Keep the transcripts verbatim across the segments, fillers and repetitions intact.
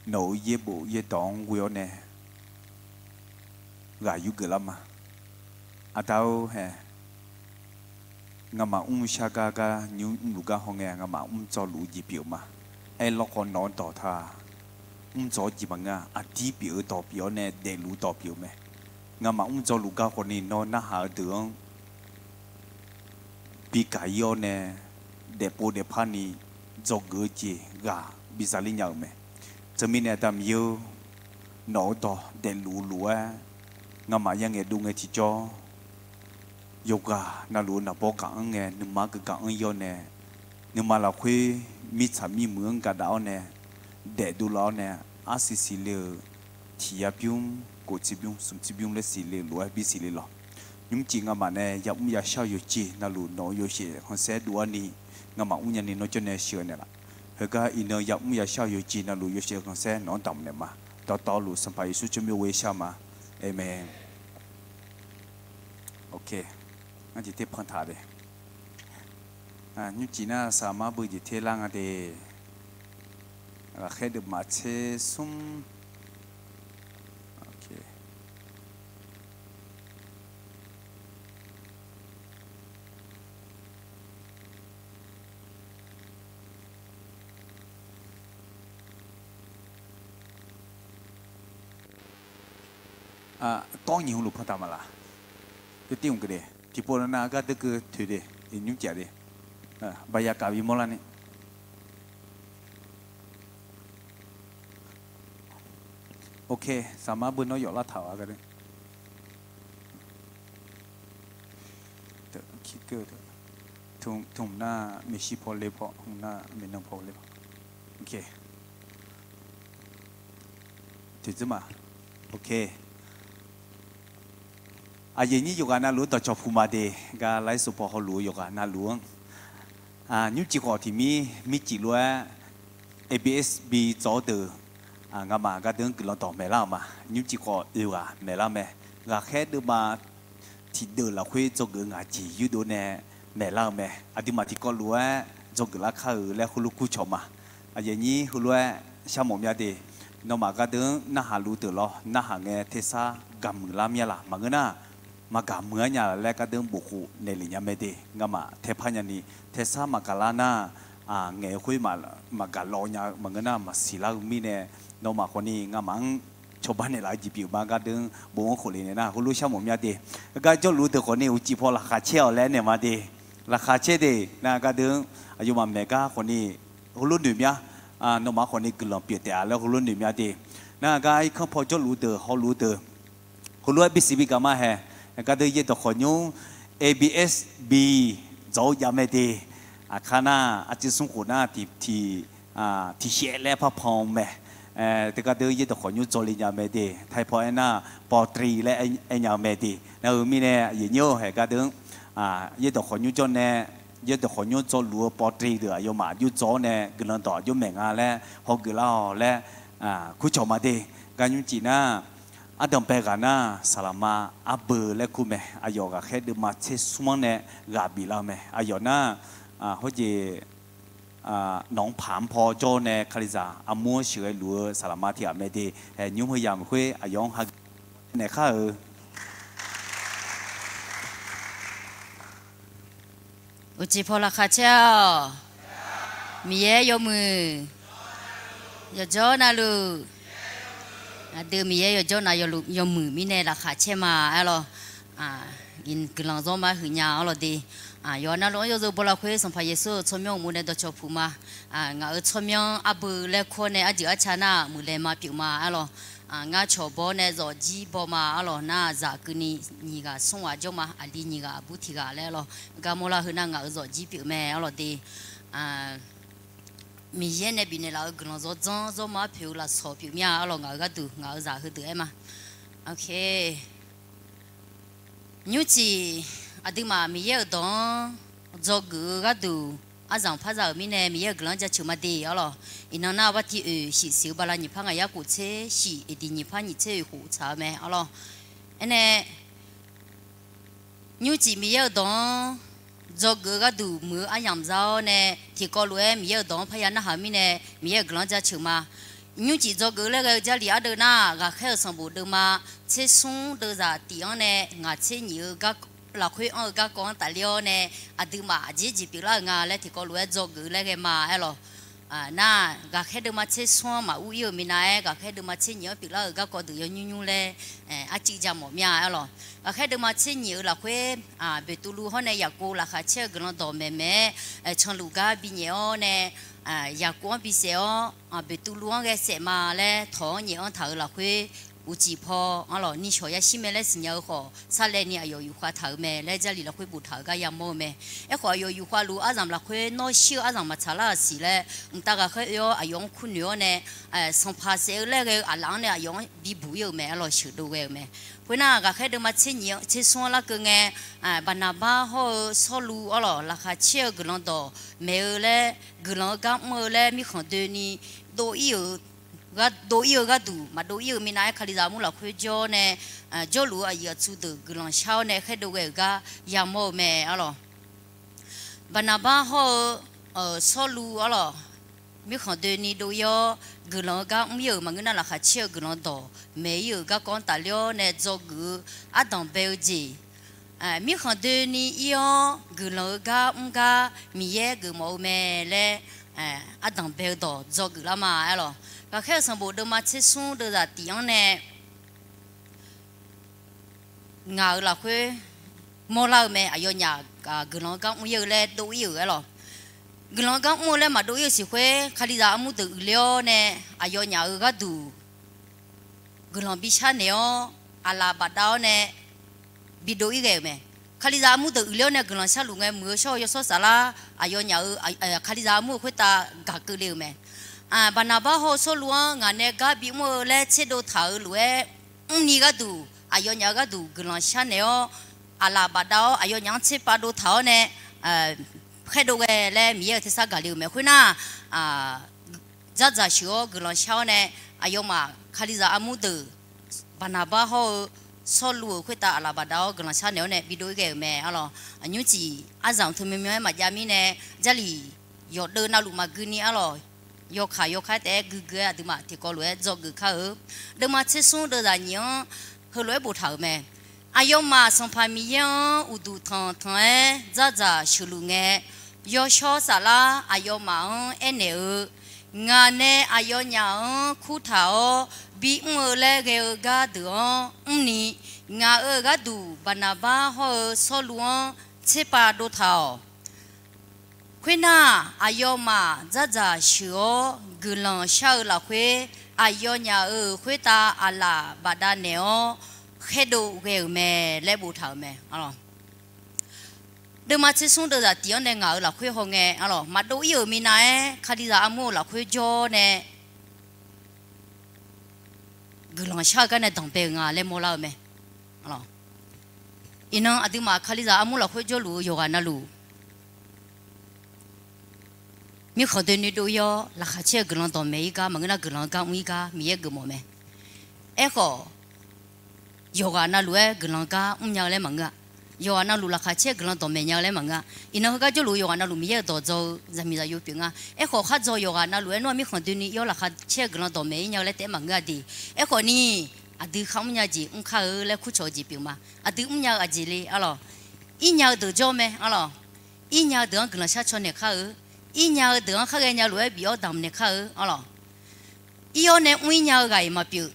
nawq-euq yaerbof yaerdawq-anr ghoe-awr nae ghaq yurgeuf lar ma. Aqda-or hae, ngamaf mr shar gar gar nymr mrluf gar hawngae, ngamaf mr dzaw luf-eu jeq pyeuf-eu ma. Aerlawr khawf nawq-eu dawq taq mr dzaw-awr jeq maqngeur-a. Aqdir pyeuf-eu dawq pyeuf-awr nae daefluf-eu dawq pyeuf-eu mae. Ngamaf mr dzaw luf gar khawfni nawr narhaq-eu deuq-anr bi gaq-ir-awr nae, daefpov daefpar ni dzawgeuf-eu jeq ghaq bi za ler nya-euq mae. Teumirnae Aqda Miqyaer-or, nawq-eu dawq daefluf lof-aer ngamaf ya ngaeqdov ngae tiqjawr, yawqghaq navluf-eu naqbawr gaq-anr ngae nuima gaq gaq-anr-ir-awr nae, nuima lafkhoer mirtsaq mirmuiq-anr gaqdaf-awr nae, daefdov laf-awr nae, arsiq siqle-euq tiq yar bymr, kof tserbymr, smq tserbymr laer siqle-eu lof-aer bisiq le lawq. Nymrcif ngamaf nae yamr yashar-eu yawqjeq navluf nawq-eu yawshaef khanqsaer dov-ar ni, ngamaf mrnya ni nawr jawr nae sheuqnaeq laf. Heugar iqnan yamr yashar-eu yawqjeq navluf yawshaef khanqsaer nawq-anr damq naeq ma. Dawqtawvluf Sanqpaq Yeqsur tsawrmyanr ghoe shar ma. Aqmeq. Ok. Ngar jeq ter pan taq de. Nymrcif nar saqmar beu jeq ter lar nga de. Ghaqkhaer deuvma tser smr. Ok. Kawr nyiq hmq luf pan taq maqlaq. Teu tir hmq keuv de. Tiqpov nav gar deur keuv toeq de. Iqnymr caf de. Baqya kaf bimawr larni. Ok, saqmar beu nawr yawf lar taq-a gar de. Tmq nar maeqshi paw le paw, hmq nar maeqnan paw le paw. Ok. Teqdzeur ma. Ok. Aqyuif aqnyir yawqghaq navluf-anr dawqcawq puq ma de, gar laer sov paw hawluf-eu yawqghaq navluf-anr. Nymrcif khawf tiq mir mircif lof-aer A B S B dzaw-awr deuq, ngamaf gardeuv-anr guiqlanq dawq maeqlar-euq ma. Nymrcif khawf oeq ghaq maeqlar mae. Ghaqkhaer deuvma tiqdeuv lafkhoer dzawgeuf ngaq jeq yurdov nae maeqlar-eu mae. Aqduimaf tiqkawv lof-aer dzawgeuf lar kar-euq laer heulof kurcawq ma. Aqyuif aqnyir heulof-aer sharmawf mya de. Nawmaf gardeuv-anr narhaq luf deuq lawr narhaq ngae tersar gaqmuiq lar mya laq maqngeur nar, maqgaq muiq-ar nya laer gardeuv-anr bofkhof naeq lef nya mae de. Ngamaf taepar nyani tersar maqgaq lar nar, ngaeq-eu khoer maqgaq lawv nya-eu maqngeur nar maqsiq lar-eu mirnae, nawmaf khawfni ngamaf-anr cawba naeqlaf-eu jeq pyeuf ma gardeuv-anr bof-anr khof le nae nar heulof sharmawf mya de. Gar jawrluf deuq khawfni uqcif paw laqkhaq caer-awq laer naeq ma de. Laqkhaq caer de nar gardeuv-anr aqyawfmaf maeq gar khawfni heulof noeq mya. Nawmaf khawfni guiqlanq pyeuf taef-a laer heulof noeq mya de. Nar gar irkanr paw jawrluf deuq hawluf deuq heulof-aer bisiq bi gaq ma hae. Gardeuv yaerdawq khawqnymr A B S B dzaw-eu jav mae de. Aqkar nar arcuiv smr khof nar tiq tiq tiqshaev laer parpan-eu mae. Teu gardeuv yaerdawq khawqnymr dzaw le nya mae de. Taipaw aernar, pawtri laer aer nya-eu mae de. Nar-eu mirnae aqyuif aqnyir-or hae gardeuv-anr yaerdawq khawqnymr jawr nae, yaerdawq khawqnymr dzaw luf-eu pawtri deuq aqyawfmaf aqjox dzaw-awr nae guiqlanq dawq aqjox maeq nga laer hawgeuf lar-awq laer kurcawq ma de. Gar nymrcif nar, ardanqbae ghaq nar saqlaqma arbeu laer kur mae. Aqyawf ghaqkhaer deuvma tser smr-anr nae ghaq biflar-eu mae. Aqyawf nar, hawjeq nawq-anr paq-anr paw jawr nae Kalizaq armur-anr sheuqghae luf-eu saqlaqma tiq ghaq mae de. Hae nymr heu yamq khoer aqyawf-anr ha naeq khar-euq Uqcif paw laqkhaq caer-awq. Miqyaer yawmuiq yawqjawr navluf, aqdui Miqyaer yawqjawr nav yawmuiq mirnae laqkhaq caer ma aer lawq. Guiqlanq zawr ma huiqnya-awr lawq de. Yawqha navluf-anr yawzeu baw lafkhoer Sanqpaq Yeqsur-euq tsawrmyanr uqmov nae dawqcawq puq ma. Ngaq-euq tsawrmyanr arbeu laer kur-awr nae arjeuq arca nar muiqlaeq ma pyeuf ma aer lawq. Ngar cawq baw-awr nae zawqjir baw ma aer lawq. Nar zaq keuvni nyiq ghaq smr ghaq jawr ma, aqli nyiq ghaq aqbur tiq ghaq laer aer lawq. Garmawr lar heu nar ngaq-euq zawqjir pyeuf mae aer lawq de. Miqyaer nae bifnaeq laf-euq guiqlanq zawr dzanr zawr ma poeq-eu lafsawq pyeuf mir-a aer lawq. Ngaq-euq gharduq ngaq-euq zaq heudeuq aer ma. Nymrcif aqduimaf Miqyaer-euq dawq-anr dzawgeuf-eu gharduq arzanq par za-euq mirnae Miqyaer-euq guiqlanq-anr jaceuq ma de aer lawq. Iqnan nar bar tiq oeq shif siq-eu bala nyiq par ngaq yar khof tser shif aqdiq nyiq par nyiq tser oeq khof tsaq-eu mae aer lawq. Aernae nymrcif Miqyaer-euq dawq-anr dzawgeuf-eu gharduq muiq-eu aryamq za-awr nae tiqkawv lof-aer Miqyaer-euq dawq-anr parya narhaq-eu mirnae Miqyaer-euq guiqlanq-anr jaceuq ma. nymrcif dzawgeuf-eu laer ghae-eu Jarlif ardeuv nar, ghaqkhaer-euq sanqbof deuvma tsersmr deuvzaq tif-anr nae ngaq tser nyif-eu gar lafkhoer anr-eu garkawv-anr tafler-awr nae, aqduimaf aqjeq jeq pyeuflar-euq nga laer tiqkawv lof-aer dzawgeuf laer ghae ma aer lawq. Nar, ghaqkhaer deuvma tsersmr-anr maqur ir-euq minav-aer, ghaqkhaer deuvma tser nyif-anr pyeuflar-euq garkawv deuq yawnymr nymr laer arcuiv ja mawf mir-a aer lawq. Ghaqkhaer deuvma tser nyif-euq lafkhoer, Beqtuvluv hawr nae Yaqkov laqkhaq caer-eu guiqlanq dawqmaeq maeq-aer canluf gar binyaef-awr nae, Yaqkov-anr bisaef-awr, Beqtuvluv-anr ghae saef ma laer tawq-anr nyaef-anr taq-euq lafkhoer, uqcif paw-anr lawq, nishawq yashir mae laer siqnya-eu khawf, sarlaevni aqyawf yufkhav taq-euq mae laer Jarlif lafkhoer boftaq-euq gar yamawr-eu mae. Aerkhawf, aqyawf yufkhavluf arzanq lafkhoer nawr shir-eu arzanq maqtsaq lar-euq siq laer, mqtav ghaqkhaer oe-awr aqyawf-anr kur noeq-awr nae, sanqpaq saef-eu laer ghae-eu aqlaf-anr nae aqyawf-anr bibuq ir-euq mae aer lawq, sheuqdov ghae-euq mae. Khoernar, ghaqkhaer deuvma tser nyif tsersmr-anr larkeuv ngae, Baqnaqbar hawr-eu Sawrluv aer lawq, laqkhaq caer-eu guiqlanq dawqmaeq-eu laer, guiqlanq-eu gar mr-eu laer mirkhanq doeni dov ir-euq, dov ir-eu gharduq maqdov ir-euq minav-aer, Kalizaq armur lafkhoer jawr nae, jawrluf-eu aqyuif aqtsu deuq guiqlanq shar-awr nae khaerdov ghae-euq gar yamawr-eu mae aer lawq. Baqnaqbar hawr-eu Sawrluv aer lawq, mirkhanq doeni dov ir-awr guiqlanq-eu gar mr ir-euq maqngeur nar, laqkhaq caer-eu guiqlanq dawqmaeq ir-euq garkawv-anr tafler-awr nae dzawgeuf-eu ardanq bae-eu jeq, mirkhanq doeni ir-awr guiqlanq-eu gar mr gar Miqyaer geufmawf-eu mae laer, ardanq bae-eu dawq dzawgeuf lar ma aer lawq. Ghaqkhaer-euq sanqbof deuvma tsersmr deuvzaq tif-anr nae ngaq-euq lafkhoer mawrlar-eu mae. Aqyawfnyaf guiqlanq-eu gar mr ir-eu laer dov ir-euq aer lawq. Guiqlanq-eu gar mr-eu laer maqdov ir-euq siq khoer, Kalizaq armur deuq uiqler-awr nae aqyawfnyaf-euq gharduq guiqlanq bishar naeq-awr, aqlaf bafdav-awr nae bidov ir ghae-euq mae. Kalizaq armur deuq uiqler-awr nae guiqlanq sharluf ngae, muiq-eu shawr-eu Yawshawr Saflar aqyawfnyaf-euq, Kalizaq armur-euq khoertav gaq keuvle-euq mae. Baqnaqbar hawr-eu Sawrluv-anr ngaq nae gar bimr-eu laer tserdov taq-euq lof-aer mrni gharduq, aqyawfnyaf-euq gharduq guiqlanq sharnaeq-awr, aqlaf bafdav-awr aqyawfnyaf-anr tserpav dov taq-awr nae khaerdov ghae laer Miqyaer-euq tersar gaqle-euq mae. Khoernar, dzardzaq sheuq-awr guiqlanq shar-awr nae, aqyawfmaf Kalizaq armur deuq Baqnaqbar hawr-eu Sawrluv-euq khoertav aqlaf bafdav-awr guiqlanq sharnaeq-awr nae bidov ir ghae-euq mae aer lawq. Nymrcif arzanq teu myanmyan-aer maqjav mirnae, Jarlif yawqdeuv navluf maqgui ni aer lawq. Yawkaq yawkaq-aer taef-aer guiguiq-aer aqduimaf tiqkawv lof-aer dzawgeuf kar-eu. Deuvma tsersmr deuvzaq nyif-anr heulof-aer boftaq-euq mae. Aqyawfmaf Sanqpaq Miqyaer-anr uqduq tanqtanq-aer dzardzaq sheuqluf ngae, Yawshawr Saflar aqyawfmaf-anr aernaeq-eu, Ngaq nae aqyawfnyaf-anr kurtaq-awr bimr-eu laer ghae-eu gardeuq-anr mrni, ngaq-euq gharduq Baqnaqbar hawr-eu Sawrluv-anr tserpav dov taq-awq. Khoernar, aqyawfmaf dzardzaq sheuq-awr guiqlanq shar-eu lafkhoer, aqyawfnyaf-euq khoertav aqlaf bafdav naeq-awr khaerdov ghae-euq mae laer boftaq-euq mae. Deuvma tsersmr deuvzaq tif-anr nae ngaq-euq lafkhoer hawngae, maqdov ir-euq minav-aer Kalizaq armur-euq lafkhoer jawr nae guiqlanq shar-eu gar nae danqbae-euq nga laer mawrlar-eu mae. Iqnan aqduimaf Kalizaq armur lafkhoer jawrluf-eu yawqghaq navluf, mirkhanq doeni dov ir-awr laqkhaq caer-eu guiqlanq dawqmaeq ir gar maqngeur nar, guiqlanq gar mr ir gar Miqyaer geufmawf mae. Aerkhawf, yawqghaq navluf-aer guiqlanq gar mrnya-eu laer maqngeur-a. Yawqghaq navluf laqkhaq caer-eu guiqlanq dawqmaeq nya-eu laer maqngeur-a. Iqnan heugar jawrluf-eu yawqghaq navluf Miqyaer-euq dawqdzaw-eu zaqmiq zaqyo pyeuf nga. Aerkhawf, khardzawq yawqghaq navluf-aer nawr-aq mirkhanq doeni ir-awr laqkhaq caer-eu guiqlanq dawqmaeq ir nya-eu laer taef-aer maqngeur-a de. Aerkhawf ni, aqdui kharmr nya jeq mr kar-eu laer kurcawq-eu jeq pyeuf ma. Aqdui mrnya-eu aqjeq le arlawq. Irnya-eu deuq jawr mae arlawq. Irnya-eu deuq-anr guiqlanq shar caw naeq kar-eu. Irnya-eu deuq-anr khar ghaenya lof-aer bif-awr damq naeq kar-eu arlawq. Ir-awr nae mr ir nya-eu ghaq-iq maqpyeuf.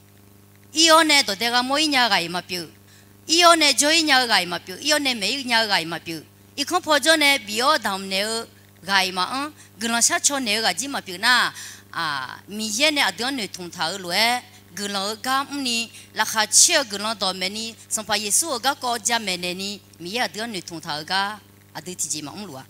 Ir-awr nae dawqdae gha mawr ir nya-eu ghaq-iq maqpyeuf. Ir-awr nae jawr ir nya-eu ghaq-iq maqpyeuf. Ir-awr nae maeq ir nya-eu ghaq-iq maqpyeuf. Irkanr paw jawr nae bif-awr damq naeq-eu ghaq-iq maqanr, guiqlanq shar caw naeq-eu ghaq jir maqpyeuf nar, Miqyaer nae aqdui-anr noeqtmq taq-euq lof-aer, guiqlanq-eu gar mrni, laqkhaq caer-eu guiqlanq dawqmaeq ni, Sanqpaq Yeqsur-euq garkawv jamaeq naeq ni, Miqyaer aqdui-anr noeqtmq taq-eu gar aqdui tiqjeq maqmr luf-a.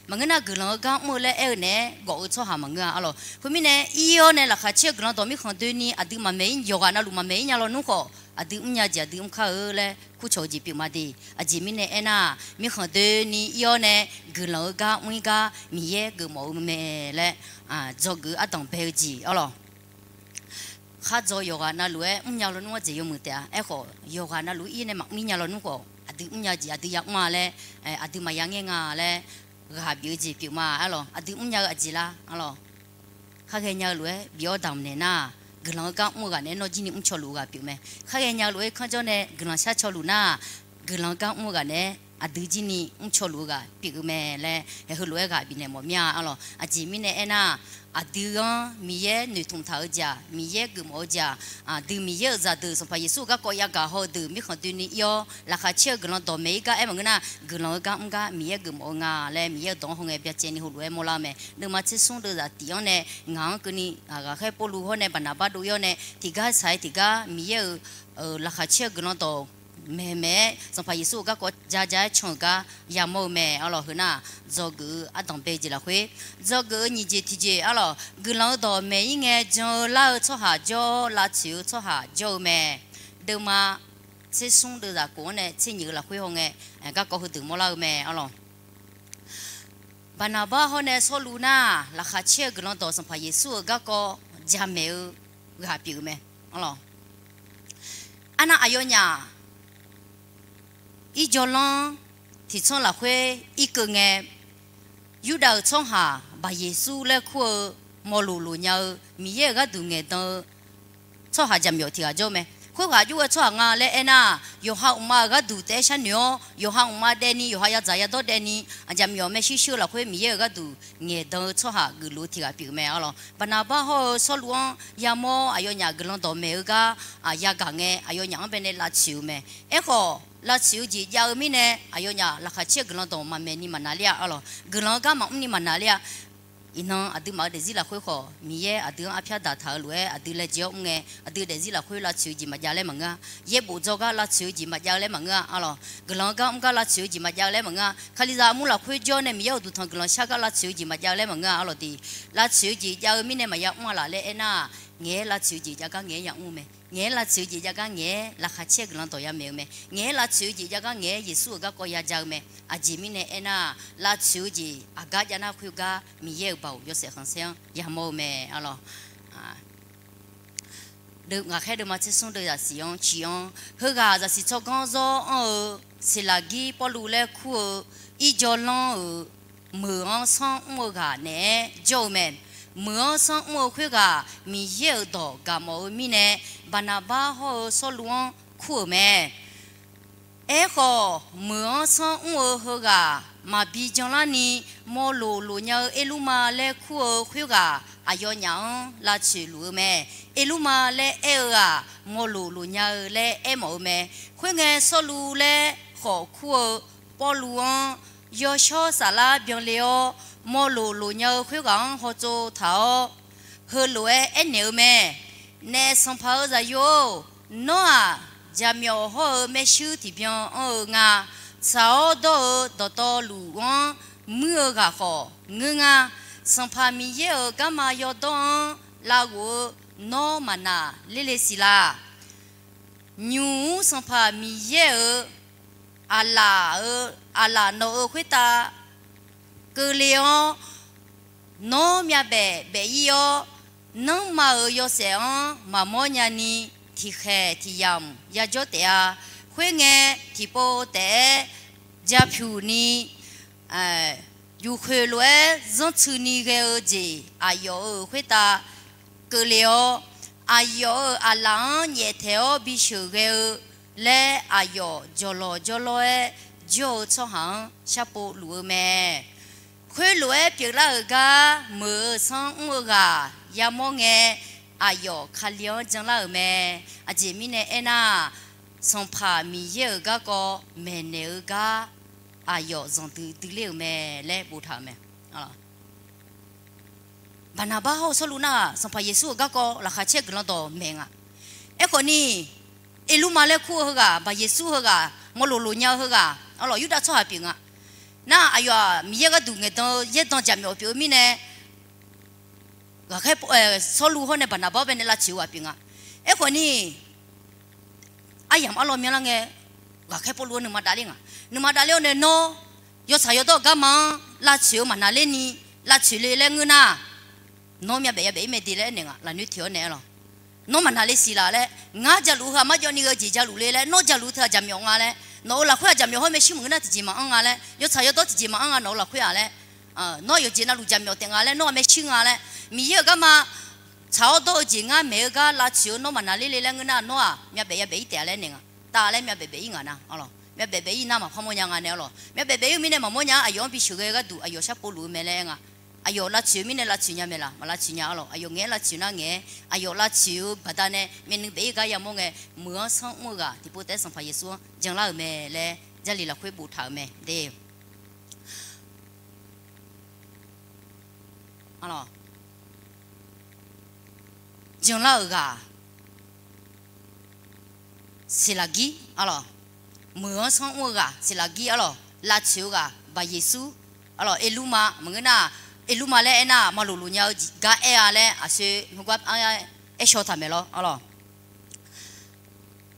Maqngeur nar, guiqlanq-eu gar mr-eu laer aer-eu naeq-aer gawf-eu tsawrhaq maqngeur-a arlawq. Khoermirnae, ir-awr nae laqkhaq caer-eu guiqlanq dawq mirkhanq doeni aqdui maqmaeq ir, yawqghaq navluf maqmaeq ir nya lawnmr khawf, aqdui mrnya jeq aqdui mr kar-eu laer kurcawq-eu jeq pyeuf ma de. Aqjeq mirnae aernar, mirkhanq doeni ir-awr nae guiqlanq-eu gar mr ir gar Miqyaer geufmawf-eu mae laer dzawgeuf-eu ardanq bae-eu jeq arlawq. Khardzaw yawqghaq navluf-aer mrnya lawnmr-anr jeq yawmuiq taef-a. Aerkhawf, yawqghaq navluf ir nae maqmr ir nya lawnmr khawf, aqdui mrnya jeq aqdui yamr-a laer, aqdui maqya ngaer nga laer ghaq bif-eu jeq pyeuf ma arlawq. Aqdui mrnya-eu aqjeq lar arlawq. Khar ghaenya-eu lof-aer bif-awr damq naeq nar, guiqlanq-eu gar mr-eu ghaq naeq-aer nawr jir ni mrcaw luf-eu ghaq pyeuf mae. Kharghae nya-eu lof-aer kanrjawr nae guiqlanq shar caw luf nar, guiqlanq-eu gar mr-eu ghaq naeq-aer aqdui jir ni mrcaw luf-eu ghaq pyeuf-eu mae laer, heulof-aer ghaq bifnaeq mawf mir-a arlawq. Aqjeq mirnae aernar, aqdui-anr Miqyaer noeqtmq taq-eu jeq-aq, Miqyaer geufmawf-eu jeq-aq, aqdui Miqyaer-euq zaqdeuq Sanqpaq Yeqsur-euq garkawv yagaq haw-eu deuq mirkhanq doeni ir-awr, laqkhaq caer-eu guiqlanq dawqmaeq ir gar aer maqngeur nar, guiqlanq-eu gar mr gar Miqyaer geufmawf-eu nga laer Miqyaer-euq dawq-anr haw ngae byacaevni heulof-aer mawrlar-eu mae. Deuvma tser smr deuvzaq tif-anr nae ngaq-anr keuvni ghaqkhaer Pawrluv hawr nae Baqnaqbar dov ir-awr nae tiqgar saq-aer tiqgar Miqyaer-euq laqkhaq caer-eu guiqlanq dawq maeqmaeq-aer Sanqpaq Yeqsur-euq garkawv ja ja-aer can-euq gar yamawr-eu mae arlawq. Heu nar, dzawgeuf-eu ardanq bae jeq lafkhoer, dzawgeuf-eu nyiq jeq tiqjeq arlawq, guiqlanq-eu dawq maeq ir ngae jan-eu lar-eu tsawrhaq jawr-awr lavtsoeq-eu tsawrhaq jawr-eu mae. Deuvma tser smr deuvzaq kof-anr nae tser nyiq-eu lafkhoer haw ngae, garkawv heudeuq mawrlar-eu mae arlawq. Baqnaqbar hawr nae Sawrluv nar, laqkhaq caer-eu guiqlanq dawq Sanqpaq Yeqsur-euq garkawv jamaeq-eu ghaq pyeuf-eu mae. Arlawq, arnav aqyawfnyaf irjawlanr tiqtsanr lafkhoer irkeuv ngae, Yurdav-euq tsawrhaq Baq Yeqsur laer kur-eu mawloq loq nya-eu Miqyaer-euq gharduq ngaeqdan-eu tsawrhaq jaqmyawf tiq ghaq jawr-eu mae. Khoerghaq jov-aer tsawrhaq nga laer aernar, yawqha mqma-euq gharduq taef-aer sharnoeq-awr, yawqha mqma daevni, yawqha yadzaq yadawr daevni, aqjaqmyawf maershuir shuir-eu lafkhoer Miqyaer-euq gharduq ngaeqdan-eu tsawrhaq geuflof-eu tiq ghaq pyeuf-eu mae arlawq. Baqnaqbar hawr-eu Sawrluv-anr yamawr aqyawfnyaf guiqlanq dawq maeq-eu gar yagaq ngae, aqyawfnyaf-anr bae nae lavtsoeq-eu mae. Aerkhawf, lavtsoeq-eu jeq jav-eu mirnae, aqyawfnyaf laqkhaq caer-eu guiqlanq dawq maqmaeq ni maqnavler-a arlawq. Guiqlanq-eu gar maqmr ni maqnavler-a. Iqnan aqduimaf-euq daefzir lafkhoer khawf, Miqyaer aqdui-anr arpyar daqtaq-eu lof-aer aqdui laejae-awr mr ngae, aqdui daefzir lafkhoer lavtsoeq-eu jeq maqjav laer maqngeur-a. Yaerbof dzawgar lavtsoeq-eu jeq maqjav-eu laer maqngeur-a arlawq. Guiqlanq-eu gar mr gar lavtsoeq-eu jeq maqjav-eu laer maqngeur-a. Kalizaq armur lafkhoer jawr nae Miqyaer-euq uqduq tanq guiqlanq shar gar lavtsoeq-eu jeq maqjav-eu laer maqngeur-a arlawq de. Lavtsoeq-eu jeq jav-eu mirnae maqya mr-a laf laer aernar, ngaeq-aer lavtsoeq-eu jeq jav gar ngaeq-aer yamr-eu mae. Ngaeq-aer lavtsoeq-eu jeq jav gar ngaeq-aer laqkhaq caer-eu guiqlanq dawq yamaeq-eu mae. Ngaeq-aer lavtsoeq-eu jeq jav gar ngaeq-aer Yeqsur-euq garkawv yaja-eu mae. Aqjeq mirnae aernar, lavtsoeq-eu jeq aqgar jav nar khoergar Miqyaer-euq baoq yawshaef khanqsaer-anr yamawr-eu mae arlawq. Ghaqkhaer deuvma tser smr deuvzaq siq-anr ciq-anr, heughaq zaqsiq tsawrganr zawr anr-eu Seqlaqgir Pawrluv laer kur-eu irjawlanr-euq meuq-anr sanr mr-eu ghaq naeq-aer jawr-eu mae. Meuq-anr sanr mr-eu khoerghaq Miqyaer-euq dawq gaqmawf-eu mirnae, Baqnaqbar hawr-eu Sawrluv-anr kur-euq mae. Aerkhawf, meuq-anr sanr mr-eu heughaq maqbi janlarni, mawloq loq nya-eu Erlurma laer kur-eu khoerghaq aqyawfnyaf-anr lavtsoeq luf-eu mae. Erlurma laer aer-eu-aq, mawloq loq nya-eu laer aermawf-eu mae. Khoerngae, Sawrluv laer khawf kur-eu Pawrluv-anr yawshawr saflar byanle-awr, mawloq loq nya-eu khoerghaq-anr hawtsov taq-awr, heulof-aer aernaeq-eu mae. Naef sanqpaq-euq zaqyo-or, nawr-aq, jaqmyawf hawr-eu maershuir tiqbyan anr-eu nga. Tsaq-awr dawr-eu dawqtawvluf-anr muir-eu ghaq khawf ngeur nga. Sanqpaq Miqyaer-euq garma yawdawr-anr lavghof-eu nawr maqnaq lerle siq la? Nymq-mr Sanqpaq Miqyaer-euq aqlaf-eu, aqlaf nawq-euq khoertav keuvle-awr, nawr myavbaef baef-ir-awr, nanrma-euq yawshaef-anr maqmawr nyani, tiqkhaeq tiq yamq yajawr taef-a. Khoerngae, tiqpov taef-aer japyuq ni, yufkhoeq lof-aer zanrtsuini ghae-eu jeq aqyawf-euq khoertav keuvle-awr, aqyawf-euq aqlaf-anr nyaeftaeq-awr bisheuq ghae-eu laer, aqyawf jawqlawq jawrlawr-aer jawr-eu tsawrhaq-anr sharpov luf-eu mae. Khoerlof-aer pyeuflar-euq gar meuq-euq sanr mr-eu ghaq yamawr ngae, aqyawf Kali-anr janlar-euq mae. Aqjeq mirnae aernar, Sanqpaq Miqyaer-euq garkawv maeqnaeq-eu gar aqyawf zanqdui dui ler-euq mae laer boftaq-euq mae. Baqnaqbar hawr-eu Sawrluv nar-aq, Sanqpaq Yeqsur-euq garkawv laqkhaq caer guiqlanq dawq maeq nga. Aerkhawf ni, Erlurma laer kur-eu heughaq, Baq Yeqsur heughaq, mawloq loq nya-eu heughaq, arlawq Yurdav tsawrhaq pyeuf nga. Nar aqyawf-aq Miqyaer gharduq ngaeqdan-eu yaerdan jaqmyawf pyeuf-eu mirnae, ghaqkhaer Sawrluv hawr nae Baqnaqbar bae nae lavtsoeq-eu ghaq pyeuf nga. Aerkhawf ni, aryamq arlawr myanlar ngae, ghaqkhaer Pawrluv-anr nuima davler nga. Nuima davler-awr nae nawr yawtsaq yawdawr-eu garma-anr lavtsoeq-eu maqnaqler ni, lavtsoeq le laer ngeur nar, nawr myavbaef yavaef-ir mae de laer aernaeq nga. Lafnoer teq-awr nae arlawq, nawr maqnaqle siq laf laer, ngar jaluf heu-aq marjawv ni ghae-eu jeq jaluf le laer, nawr jaluf teu-aq jaqmyawf nga laer, nawq-euq lafkhoer-aq jaqmyawf hawr maershuir maqngeur nar tiqjeq maqanr nga laer, yawtsaq yawdawr tiqjeq maqanr nga nawq-euq lafkhoer-aq laer, nawr yawqjeq navluf jaqmyawf taef nga laer, nawr-aq maershuir nga laer, Miqyaer-euq garma Tsaq-awr dawr-eu jeq ngar maeq-eu gar lavtsoeq-eu nawr maqnaqler le laer ngeur nar, nawr-aq myavbaef yavbaef ir taef-a laer naeq nga. Taf laer myavbaef baef ir ngaq nar, arlawq. Myavbaef baef ir nar maqpar mawrnya nga nae, arlawq. Myavbaef baef ir-eu mirnae maqmawrnya-a, aqyawf-anr bisheuq ghae-eu gharduq aqyawf sharpov luf-eu mae laer aer nga. Aqyawf lavtsoeq-eu mirnae lavtsoeq nya maeq laq, maq lavtsoeq nya, arlawq. Aqyawf ngaeq-aer lavtsoeq nar ngaeq-aer, aqyawf lavtsoeq-eu baqdanae myavnuiv baef ir gar yamawr ngae, muiq-anr sanr mr-eu ghaq tiqpov taef-aer Sanqpaq Yeqsur-anr janlar-euq mae laer Jarlif lafkhoer boftaq-euq mae de. Arlawq, janlar-euq ghaq seqlaqgir, arlawq. Muiq-anr sanr mr-eu ghaq seqlaqgir, arlawq. Lavtsoeq-eu ghaq Baq Yeqsur, arlawq. Erlurma maqngeur nar, erlurma laer aernar, maqloq loq nya-eu gar aer-a laer aqsoe nugar aer shaw taq maeq lawr, arlawq.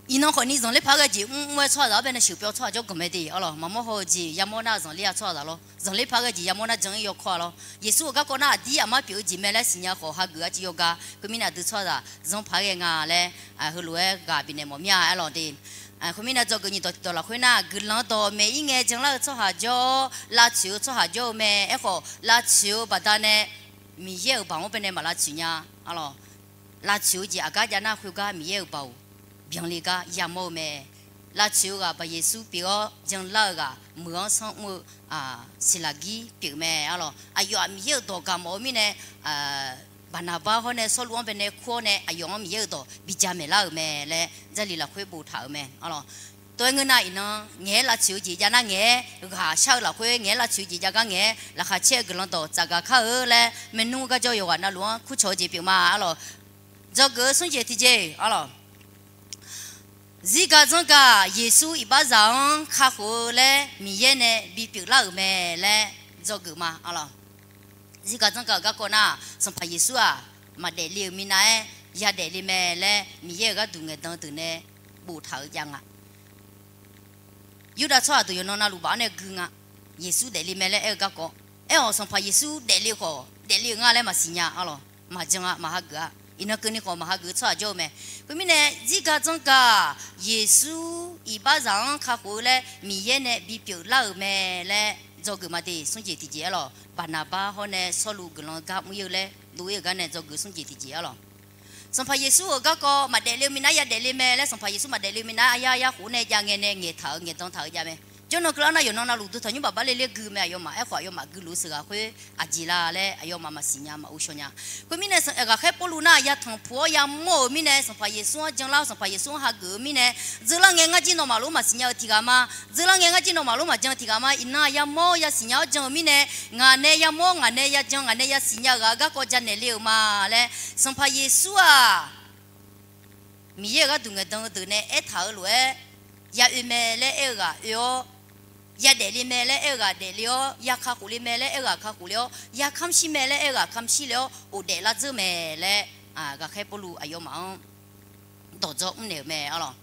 Iqnan khawfni zanqler paq-aer ghae jeq mr mr-aer tsawrhaqzaq-anr baenae sheuqpyawv tsawrhaq jawrganq mae de, arlawq. Maqmawr haw-eu jeq yamawr nar zanqler-a tsawrhaqzaq lawr. Zanqler paq-aer ghae jeq yamawr nar jan-ir yawkawr-a lawr. Yeqsur-euq garkawv nar aqdir aqmar pyeuf-eu jeq mae laer siqnya khawf hageuf-a civ yawgar. Khoermirnae aqdui tsawrhaqzaq zanr paq-aer ghae nga laer, heulof-aer ghaq bifnaeq mawf mir-a, arlawq de. Khoermirnae dzawgeuf nyiq dawq tiq dawq lafkhoer nar, guiqlanq dawq maeq ir ngae janlar-eu tsawrhaq jawr, lavtsoeq-eu tsawrhaq jawr-eu mae. Aerkhawf lavtsoeq-eu baqdanae Miqyaer-euq baoq-anr baenae maq lavtsoeq nya, arlawq. Lavtsoeq-eu jeq aqgar jav nar khoergar Miqyaer-euq baoq byanle gar yamawr-eu mae. Lavtsoeq-eu ghaq Baq Yeqsur pyeuf-awr janlar-eu ghaq muiq-anr sanr mr-eu seqlaqgir pyeuf mae, arlawq. Aqyawf-aq Miqyaer-euq dawq gaq mawf-eu mirnae, Baqnaqbar hawr nae Sawrluv-anr baenae kur-awr nae aqyawf-anr Miqyaer-euq dawq bijav maeqlar-euq mae laer Jarlif lafkhoer boftaq-euq mae, arlawq. Tov-aer ngeur nar iqnan ngaeq-aer lavtsoeq-eu jeq jav nar ngaeq-aer ghaq shar-eu lafkhoer ngaeq-aer lavtsoeq-eu jeq jav gar ngaeq-aer laqkhaq caer-eu guiqlanq dawq tsafgaq kar-eu laer maernmr garjawr yawqghaq navluf-anr kurcawq-eu jeq pyeuf ma, arlawq. Dzawgeuf-eu smr jeq tiqjeq, arlawq. Zirgaq dzanrgaq Yeqsur iqbaxzaq-anr kakhof-eu laer Miqyaer nae bipyeuf lar-euq mae laer dzawgeuf ma, arlawq. Zirgaq dzanrgaq-euq garkawv nar, Sanqpaq Yeqsur-aq maqdaefle-euq minav-aer yadaefle mae laer Miqyaer-euq gharduq ngaeqdan deuq nae boftaq-eu jav nga. Yurdav tsawrhaq deuq yawqnan navluf baf-awr nae gui nga. Yeqsur daefle mae laer aer-eu garkawv. Aer-awq Sanqpaq Yeqsur daefle khawf daefle-euq nga laer maqsiq nya, arlawq. Maqjan-a, maq hageuf-a. Iqnan keuvni khawf maq hageuf-eu tsawrhaq jawr-eu mae. Khoermirnae Zirgaq dzanrgaq Yeqsur iqbaxzaq-anr kakhof-eu laer Miqyaer nae bipyeuf lar-euq mae laer dzawgeuf ma de. Smr jeq tiqjeq, arlawq. Baqnaqbar hawr nae Sawrluv guiqlanq gar mr-ir-eu laer dov-ir-euq gar nae dzawgeuf smr jeq tiqjeq, arlawq. Sanqpaq Yeqsur-euq garkawv maqdaefle-eu minav yadaefle mae laer Sanqpaq Yeqsur maqdaefle-eu minav aryar aryar khof nae jav ngae nae ngaeqtaq-euq ngaeqdan taq-eu jav mae. Jawrnan keuvlar nar yawqnan navluf dawqtawq nymr baf bar le ler gui mae, aqyawfmaf. Aerkhawf aqyawfmaf gui luf-eu sheuqghaq khoer aqjeq la laer aqyawfmaf maqsiq nya, maq ghovshaw nya. Khoermirnae ghaqkhaer Pawrluv nar yatanq puq-awr yamawr-euq mirnae Sanqpaq Yeqsur-anr janlar-awr Sanqpaq Yeqsur-anr hageuf-eu mirnae, dzeurlar ngae ngar jir nawmaf lof-aer maqsiq nya-eu tiq ghaq ma. Dzeurlar ngae ngar jir nawmaf lof-aer maqjan tiq ghaq ma. Iqnan yamawr yasiq nya-awr jan-eu mirnae, ngaq nae yamawr ngaq nae yajan ngaq nae yasiq nya-eu ghaq-eu garkawv janaeq le-euq ma laer Sanqpaq Yeqsur-aq Miqyaer-euq gharduq ngaeqdan-eu deuq nae aertaq-eu lof-aer, ya oe mae laer aer-eu ghaq oe-awr, ya daefle mae laer aer-eu ghaq daefle-awr, ya kakhof le mae laer aer-eu ghaq kakhof le-awr, ya kamr shir mae laer aer-eu ghaq kamr shir le-awr, ghofdaef lar dzeur mae laer, ghaqkhaer Pawrluv aqyawfmaf-anr dawqdzawr mrnaeq-euq mae, arlawq.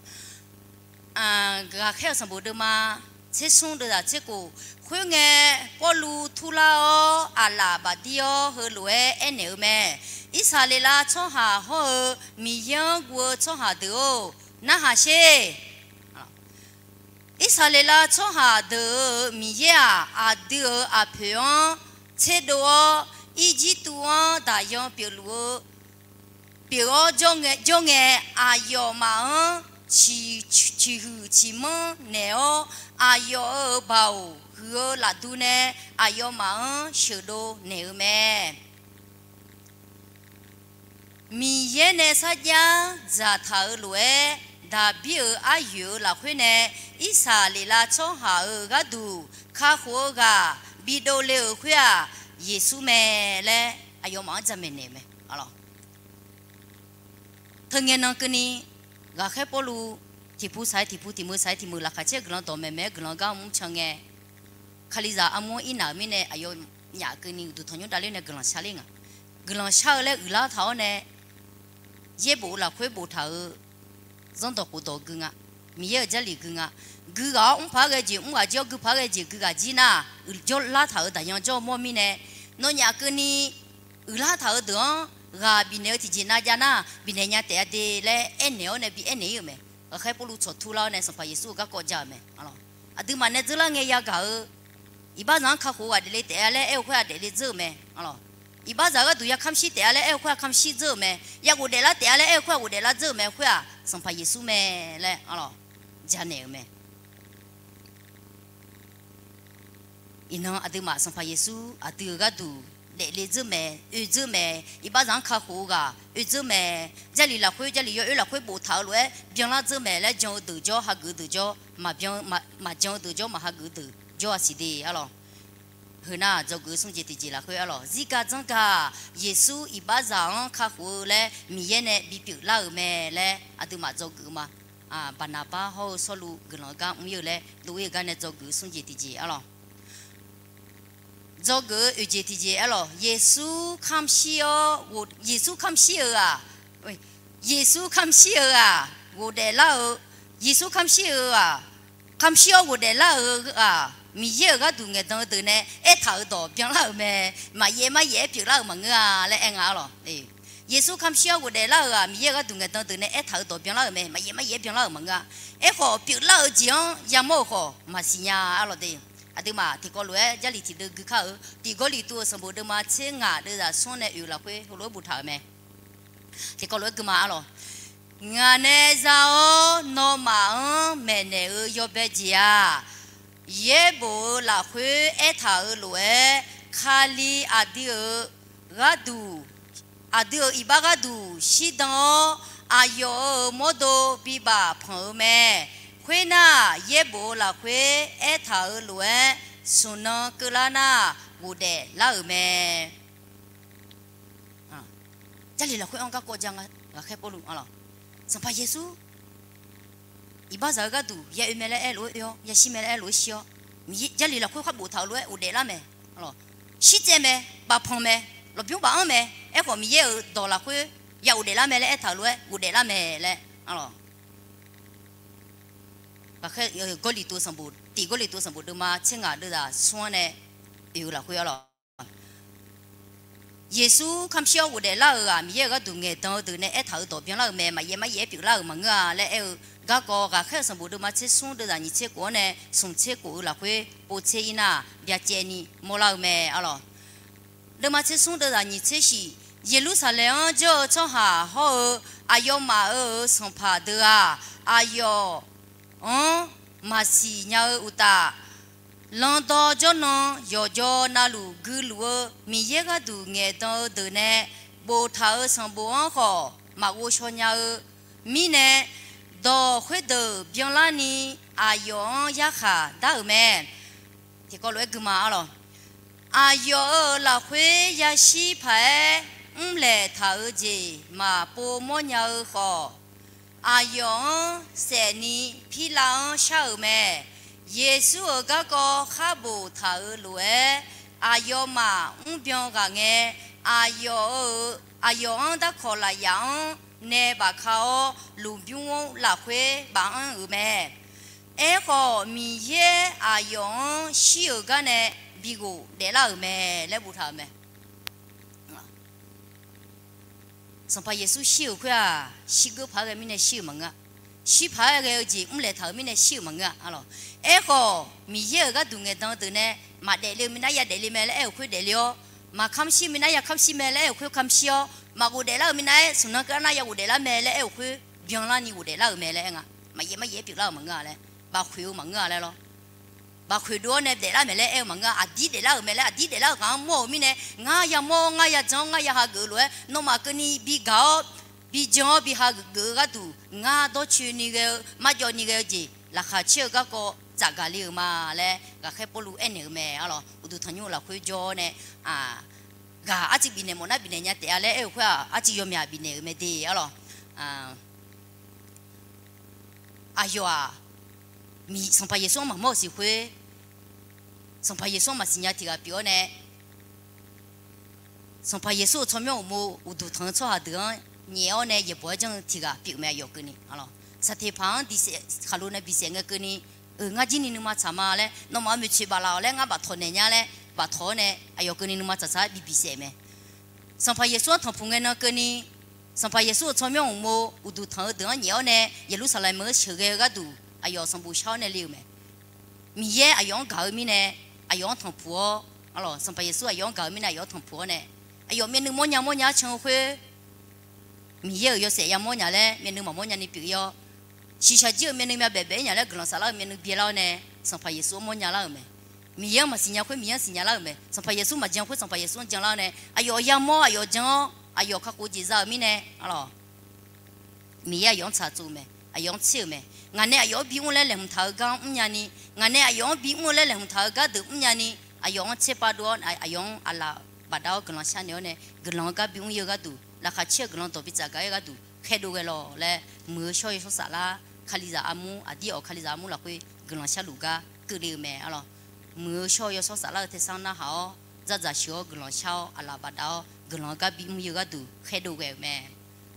Ghaqkhaer-euq sanqbof deuvma tsersmr deuvzaq tserkof. Khoerngae, Pawrluv turlar-awr aqlaf bafdir-awr heulof-aer aernaeq-eu mae. Irsaqleqlav tsawrhaq hawr-eu Miqyaer-anr guv-eu tsawrhaq deuq-or, narhaq sher. Irsaqleqlav tsawrhaq deuq-euq Miqyaer-aq, aqdui-euq aqpoeq-anr tserdov-awr, Irjirtuv-anr daqyan pyeufluf-eu pyeuf-awr jawr ngae, aqyawfmaf-anr ciqhuiq ciqmanr naeq-awr, aqyawf-euq baoq huiq-eu lafduv nae aqyawfmaf-anr sheuqdov naeq-eu mae. Miqyaer nae sarjax dzaqtaq-euq lof-aer, Daqbir-euq aryoeq-euq lafkhoer nae Irsaqleqlav tsawrhaq-euq gharduq kakhof-eu ghaq bidov le-euq khoer-aq, Yeqsur mae laer aqyawfmaf-anr jamaeq naeq-eu mae. Teungae nan keuvni, ghaqkhaer Pawrluv tiqpu saq-aer tiqpu, tiqmeuq saq-aer tiqmeuq, laqkhaq caer-eu guiqlanq dawqmaeq maeq-aer guiqlanq gar mr can ngae, Kalizaq armur-anr irnaq-euq mirnae aqyawfnyaf keuvni uqduq tanqnymr davler nae guiqlanq shar ler nga. Guiqlanq shar-eu laer uiqlar taq-awr nae, yaerbof-eu lafkhoer boftaq-euq zanrdawq khofdawq gui nga. Miqyaer-euq Jarlif gui nga. Gui ghaq-awr mr paq-aer ghae jeq mr ghaq jir-awr, gui paq-aer ghae jeq gui ghaq jir nar, uiqjawrlar taq-euq daqyan jawr-eu mawr mirnae, nawnyaf keuvni uiqlar taq-euq deuq-anr ghaq bifnaeq-eu tiqjeq nav jav nar, bifnaeq nya taef-a de laer aernaeq-awr nae bi aernaeq-ir-euq mae. Ghaqkhaer Pawrluv tsawq turlar-awr nae Sanqpaq Yeqsur-euq garkawv ja-euq mae. Aqduimaf nae dzeurlar ngae yagaq-eu, iqbaxzaq-anr kakhof-eu ghaq daefle taef-a laer aer-eu khoer-aq daefle dzeur-euq mae, arlawq. Iqbaxzaq gharduq ya kamq shir taef-a laer aer-eu khoer-aq kamq shir dzeur-euq mae. Ya ghofdaef lar taef-a laer aer-eu khoer-aq ghofdaef lar dzeur-euq mae. Khoer-aq Sanqpaq Yeqsur mae laer arlawq, janaeq-euq mae. Iqnan aqduimaf Sanqpaq Yeqsur aqdui-euq gharduq daefle dzeur mae, oe dzeur mae. Iqbaxzaq-anr kakhof-eu ghaq oe dzeur mae. Jarlif lafkhoer, Jarlif yawoer lafkhoer boftaq-eu lof-aer byanlar dzeur mae laer jan-eu deuq jawr, hageuf-eu deuq jawr, maqbyan, maqjan-eu deuq jawr, maqhageuf-eu deuq jawr-a siq de arlawq. Heu nar dzawgeuf-eu smrjeq tiqjeq lafkhoer arlawq, zirgaq dzanrgaq-aq, Yeqsur iqbaxzaq-anr kakhof-eu laer Miqyaer nae bipyeuf lar-euq mae laer aqduimaf dzawgeuf-eu ma. Baqnaqbar hawr-eu Sawrluv guiqlanq-eu gar mr-ir-eu laer dov-ir-eu gar nae dzawgeuf-eu smrjeq tiqjeq arlawq. Dzawgeuf-eu oeqjeq tiqjeq arlawq, Yeqsur kamq shir-awr, Yeqsur kamq shir-eu-aq, Yeqsur kamq shir-eu-aq, ghofdaef lar-eu, Yeqsur kamq shir-eu-aq, kamq shir-awr ghofdaef lar-euq-aq, Miqyaer-euq gharduq ngaeqdan-eu deuq nae aertaq-euq dawq byanlar-euq mae. Maqyaef maryaef-aer pyeuflar-euq maqngeur-a laer aer nga arlawq. Yeqsur kamq shir-awr ghofdaef lar-euq-aq, Miqyaer-euq gharduq ngaeqdan-eu deuq nae aertaq-euq dawq byanlar-euq mae. Maqyaef maryaef-aer byanlar-euq maqngeur-a. Aerkhawf pyeuflar-eu jeq-anr yamawr-euq khawf maqsiq nya arlawq de. Aqduimaf tiqkawv lof-aer Jarlif tiqdeuv gui kar-eu, Tiq Gawrliqtu-euq sanqbof deuvma tser ngaq deuvzaq smr-anr nae oeq lafkhoer heulof-aer boftaq-euq mae. Tiqkawv lof-aer guima arlawq. Ngaq nae za-awr nawmaf-anr maeqnaeq-eu yawbae jeq-aq, yaerbof-eu lafkhoer aertaq-euq lof-aer, Kali aqdui-euq gharduq, aqdui-euq iqbax gharduq shirdan-awr, aqyawf-euq mawrdo bibaf panq-eu mae. Khoernar, yaerbof-eu lafkhoer aertaq-euq lof-aer, smq nan keuvlar nar, ghofdaef lar-euq mae. Jarlif lafkhoer-anr garkawv ja nga, ghaqkhaer Pawrluv arlawq. Sanqpaq Yeqsur iqbaxzaq-eu gharduq ya oe mae laer aer lof-aer oe-awr, ya shir mae laer aer lof-aer shir-awr, Jarlif lafkhoer khar boftaq-euq lof-aer ghofdaef lar mae. Shirtsaev mae, bafpanq mae, lafbymr baf-anr mae. Aerkhawf Miqyaer-euq dawq lafkhoer ya ghofdaef lar mae laer aertaq-euq lof-aer ghofdaef lar mae laer arlawq. Gawrliqtu sanqbof, Tiq Gawrliqtu sanqbof deuvma tser ngaq deuvzaq smr-anr nae oeq-eu lafkhoer arlawq. Yeqsur kamq shir-awr ghofdaef lar-euq-aq, Miqyaer-euq gharduq ngaeqdan-eu deuq nae aertaq-euq dawq byanlar-euq mae. Maqyaef maryaef-aer pyeuflar-euq maqngeur-a laer aer-eu garkawv, ghaqkhaer-euq sanqbof deuvma tser smr deuvzaq nyiq tser khof-anr nae smq tser khof-eu lafkhoer pov tser-ir nar, byacaevni mawrlar-eu mae arlawq. Deuvma tser smr deuvzaq nyiq tser shif, Yeqlursaqlaeq-anr jawr-eu tsawrhaq hawr-eu aqyawfmaf-euq sanqpaq deuq-aq, aqyawf-anr maqsiq nya-eu uqtaf, landawr jawrnan yawqjaw navluf guiluf-eu Miqyaer gharduq ngaeqdan-eu deuq nae boftaq-euq sanqbof-anr khawf maqghov shaw nya-eu mirnae, dawq khoerdeuq byanlarni aqyawf-anr yarkhaq dar-euq mae. Tiqkawv lof-aer guima arlawq. Aqyawf-euq lafkhoer yashir paq-aer mrlaeq taq-eu jeq maqpov mawrnya-eu khawf, aqyawf-anr saefni Pirlav-anr shar-euq mae. Yeqsur-euq garkawv khar boftaq-euq lof-aer, aqyawfmaf mrbyan ghaq ngae, aqyawf-euq, aqyawf-anr darkawq lafyaf-anr nae bafka-awr, lmqbymr lafkhoer baf-anr-euq mae. Aerkhawf, Miqyaer aqyawf-anr shir-euq gar nae bi ghofdaef lar-euq mae laer boftaq-euq mae. Sanqpaq Yeqsur shir-euq khoer-aq, shirgeur paq-aer ghae mirnae shir-euq maqngeur-a. Shir paq-aer ghae-eu jeq mrlaeq taq-euq mirnae shir-euq maqngeur-a arlawq. Aerkhawf, Miqyaer-euq gharduq ngaeqdan-eu deuq nae maqdaefle-eu minav ya daefle mae laer aer-euq khoer daefle-awr, maqkamq shir minav ya kamq shir mae laer aer-euq khoer kamq shir-awr, maqghofdaef lar-eu minav-aer smq nan keuvlar nar ya ghofdaef lar mae laer aer-euq khoer byanlarni ghofdaef lar-euq mae laer aer nga. Maqyaef maryaef-aer pyeuflar-euq maqngeur-a laer, bafkhoeq-eu maqngeur-a laer lawr. Bafkhoeq dov-awr nae daeflar maeq laer aer-eu maqngeur-a. Aqdir daeflar-euq mae laer, aqdir daeflar-euq ghaq-anr mawr-euq mirnae, ngar yamawr-awr, ngar yajan-awr, ngar ya hageuf-eu lof-aer, nawmaf keuvni bigaq-awr, bijan-awr, bi hageuf-eu gharduq, ngar dawrcoeni ghae-eu, marjawvni ghae-eu jeq, laqkhaq caer-eu garkawv tsafgaq le-euq ma laer ghaqkhaer Pawrluv aernaeq-eu mae arlawq. Uqduq tanqnymr-eu lafkhoer jawr-awr nae, ghaq arcuiv bifnaeq mawf nar bifnaeq nya taef-a laer aer-eu khoer-aq, arcuiv yawmyaq bifnaeq-euq mae de arlawq. Aqyawf-aq, Sanqpaq Yeqsur-anr maqmawr-euq siq khoer, Sanqpaq Yeqsur-anr maqsiq nya tiq ghaq pyeuf-awr nae, Sanqpaq Yeqsur-euq tsawrmyanr uqmov uqduq tanq-eu tsawrhaq deuq-anr nyaef-awr nae yaeqbawq-aer janr-eu tiq ghaq pyeuf-eu mae. Aqyawf keuvni, Saqteqpaq-anr diq saef, khaqlo nae bisaef ngae keuvni, ngar jir ni nuima tsaq ma laer, nawmaf-euq maeqtsoeq baflaf-awq laer ngar baftawq naeq nya laer baftawq-awr nae, aqyawf keuvni nuima tsaqtsaq-aer bi bisaef mae. Sanqpaq Yeqsur-anr tanqpuq ngae nan keuvni, Sanqpaq Yeqsur-euq tsawrmyanr uqmov uqduq tanq-eu deuq-anr nyaef-awr nae, Yeqlursaqlaeq meuq-anr sheuqghae-eu gharduq aqyawf sanqbof shar-awr nae le-euq mae. Miqyaer aqyawf-anr gaq-eu mirnae, aqyawf-anr tanqpuq-awr, Sanqpaq Yeqsur aqyawf-anr gaq-eu mirnae aqyawf-anr tanqpuq-awr nae, Aqyawf myavnuiv mawrnya mawrnya-aer can-eu khoer, Miqyaer-euq yawshaef yamawr nya laer myavnuiv maqmawr nyani pyeuf-ir-awr, shiqshaq jir-euq myavnuiv myavbaef baef-ir nya laer guiqlanq saflar-eu myavnuiv byaelar-awr nae, Sanqpaq Yeqsur-anr mawrnya lar-euq mae. Miqyaer-anr maqsiqnya khoer Miqyaer-anr siqnya lar-euq mae. Sanqpaq Yeqsur maqjan khoer Sanqpaq Yeqsur-anr jan lar-awr nae, aqyawf yamawr aqyawf jan-awr aqyawf kakhof jeq za-euq mirnae, arlawq, Miqyaer aqyawf-anr tsaqtsov-eu mae, aqyawf-anr tser-euq mae. Ngaq nae aqyawf-anr bimr laer laeqhmq taq-eu gar-anr mrnya ni, ngaq nae aqyawf-anr bimr laer laeqhmq taq-eu gardeuq mrnya ni, aqyawf-anr tserpav dov-awr aqyawf-anr aqlaf bafdav-awr guiqlanq sharnaeq-awr nae, guiqlanq-eu gar bimr ir-eu gharduq, laqkhaq caer-eu guiqlanq dawq bi tsaf gaq-ir gharduq khaerdov ghae lawq laer, muiq-eu shawr-eu shawrsaf lar, Kalizaq armur aqdir awq Kalizaq armur lafkhoer guiqlanq sharluf gar keuvle-eu mae, arlawq. Muiq-eu shawr-eu yawshawr saflar-eu tersar narhaq-awr, dzardzaq sheuq-awr guiqlanq shar-awr aqlaf bafdav-awr guiqlanq-eu gar bimr ir-eu gharduq khaerdov ghae-euq mae.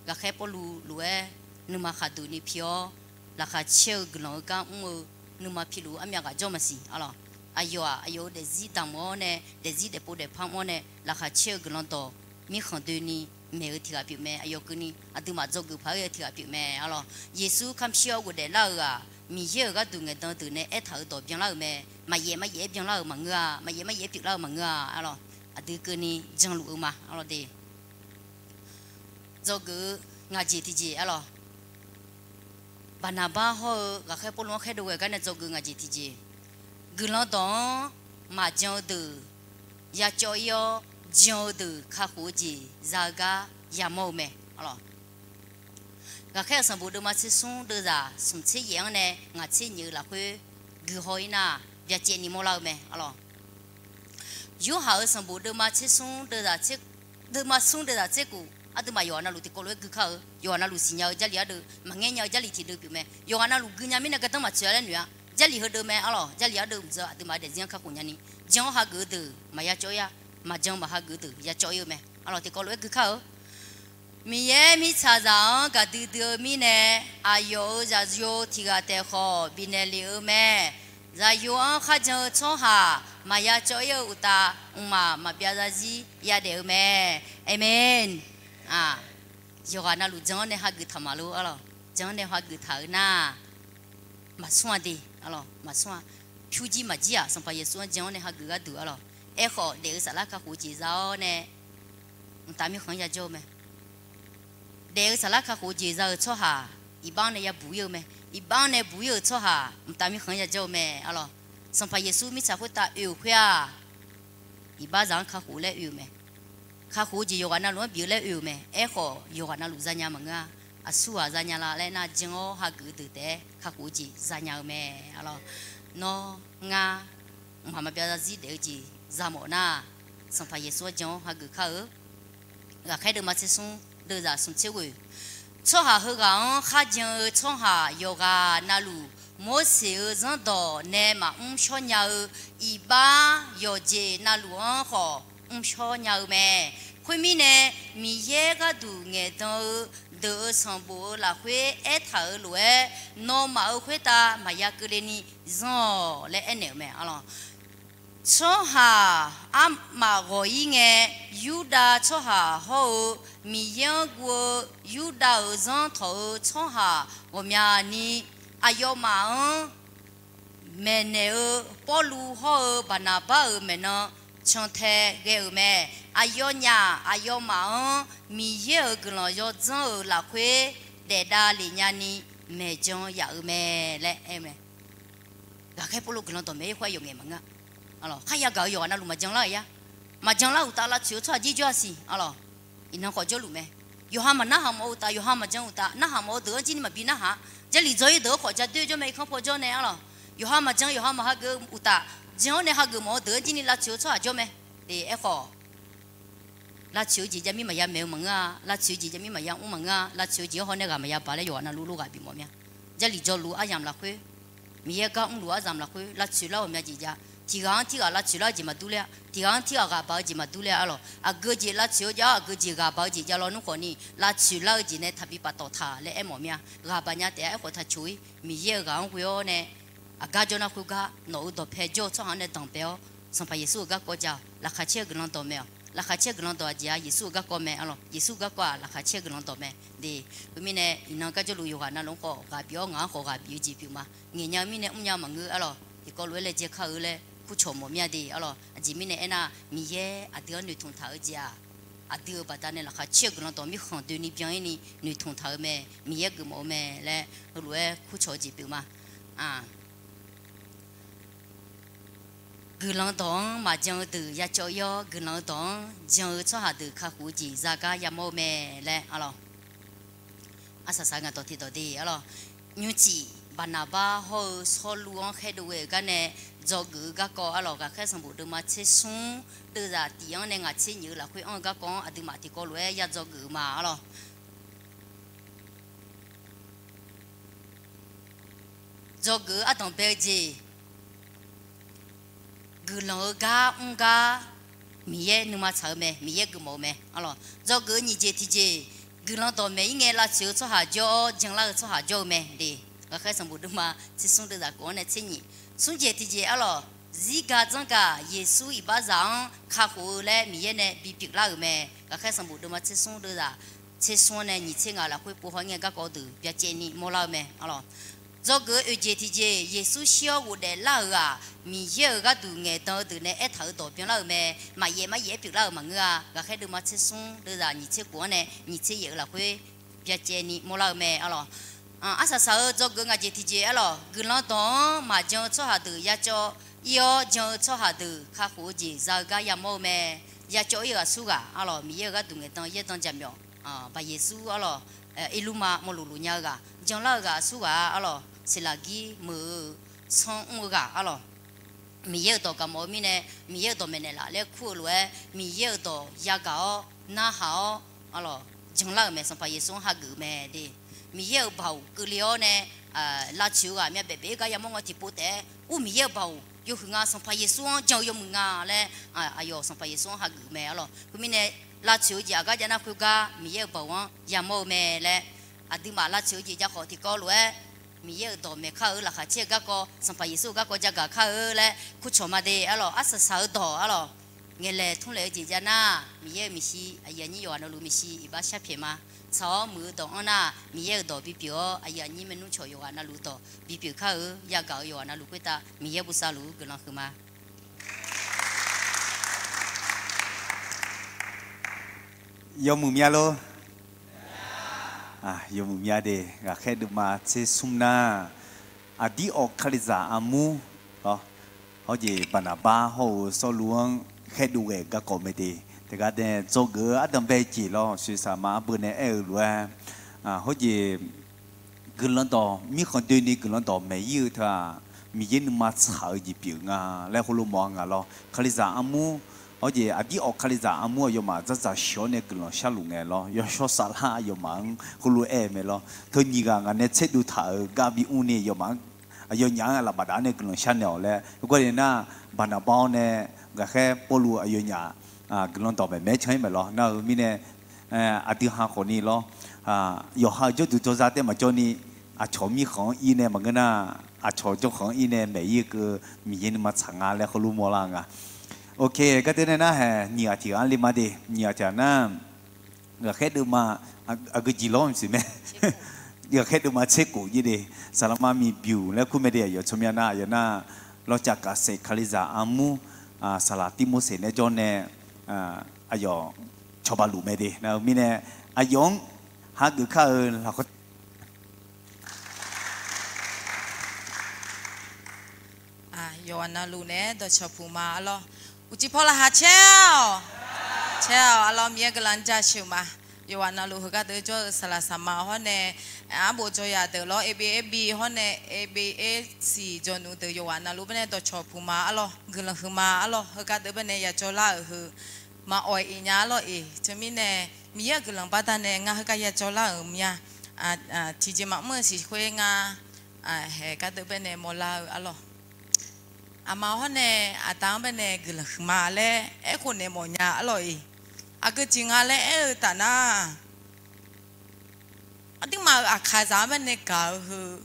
Ghaqkhaer Pawrluv lof-aer nuima khaqduq ni pi-awr, laqkhaq caer-eu guiqlanq-eu gar mr-eu nuima piluf armyav ghaq jawr maqsiq, arlawq. Aqyawf-aq aqyawf-euq daefzir damq-awr nae, daefzir daefpov daefpar mr-awr nae, laqkhaq caer-eu guiqlanq dawq mirkhanq doeni maeq-eu tiq ghaq pyeuf mae. Aqyawf keuvni aqduimaf dzawgeuf paq-aer ghae-eu tiq ghaq pyeuf mae, arlawq. Yeqsur kamq shir-awr ghofdaef lar-euq-aq, Miqyaer-euq gharduq ngaeqdan deuq nae aertaq-euq dawq byanlar-euq mae. Maqyaef maqyaef-aer byanlar-euq maqngeur-a, maqyaef maqyaef-aer pyeuflar-euq maqngeur-a, arlawq. Aqdui keuvni janluf-eu ma, arlawq de. Dzawgeuf-eu ngaq jeq tiqjeq, arlawq. Baqnaqbar hawr-eu ghaqkhaer Pawrluv-anr khaerdov ghae gar nae dzawgeuf-eu ngaq jeq tiqjeq, guiqlanq dawq-anr maqjan-eu deuq yacawv ir-awr, jan-eu deuq kakhof-eu jeq za-eu gar yamawr-eu mae, arlawq. Ghaqkhaer-euq sanqbof deuvma tser smr deuvzaq smq tser yaef-anr nae ngaq tser nyiq-eu lafkhoer guihaw ir nar, byacaevni mawrlar-eu mae, arlawq. Yorhaq-euq sanqbof deuvma tser smr deuvzaq tser, deuvma smr deuvzaq tser kof, aqduimaf yawqghaq navluf tiqkawv lof-aer gui kar-eu, yawqghaq navluf siqnya-eu Jarlif ardeuv, maqngaer nya-eu Jarlif tiqdeuv pyeuf mae. Yawqghaq navluf gui nya mirnae gardanr maqtsoeq-a laer noeq-a. Jarlif heudeuv mae, arlawq. Jarlif ardeuv mqdzeu aqduimaf daefzir-anr kakhof nyani, jan-awr hageuf-eu deuq maqya cawv ir-a, maqjan maqhageuf-eu deuq yacawv ir-eu mae, arlawq. Tiqkawv lof-aer gui kar-eu Miqyaer mirtsaqzaq-anr gaqdui dui-eu mirnae, aqyawf-euq zaqyo tiq ghaq taef khawf bifnaeq lef-eu mae. Zaqyo-anr kharjan-eu tsawrhaq maqya cawv ir-eu uqtaf, mqmaq maqbyav zarzir yadaef-eu mae. Aqmeq. Yawqghaq navluf jan-awr nae hageuf taq maqlor, arlawq. Jan-awr nae hageuf taq-eu nar, maqsmr-a de, arlawq, maqsmr-a. Pyurjir maqjir-aq, Sanqpaq Yeqsur-anr jan-awr nae hageuf gharduq, arlawq. Aerkhawf, daef-eu saflar kakhof jeq za-awr nae, mqtav mirkhanq-anr yajawr-eu mae. Daef-eu saflar kakhof jeq za-euq tsawrhaq, iqbax-anr nae yabuq ir-eu mae. Iqbax-anr nae buq ir-euq tsawrhaq, mqtav mirkhanq-anr yajawr-eu mae, arlawq. Sanqpaq Yeqsur mirtsaq khoertav oe-euq khoer-aq, iqbaxzaq-anr kakhof laer oe-euq mae. Kakhof-eu jeq yawqghaq navluf-anr bif-eu laer oe-euq mae. Aerkhawf, yawqghaq navluf zanya maqngeur-a. Aqsurghaq zanya la laer nar, jan-awr hageuf-eu deuq taef-aer kakhof-eu jeq zanya-eu mae, arlawq. Nawr, ngar, mqmaq maqbyav zarzir daef-eu jeq za mawf nar, Sanqpaq Yeqsur-anr jan-awr hageuf kar-eu. Ghaqkhaer deuvma tser smr deuvzaq smq tser ghoeq, tsawrhaq heughaq-anr kharjan-eu tsawrhaq yawqghaq navluf, Morseq-euq zanrdawq nae maqmr shawr nya-eu, iqbax yawqjeq navluf-anr khawf mr shawr nya-eu mae. Khoermirnae, Miqyaer gharduq ngaeqdan-eu deuq-euq sanqbof-eu lafkhoer aertaq-euq lof-aer, nawmaf-euq khoertav maqya keuvle ni zanr-awq laer aernaeq-euq mae, arlawq. Tsawrhaq armaf ghawq-ir ngae, Yurdav tsawrhaq hawr-eu, Miqyaer-anr guv-eu Yurdav-euq zanr tawq-eu tsawrhaq ghawqmyani, aqyawfmaf-anr maeqnaeq-eu Pawrluv hawr-eu Baqnaqbar-euq maeqnan cantae ghae-euq mae. Aqyawfnyaf aqyawfmaf-anr Miqyaer-euq guiqlanq yawdzanr-euq lafkhoer daefdav lef nyani maeqjan yaf-eu mae laer aer-eu mae. Ghaqkhaer Pawrluv guiqlanq dawqmaeq-ir khoer aqyawf ngaeq maqngeur-a. Kharya gaq-euq yawqghaq navluf maqjan lar-euq ya. Maqjan lar uqtaf lavtsoeq-eu tsawrhaq jir jawr-a siq, arlawq. Iqnan khawf jawrluf mae. Yawqha maqnarhaq mawf-eu uqtaf, yawqha maqjan uqtaf, narhaq mawf-eu deuq-anr jir ni maqbi narhaq-a. Jarlif dzaw-ir deuq-anr khawf ja doer jawr mae, irkanr paw jawr nae, arlawq. Yawqha maqjan yawqha maqhageuf uqtaf, jan-awr nae hageuf mawf-eu deuq-anr jir ni lavtsoeq-eu tsawrhaq jawr mae. Aerkhawf, lavtsoeq-eu jeq javmir maqya maeq-eu maqngeur-a, lavtsoeq-eu jeq javmir maqya mr maqngeur-a, lavtsoeq-eu jeq-anr haw nae ghaq maqya baq laer yawqghaq navluf lof ghaq bif mawf mya. Jarlif jawrluf aryamq lafkhoer, Miqyaer gar mrluf aryamq lafkhoer lavtsoeq lar-euq mya jeq jav. Tiq ghaq-anr tirghaq lavtsoeq lar-eu jeq maqdur ler-a. Tiq ghaq-anr tirghaq ghaq baq-eu jeq maqdur ler-a, arlawq. Aqgeu jeq lavtsoeq-eu jav-awr, aqgeu jeq ghaq baq-eu jeq jav lawnmr khawf ni, lavtsoeq lar-eu jeq nae taqbi paftawf taq laer aermawf mya. Ghaq baq nya taef-a. Aerkhawf taqcoq-ir, Miqyaer-euq ghaq-anr ghoe-awr nae, aqgar jawr nar khoergar nawq-euq dawqpae jawr-eu tsawrhaq-anr nae danqbae-awr, Sanqpaq Yeqsur-euq garkawv ja-awq. Laqkhaq caer-eu guiqlanq dawq mae-awq. Laqkhaq caer-eu guiqlanq dawq aqjeq-aq, Yeqsur-euq garkawv mae, arlawq. Yeqsur-euq garkawv-aq laqkhaq caer-eu guiqlanq dawq mae. De, khoermirnae iqnan gar jawrluf yawqghaq navluf-anr khawf ghaq bif-awr, ngaq-anr khawf ghaq bif-eu jeq pyeuf ma. Ngaeqnya-eu mirnae mrnya maqngeur, arlawq. Tiqkawv lof-aer laejae kar-eu laer kurcawq mawf mir-a de, arlawq. Aqjeq mirnae aernar, Miqyaer aqdui-anr noeqtmq taq-eu jeq-aq, aqdui-euq baqdanae laqkhaq caer-eu guiqlanq dawq mirkhanq doeni byan-ir ni noeqtmq taq-eu mae. Miqyaer geufmawf-eu mae laer heulof-aer kurcawq-eu jeq pyeuf ma. Guiqlanq dawq-anr maqjan-eu deuq ya cawv-ir-awr, guiqlanq-eu dawq-anr jan-eu tsawrhaq deuq kakhof-eu jeq zagar yamawr-eu mae laer arlawq. Arsaq saq-eu ngaq dawq tiqdawq de arlawq. Nymrcif Baqnaqbar hawr-eu Sawrluv-anr khaerdov ghae-euq gar nae dzawgeuf-eu garkawv arlawq, Ghaqkhaer sanqbof deuvma tsersmr deuvzaq tiq-anr nae ngaq tser nyiq-eu lafkhoer anr-eu garkawv-anr aqduimaf tiqkawv lof-aer ya dzawgeuf-eu ma arlawq. Dzawgeuf-eu ardanq bae-eu jeq, guiqlanq-eu gar mr gar Miqyaer nuima tsaq-eu mae, Miqyaer geufmawf-eu mae arlawq. Dzawgeuf-eu nyiq jeq tiqjeq, guiqlanq dawqmaeq-ir ngae lavtsoeq-eu tsawrhaq jawr-awr janlar-eu tsawrhaq jawr-eu mae de. Ghaqkhaer sanqbof deuvma tsersmr deuvzaq khof-anr nae tser nyiq. Smr jeq tiqjeq arlawq, zirga dzanrgaq Yeqsur iqbaxzaq-anr kakhof-eu laer Miqyaer nae bipyeuf lar-euq mae. Ghaqkhaer sanqbof deuvma tsersmr deuvzaq tsersmr-anr nae nyiq tser ngaq lafkhoer pov haw ngae garkawv deuq byacaevni mawrlar-eu mae arlawq. Dzawgeuf-eu oeq jeq tiqjeq, Yeqsur shir-awr ghofdaef lar-euq ghaq Miqyaer-euq gharduq ngaeqdan-eu deuq nae aertaq-euq dawq byanlar-euq mae. Maqyaef maryaef-aer pyeuflar-euq maqngeur-a. Ghaqkhaer deuvma tsersmr deuvzaq nyiq tser khof-anr nae nyiq tser yaef-eu lafkhoer byacaevni mawrlar-eu mae arlawq. Arsaq saq-eu dzawgeuf ngaq jeq tiqjeq arlawq, guiqlanq dawq-anr maqjan-eu tsawrhaq deuq ya cawv-ir-awr, jan-eu tsawrhaq deuq kakhof-eu jeq za-eu gar yamawr-eu mae. Ya cawv-ir-euq aqsurghaq arlawq, Miqyaer-euq gharduq ngaeqdan yaerdan jaqmyawf Baoq Yeqsur arlawq, irlurma mawrluf luf nya-eu ghaq, janlar-eu ghaq aqsurghaq arlawq, seqlaqgir meuq-eu sanr mr-eu ghaq arlawq, Miqyaer-euq dawq gaqmawf-eu mirnae, Miqyaer-euq dawq maeqnaeq laf laer kur-eu lof-aer, Miqyaer-euq dawq yagaq-awr narhaq-awr arlawq, janlar-euq mae. Sanqpaq Yeqsur-anr hageuf-eu mae de. Miqyaer-euq baoq keuvle-awr nae lavtsoeq-eu ghaq myavbaef baef-aer gar yamawr nga tiqpov taef-aer, ur Miqyaer-euq baoq yawhuiq nga, Sanqpaq Yeqsur-anr jan-eu yawmuiq nga laer aqyawf Sanqpaq Yeqsur-anr hageuf-eu mae arlawq. Khoermirnae, lavtsoeq-eu jeq aqgar jav nar khoergar Miqyaer-euq baoq-anr yamawr-eu mae laer, aqduimaf lavtsoeq-eu jeq jav khawf tiqkawv lof-aer Miqyaer-euq dawq maeq kar-eu laqkhaq caer-eu garkawv, Sanqpaq Yeqsur-euq garkawv jagaq kar-eu laer kurcawq ma de arlawq. Arsaq saq-eu dawq arlawq, ngaeqlaeq tmrlaeq-eu jeq jav nar, Miqyaer-euq maeqshi aqyuif aqnyir yawqghaq navluf maeqshi iqbax sharpyaeq ma. Tsaq-awr muiq-eu dawq-anr nar, Miqyaer-euq dawq bipyeuf-awr, aqyuif aqnyir maernmr cawq yawqghaq navluf dawq bipyeuf kar-eu, yagaq-eu yawqghaq navluf khoertav Miqyaer bosav luf-ur guiqlanq huiqma. Yawmuiq mya lor. Yawmuiq mya de. Ghaqkhaer deuvma tsersmr nar, aqdir awq Kalizaq armur, hawr jeq Baqnaqbar hawr-eu Sawrluv-anr khaerdov ghae-euq garkawv mae de. Teugar dae dzawgeuf-eu ardanqbae jeq lawr, soeqsaq ma arbeuv nae aer-eu lof-aer, hawr jeq guiqlanq dawq mirkhanq doeni guiqlanq dawq maeq-ir-eu teu-aq, Miqyaer nuima tsaq-eu jeq pyeuf nga laer heulof mawf-a nga lawr. Kalizaq armur, hawr jeq aqdir awq Kalizaq armur aqyawfmaf dzardzaq sheuq-awr nae guiqlanq sharluf ngae lawr. Yawshawr Saflar aqyawfmaf-anr heulof-aer aer mae lawr. Teu nyiq ghaq ngaq nae tserdov taq-euq gar bi mr ni yawfmaf-anr, aqyawfnyaf-anr lafbaf daf-awr nae guiqlanq shar naeq-awq laer. Heugar nae nar, Baqnaqbar-awr nae ghaqkhaer Pawrluv aqyawfnyaf guiqlanq dawq maeq maeq-aer can-ir maeq lawr. Nar-eu mirnae, aqdui ha khawfni lawr, yawqha-euq jawrduq jawrzar taef maqjawrni, aqcawq mirkhanq-anr ir nae maqngeur nar, aqcawq jawrkhanq-anr ir nae maeq-ir-eu keuv Miqyaer nuima tsaq nga laer heulof mawrlar nga. Ok, gardeuv nae nar hae nyiq ghaq tiq ghaq-anr le ma de. Nyiq ghaq tiq ghaq nar, ghaqkhaer deuvma, aqgeu jeq lawr mqsiq mae. Ghaqkhaer deuvma tser khof jir de. Saqlaqma miqbymq laer kur mae de. Aqyawf tsawrmyanr nar, aqyawf nar, lawrcav kaqsaef Kalizaq armur, saqlaq Tirmorseq nae jawr nae, aqyawf cawba luf mae de. Nar-eu mirnae, aqyawf-anr hageuf kar-eu lafkhoer Yawqghaq navluf naeq-aer dawqcawq puq ma arlawr. Uqcif paw laqkhaq caer-awq. Caer-awq arlawr, Miqyaer guiqlanq jaceuq ma. Yawqghaq navluf heugar deuq jawr-eu saqlaq saqma hawr nae, arbof jawq yaq deuq lawr, A B A B hawr nae A B A C jawq nuf deuq yawqghaq navluf bae nae dawqcawq puq ma arlawr, guiqlanq huiq ma arlawr, heugar deuq bae nae yajawr lar-euq heu maqawq-iq nya arlawr-iq. Teumirnae Miqyaer-euq guiqlanq baqdanae ngar heugar yajawr lar-euq mya. Tiqjeq maqmr-eu siq khoer ngar haeq gar deuq bae nae mawrlar-eu arlawr. Aqma hawr nae aqda-anr bae nae guiqlanq huiq ma laer aerkhof naeq mawf nya arlawr-iq. Aqgeu jeq nga laer aer-eu taf nar, aqduimaf-euq aqkaqzaq-anr bae nae gaq-eu heu,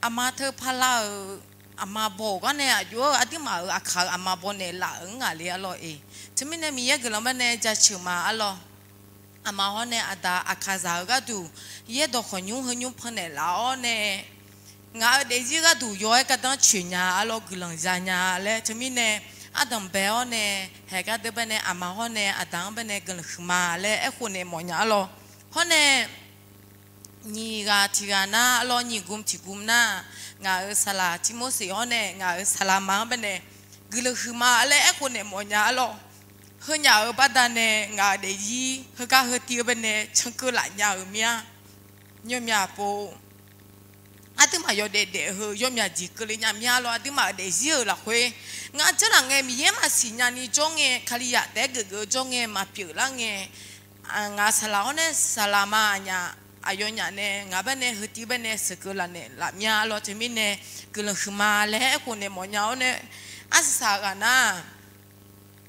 aqma teu pala-euq aqma baw-euq gar nae aqjox-eu aqduimaf-euq aqkaq-euq aqma baw naeqlaf-euq-anr ngaq le arlawr-iq. Teumirnae Miqyaer guiqlanq bae nae jaceuq ma arlawr. Aqma hawr nae aqda aqkaqzaq-eu gharduq yaerdawq khawqnymr heu nymr pannaeq laf-awr nae, ngaq-euq daefzir gharduq yaw-aer gardanr coeq nya arlawr, guiqlanq za nya laer. Teumirnae ardanq bae-awr nae, haeq gar deuq baenae aqma hawr nae aqda-anr baenae guiqlanq huiqma laer aerkhof naeq mawfnya arlawr. Hawr nae nyiq ghaq tiq ghaq nar arlawr, nyiq gm tiq gm nar, ngaq-euq saqlaq Tirmorseq hawr nae ngaq-euq saqlaqma-anr baenae guiqlanq huiqma laer aerkhof naeq mawfnya arlawr. Heunyaf-euq baqdanae ngaq-euq daefzir heugar heutiv-eu baenae cankeuv laf nya-euq mir-a. Yawmyaq pov aqduimaf yawdaef daef-eu heu yawmyaq jeq keuvle nya mir-a lawr. Aqduimaf-euq daefzir-euq lafkhoer ngar janrlaf ngae, Miqyaer maqsiq nyani jawr ngae, Kalizaq taef-aer geufgeuf-eu jawr ngae, maqpyeuf lar ngae, ngaq saqlaq hawr nae saqlaqma aqnyaf aqyawfnyaf nae ngaq baenae heutiv baenae sheuqkeuv laf naeq laf mir-a lawr. Teumirnae guiqlanq huiqma laer aerkhof naeq mawfnya-awr nae, arsaq saq ghaq nar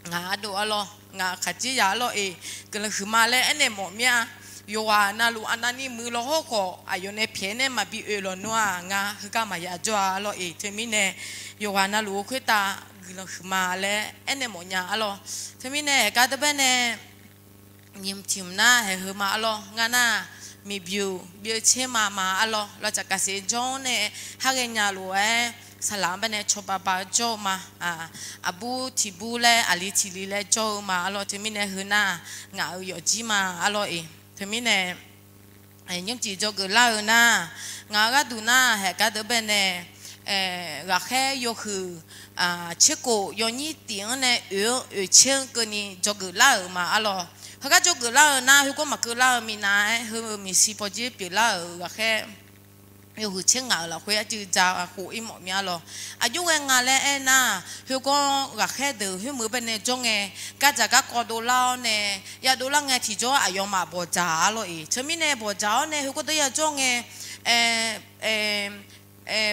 ngaq ardov arlawr, ngaq khaqdzerzaq arlawr-eq, guiqlanq huiqma laer aernaeq mawf mir-a. Yawqghaq navluf aqnavni muiq lawhawr khawf, aqyawf nae pyaeq nae maqbi oe lawq nmr-aq, ngar heugar maqya jawr-a arlawr-eq. Teumirnae yawqghaq navluf-eu khoertav guiqlanq huiqma laer aernaeq mawfnya arlawr. Teumirnae haeq gar deuq baenae nyiq tiq mq nar haeq heu ma arlawr. Ngar nar miqbyoeq byeuvcaer ma ma arlawr. Lawqtsaf kaqsaef jawr-awr nae, har ghaenya lof-aer saqlaq-anr baenae cawba ba-eu jawr-eu ma. Aqbur tiq bur laer aqli tiq li laer jawr-eu ma arlawr. Teumirnae heu nar ngaq-euq yawfjir ma arlawr-eq. Teumirnae nymrcif dzawgeuf lar-eu nar, ngaq-euq gharduq nar haeq gar deuq baenae ghaqkhaer yawhuiq tserkof yawnyir tif-anr nae oeq-anr oeq caer-anr keuvni dzawgeuf lar-euq ma arlawr. Heugar dzawgeuf lar-eu nar, khoergar maqkeuv lar-eu minav-aer heu-eu maeqshi pawdzer pyeuflar-euq ghaqkhaer yawhuiq tser ngaq-euq lafkhoer arcuiv dzaq khof ir mawf mir arlawr. Aqjox ghae nga laer aernar, khoergar ghaqkhaer deuq khoermeuq baenae jawr ngae, gardzaq garkawv dovlar-awr nae yadov lar ngae tiqjawr aqyawfmaf bawqdzaq arlawr-eq. Teumirnae bawqdzaq-awr nae khoergar deuq yajawr ngae,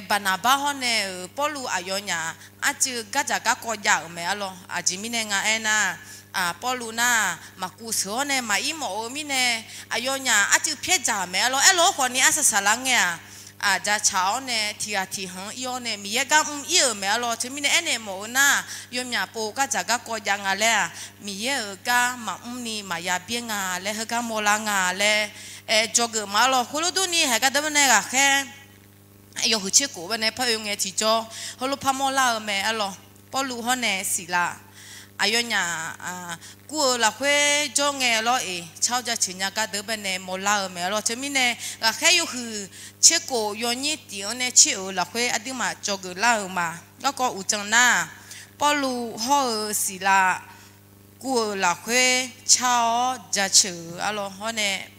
Baqnaqbar hawr nae-euq Pawrluv aqyawfnyaf arcuiv gardzaq garkawv jav-euq mae arlawr. Aqjeq mirnae nga aernar, Pawrluv nar maqkuv sheuq-awr nae maqir mawf-eu mirnae, aqyawfnyaf arcuiv pyaer dzaq-euq mae arlawr. Aerlof-aer khawfni arsaq saqlar ngae-aq, dzaqcaq-awr nae tiq ghaq tiq hanq-anr ir-awr nae Miqyaer gar mr ir-euq mae arlawr. Teumirnae aernaeq mawf-eu nar, yawmyaq pov gardzaq garkawv jav nga laer-aq, Miqyaer-euq gar maqmr ni maqya byaer nga laer heugar mawrlar nga laer dzawgeuf ma arlawr. Khoerlof durni haeq gar deuq baenae ghaqkhaer yawhuiq tserkof baenae par oe ngae tiqjawr heulof par mawrlar-eu mae arlawr. Pawrluv hawr nae Siqlav aqyawfnyaf kur-eu lafkhoer jawr ngae lawr-eq, car-awr jaceuq nya gar deuq baenae mawrlar-eu mae arlawr. Teumirnae ghaqkhaer yawhuiq tserkof yawnyir tif-anr nae tser-euq lafkhoer aqduimaf dzawgeuf lar-eu ma. Garkawv uqdzan nar, Pawrluv hawr-eu Siqlav kur-eu lafkhoer car-awr jaceuq-eu arlawr. Hawr nae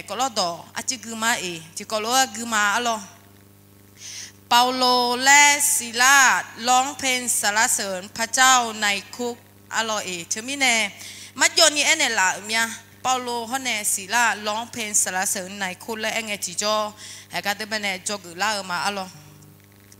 kawvlawr dawq arcuiv gui ma-eq, tiqkawv lof-aer gui ma arlawr. เปาโลและศิลา ร้องเพลงสรรเสริญพระเจ้าในคุก arlawr-eq. Teumirnae marjawvni aernaeq laf-euq mya, Pawrluv hawr nae Siqlav ร้องเพลงสรรเสริญในคุก laer aer ngae tiqjawr, haeq gar deuq baenae dzawgeuf lar-eu ma arlawr.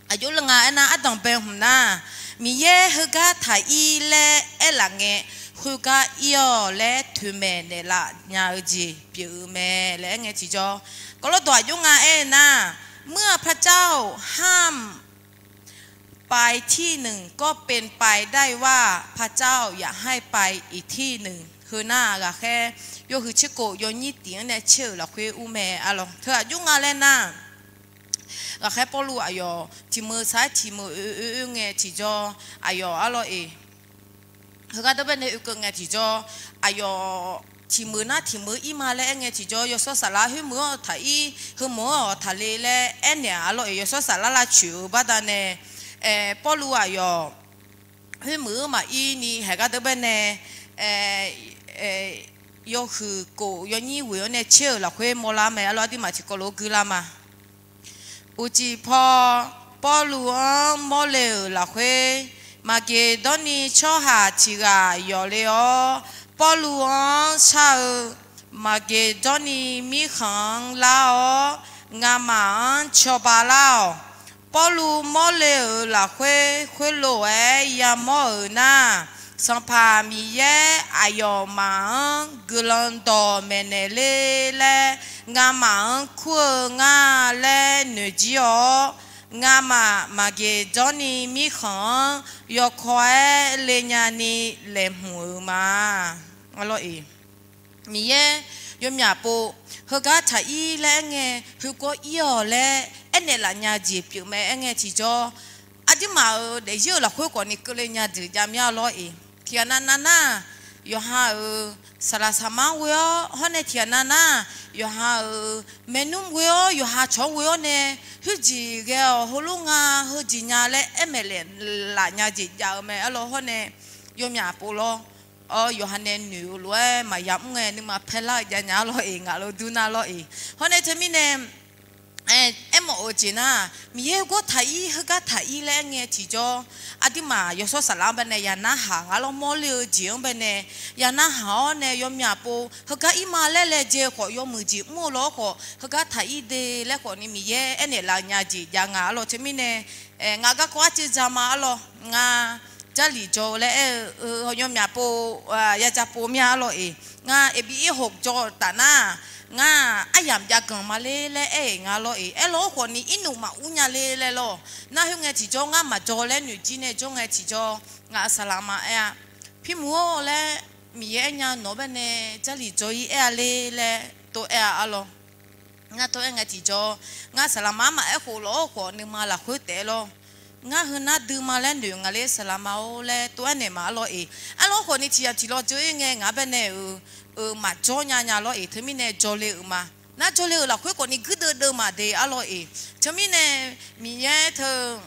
Aqjox le nga aernar, ardanq bae hmq nar, Miqyaer heugar taq ir laer aerlaf ngae, khoergar ir-awq laer toeqmaeq naeqlaf nya-eu jeq pyeuf-eu mae laer aer ngae tiqjawr, kawvlawr dawq aqjox nga aer nar, เมื่อพระเจ้าห้ามไปที่หนึ่ง ก็เป็นไปได้ว่าพระเจ้าอยากให้ไปอีกที่หนึ่ง Heu nar ghaqkhaer yawhuiq tserkof yawnyir tif-anr nae tser-euq lafkhoer ur mae arlawr. Teu aqjox nga laer nar, ghaqkhaer Pawrluv aqyawf tiq meuq sar-aer tiq meuq oe oe oe ngae tiqjawr, aqyawf arlawr-eq, heugar deuq baenae oekeuv ngae tiqjawr, aqyawf tiq meuq nar tiq meuq ir ma laer aer ngae tiqjawr, yawshawr saflar khoermeuq-anr taq ir, heumeuq-anr-awq taq le laer aernaeq-aq arlawr-eq, yawshawr saflar lavcoeq-eu baqdanae, Pawrluv aqyawf khoermeuq-anr maqir ni haeq gar deuq baenae yawhuiq kof yawnyir ghoeq-anr nae tser-euq lafkhoer mawrlar mae arlawr. Aqduimaf tiqkawv lof-aer guilar ma. Uqcif paw, Pawrluv-anr mawrle-euq lafkhoer, Maqgeqdawrni tsawrhaq tiq ghaq yawqle-awr, Pawrluv-anr shar-eu Maqgeqdawrni mirkhanq-anr lar-awr, ngamaf-anr cawba lar-awq. Pawrluv mawrle-euq lafkhoer khoerlof-aer yamawr-euq nar, Sanqpaq Miqyaer aqyawfmaf-anr guiqlanq dawq maeqnaeq ler laer ngamaf-anr kur-eu nga laer noeqjir-awr, ngamaf Maqgeqdawrni mirkhanq-anr yawkawr-aer le nyani laeqhmq-euq ma. Miqyaer yawmyaq pov heugar taq ir laer aerngae, heugawr ir-awq laer aernaeq laf nya jeq pyeuf mae. Aerngae tiqjawr, aqduimaf-euq daefzir-euq lafkhoer khawfni keuvle nya deuq jav mir-a lawr-iq. Tiqghaq navnav nar, yawqha-euq saqlaq saqma-anr ghoe-awr, hawr nae tiqghaq navnav nar, yawqha-euq maernmr ghoe-awr, yawqha cawq-anr ghoe-awr nae, khoerjeq ghae-awq heulof nga, heujeq nya laer aer maeqnaeq laf nya jeq jav-eu mae arlawr. Hawr nae yawmyaq pov lawr. Awr, yawqha nae noeq-eu lof-aer maqya mr ngae nuima paerlar-eu jav nya arlawr-iq, ngaq lo dur nar lawr-iq. Hawr nae teumirnae aermawf-eu jeq nar, Miqyaer gawr taq-ir heugar taq-ir laer aer ngae tiqjawr, aqduimaf yawshawr saflar-anr baenae ya narhaq nga lawr. Mawrle-eu jeq-anr baenae ya narhaq-awr nae yawmyaq pov heugar ir ma laer laejae-eu khawf, yawmuiq jeq mr-eu lof-aer khawf heugar taq-ir de laer khawfni Miqyaer aernaeq laf nya jeq jav nga arlawr. Teumirnae ngaq garkawv arcuiv za ma arlawr. Ngar Jarlif jaw-eu laer aer-eu, yawmyaq pov ya ja pov mir-a arlawr-iq. Ngar eqbi ir hoq jaw-eu taf nar, ngar aryamq jav ganq ma ler laer aer-euq nga lawr-iq. Aerlawr-aer khawfni irnuf maqur nya ler laer lawr. Nar khoerngae tiqjawr ngar maqjaw laer noeq jir nae jawr ngae tiqjawr, ngaq-euq saqlaq ma aer-a, Pirmuq-or laer, Miqyaer aernya nawq-anr baenae Jarlif jaw-ir aer-a ler laer tov aer-a arlawr. Ngar tov aer ngae tiqjawr, ngar saqlaq ma-anr maqaer khof lawr-aer khawf nuima lafkhoer taef-aer lawr. Ngar heunar dui ma laer noeq nga ler saqlaq ma-or laer tov aernaeq ma arlawr-iq. Aerlawr-aer khawfni tiqyamq tiqlawr dzeur-ir ngae ngaq-anr baenae-euq maqjawr nya nya lawr-iq. Teumirnae jawrle-euq ma. Nar jawrle-euq lafkhoer khawfni guirdeuv deuv maqde arlawr-iq. Teumirnae Miqyaer teu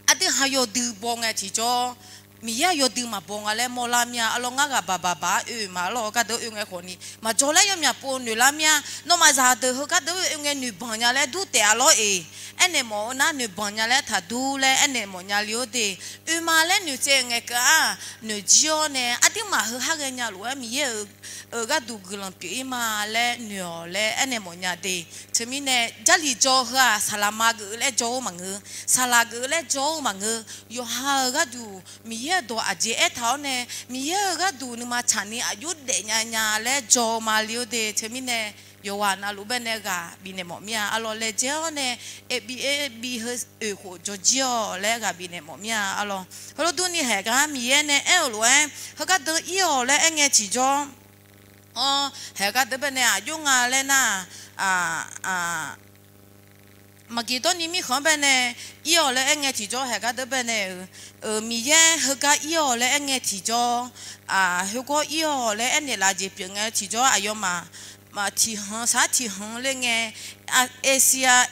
aqdui ha yawdui baw ngae tiqjawr, Miqyaer-aq yawdui maqbaw nga laer mawrlar mir-a arlawr. Ngar ghaq baq baq baq-aer oe-euq ma arlawr. Gardeuq oe ngae khawfni maqjaw laer yawmyaq pov noeqlar mir-a. Nawmaf zaqdeuq heu gardeuq oe ngae noeqbanq nya laer dur taef-a lawr-iq. Aernaeq mawf-eu nar noeqbanq nya laer taqdur laer aernaeq mawf nya le-or de. Oe ma laer noeqtsaev ngae keuv-aq, noeqjir-awr nae aqduimaf heu har ghaenya lof-aer Miqyaer-euq gharduq guiqlanq pyeuf-ir ma laer noeq-awq laer aernaeq mawf nya de. Teumirnae Jarlif jaw heu-aq saqlaq ma geuf-eu laer jaw-eu maqngeur. Saqlaq geuf-eu laer jaw-eu maqngeur. Yawqha-euq gharduq Miqyaer-euq dawq aqjeq aertaq-awr nae, Miqyaer-euq gharduq nuima tsaqni aqjox daef nya nya laer jaw-eu ma le-or de. Teumirnae yawqghaq navluf baenae ghaq bifnaeq mawf mir-a arlawr. Laejae-awr nae, eqbi eqbi heu oeq khof jawrjir-awq laer ghaq bifnaeq mawf mir-a arlawr. Heulof durni haeq gar Miqyaer nae aer-euq lof-aer, heugar deuv-ir-awq laer aer ngae tiqjawr, awr, haeq gardeuq baenae aqjox nga laer nar, Maqgeqdawrni mirkhanq-anr baenae ir-awq laer aer ngae tiqjawr, haeq gardeuq baenae-euq, Miqyaer heugar ir-awq laer aer ngae tiqjawr, heugar ir-awq laer aernaeq laf jeq pyeuf ngae tiqjawr, aqyawfmaf tiqhanq sar tiqhanq le ngae, Asia,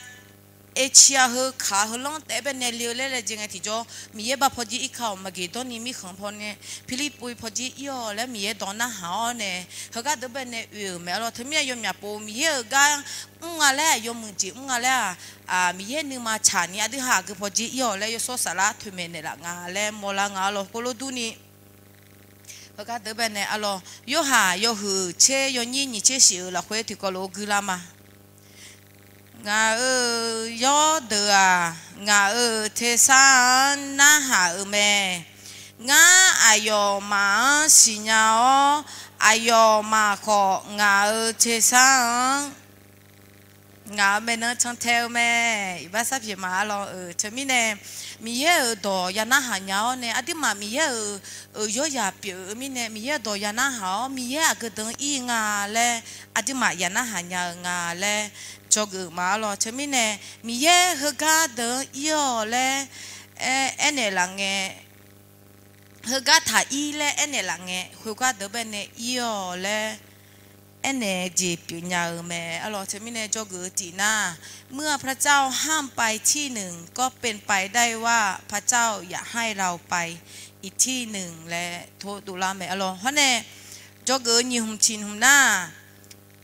Asia heu kaq heulanr taef-aer baenae le-eu laer laejae ngae tiqjawr, Miqyaer ba pawjir irka-awq. Maqgeqdawrni mirkhanq pawnae, Pirlirpuv pawjir ir-awq laer Miqyaer dawq narhaq-awr nae, heugar deuq baenae oe-euq mae arlawr. Teumirnae yawmyaq pov Miqyaer-euq gar mr nga laer-aq, yawmuiq jeq mr nga laer-aq, Miqyaer nuima tsaqni aqdui ha aqgeu pawjir ir-awq laer yawshawr saflar toeqmaeq naeqlaf nga laer mawrlar nga arlawr. Khoerlof durni, heugar deuq baenae arlawr, Yorhaq yawhuiq tser yawnyir nyiq tser shif-euq lafkhoer tiqkawv lof-aer guilar ma. Ngaq-euq yawrdeuq-aq, ngaq-euq tersar-anr narhaq-euq mae. Ngar aqyawfmaf-anr siqnya-awr, aqyawfmaf khawf ngaq-euq tersar-anr ngaq-euq maeqnan cantae-eu mae. Iqbax sarpyeuf ma arlawr-euq. Teumirnae Miqyaer-euq dawq ya narhaq nya-awr nae, aqduimaf Miqyaer-euq yawryaq pyeuf-eu mirnae, Miqyaer-euq dawq ya narhaq-awr, Miqyaer aqgeu deuq-anr ir nga laer aqduimaf ya narhaq nya-eu nga laer dzawgeuf ma arlawr. Teumirnae Miqyaer heugar deuq-anr ir-awq laer aernaeq laf ngae, heugar taq ir laer aernaeq laf ngae, khoergar deuq baenae ir-awq laer aernaeq jeq pyeufnya-eu mae arlawr. Teumirnae dzawgeuf-eu tiq nar, เมื่อพระเจ้าห้ามไปที่หนึ่ง ก็เป็นไปได้ว่าพระเจ้าอยากให้เราไปอีกที่หนึ่ง laer tov dovlar mae arlawr. Hawr nae dzawgeuf-eu nyiq hmq tiq hmq nar,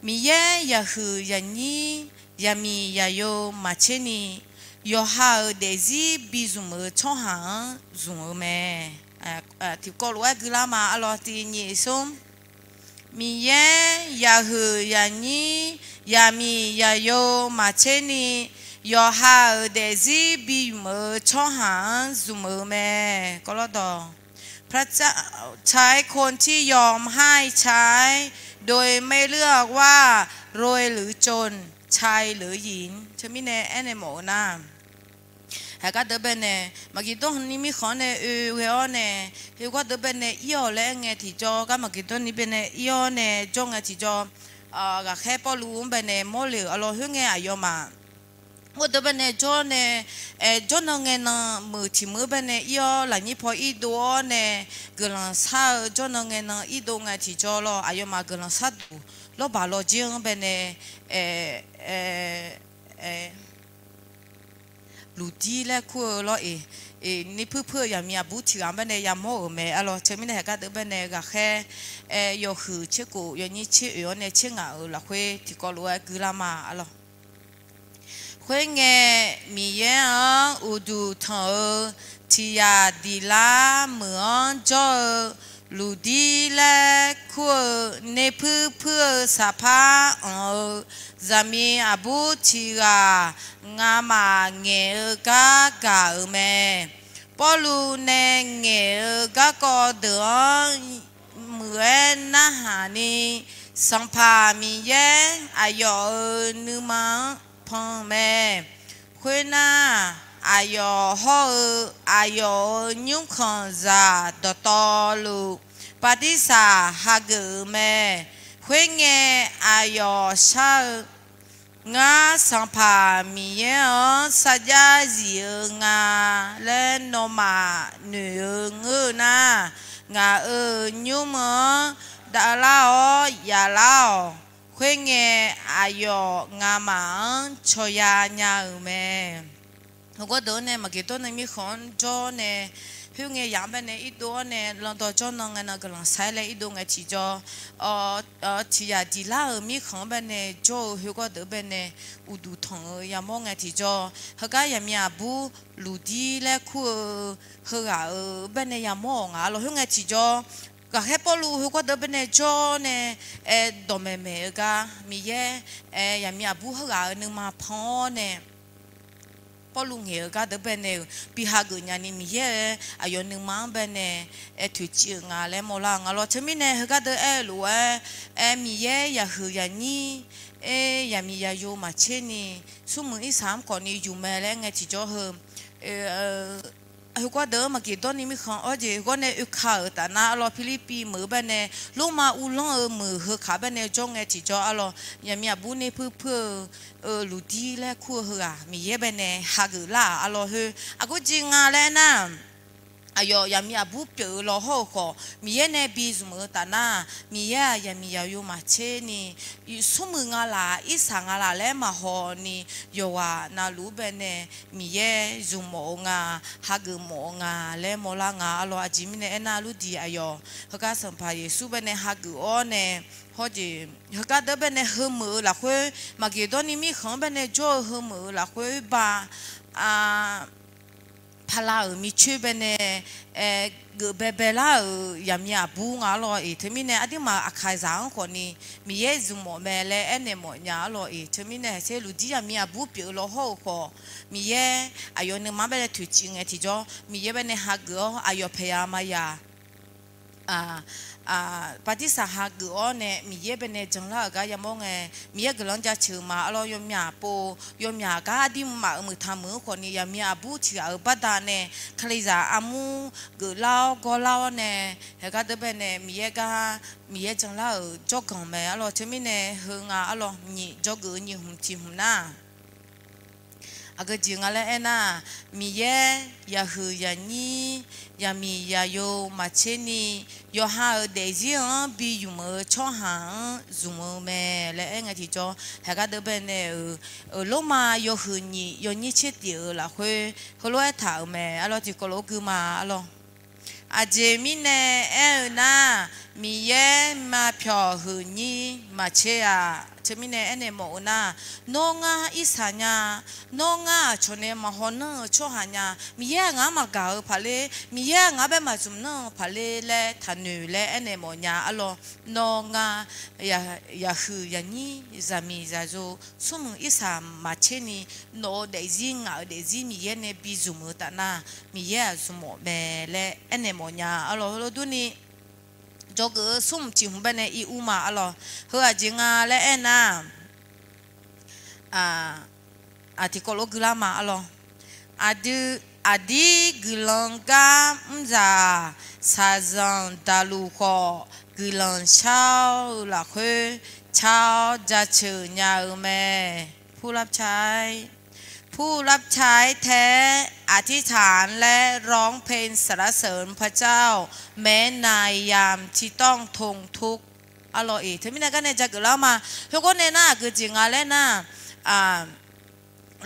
Miqyaer yaqhuiq yaqnyir yaqmiq yaqyo maqtser ni, yawqha-euq daefzir bizmq-eu tsawrhaq-anr zmq-eu mae. Tiqkawv lof-aer guilar ma arlawr. Tiq nyiq smr, Miqyaer yaqhuiq yaqnyir yaqmiq yaqyo maqtser ni, yawqha-euq daefzir bizmq-eu tsawrhaq-anr zmq-eu mae. พระเจ้าใช้คนที่ยอมให้ใช้ โดยไม่เลือกว่าใชายหรือหญิง Teumirnae aernaeq mawf-eu nar, haeq gardeuq baenae Maqgeqdawrni mirkhanq-anr nae oe ghae-awr nae, heugar deuq baenae ir-awq laer aer ngae tiqjawr, gar Maqgeqdawrni baenae ir-awr nae jawr ngae tiqjawr, ghaqkhaer Pawrluv-anr baenae mawrle-euq arlawr. Khoerngae aqyawfmaf Khoerdeuq baenae jawr nae, jawrnan ngaenan meuq tiq meuq-anr baenae ir-awr, lafnyir paw irdov-awr nae, guiqlanq shar-eu jawrnan ngaenan irdov ngae tiqjawr lawr, aqyawfmaf guiqlanq shar duq lawrbaq lawrjer-anr baenae luqdir laer kur-eu lawr-eq. Nirpuir puir-eu yaqmiq aqbur tiq ghaq-anr baenae yamawr-euq mae arlawr. Teumirnae haeqgar deuq baenae ghaqkhaer yawhuiq tserkhof yawnyir tser oeq-awr nae tser ngaq-euq lafkhoer tiqkawv lof-aer guilar ma arlawr. Khoerngae, Miqyaer-anr uqduq tanq-eu tiq ghaq diq lar meuq-anr jawr-eu luqdir laer kur-eu nirpuir puir-eu saqpar anq-eu zaqmiq aqbur tiq ghaq ngamaf ngaeq-eu gar gaq-euq mae. Pawrluv nae ngaeq-eu garkawv deuq-anr muiq-aer narhaq ni, Sanqpaq Miqyaer aqyawf-euq nuima-anr pan mae. Khoernar, aqyawf hawr-eu aqyawf-euq nymrkhanqzaq dawqtawvluf bartirsaq hageuf-euq mae. Khoerngae, aqyawf shar-eu Ngar Sanqpaq Miqyaer-anr sarjax zif-eu nga laer nawmaf noeq-eu ngeur-eu nar, ngaq-euq nymr-anr davlar-awr yaflar-awq. Khoerngae, aqyawf ngamaf-anr cawya nya-euq mae. Heugar deuq-anr nae Maqgeqdawrni mirkhanq-anr jawr nae, khoerngae yaq-anr baenae irdov-awr nae, landawv jawrnan ngae nan guiqlanq sar-aer laer irdov ngae tiqjawr, tiq ghaq diq lar-euq mirkhanq-anr baenae jawr-eu heugar deuq baenae uqduq tanq-eu yamawr ngae tiqjawr, heugar yaqmiq aqbur luqdir laer kur-eu heughaq-euq baenae yamawr-awq nga arlawr. Khoerngae tiqjawr, ghaqkhaer Pawrluv heugar deuq baenae jawr nae, aer dawqmaeq maeq-eu gar Miqyaer, aer yaqmiq aqbur heughaq-euq nuima pan-awr nae, Pawrluv ngaeq-eu gar deuq baenae-euq bi hageuf nyani Miqyaer-aer aqyawf nuima-anr baenae aer toeqciv-euq nga laer mawrlar-eu nga lawr. Teumirnae heugar deuq aer-eu lof-aer, aer Miqyaer yaqhuiq yaqnyir, aer yaqmiq yaqyo maqtser ni, smrmuiq irsaq-anr khawfni yuf mae laer aer ngae tiqjawr heu, heugar deuq-anr Maqgeqdawrni mirkhanq-anr jeq heugar nae oeka-euq taf nar arlawr, Pirlirpiv meuq-eu baenae, Lormav uvlanr-eu meuq heukaq baenae jawr ngae tiqjawr arlawr, yaqmiq aqbur nirpuir puir-eu luqdir laer kur-eu heughaq Miqyaer baenae hageuf lar-aq arlawr. Heu aqgeu jeq nga laer aernar, aqyawf yaqmiq aqbur pyeuf-eu lawhawr-eu khawf Miqyaer nae bi zmq-eu taf nar, Miqyaer-aq yaqmiq yaqyo maqtser ni, smrmuiq nga laq irsaq nga laq laer maqhaw ni, yawqghaq navluf-anr baenae Miqyaer zmq mawf-eu nga, hageuf mawf-eu nga laer mawrlar nga arlawr. Aqjeq mirnae aernar, lurdiq aqyawf heugar Sanqpaq Yeqsur baenae hageuf-awr nae, hawr jeq heugar deuq baenae heumeuq-eu lafkhoer, Maqgeqdawrni mirkhanq-anr baenae jawr-eu heumeuq-eu lafkhoer ba pala-euq micoer baenae, aer geuf baebae lar-euq yaqmiq aqbur nga arlawr-iq. Teumirnae aqduimaf aqkaqzaq-anr khawfni Miqyaer zmq mawf mae laer aernaeq mawf nya arlawr-iq. Teumirnae haqser luqdir yaqmiq aqbur pyeuf-eu lawhawr-eu khawf, Miqyaer aqyawf nuima-anr baenae toeqciv ngae tiqjawr Miqyaer baenae hageuf-awr aqyawf paeqya maqya bartirsaq hageuf-awr nae Miqyaer baenae janlar-euq gar yamawr ngae, Miqyaer guiqlanq-anr jaceuq ma arlawr. Yawmyaq pov yawmyaq gar aqdirmaf-euq meuq taq meuq-anr khawfni yaqmiq aqbur tiq ghaq-euq baqda nae Kalizaq armur geuflar-awr gawrlar-awr nae, heugar deuq baenae Miqyaer gar Miqyaer janlar-euq jawrganq mae arlawr. Teumirnae heu nga arlawr, nyiq dzawgeuf-eu nyiq hmq tiq hmq nar, aqgeu jeq nga laer aernar, Miqyaer yaqhuiq yaqnyir yaqmiq yaqyo maqtser ni, yawqha-euq daefzir-anr bi zmq-eu tsawrhaq-anr zmq-eu mae laer aer ngae tiqjawr, heugar deuq baenae-euq Lormav yawhuiq nyiq yawnyir tser tif-euq lafkhoer heulof-aer taq-euq mae arlawr. Tiqkawv lof-aer gui ma arlawr. Aqjeq mirnae aer-eu nar, Miqyaer maqpyawq huiq nyir maqtser-a. Teumirnae aernaeq mawf-eu nar, nawr ngar irsaq nya, nawr ngar aqcawq nae maqhaw nanr-eu tsawrhaq nya, Miqyaer-aq ngaq-anr maqgaq-eu paqler, Miqyaer-aq ngaq-anr bae maqzmq nanr-eu paqler laer taqnoeq laer aernaeq mawf nya arlawr. Nawr ngar yaqhuiq yaqnyir zaqmiq zaqyo smrmuiq irsaq maqtser ni, nawq-euq daefzir ngaq-euq daefzir Miqyaer nae bi zmq-eu taf nar, Miqyaer-aq zmq mawf mae laer aernaeq mawf nya arlawr. Heulof durni, dzawgeuf-eu smrmq tiq hmq baenae ir ur ma arlawr. Heu aqjeq nga laer aernar, tiqkawv lof-aer guilar ma arlawr. Aqdui, aqdir guiqlanq gar mrzaq shaqzanq daqluf khawf, guiqlanq shar-eu lafkhoer car-awr jaceuq nya-eu mae. Purlar car-aer, ผู้รับใช้แท้อธิษฐานและร้องเพลงสรรเสริญพระเจ้า แม้ในยามที่ต้องทนทุกข์ arlawr-iq. Teumirnae garnae jageuf lar ma. Khoergawr nae nar aqgeu jeq nga laer nar,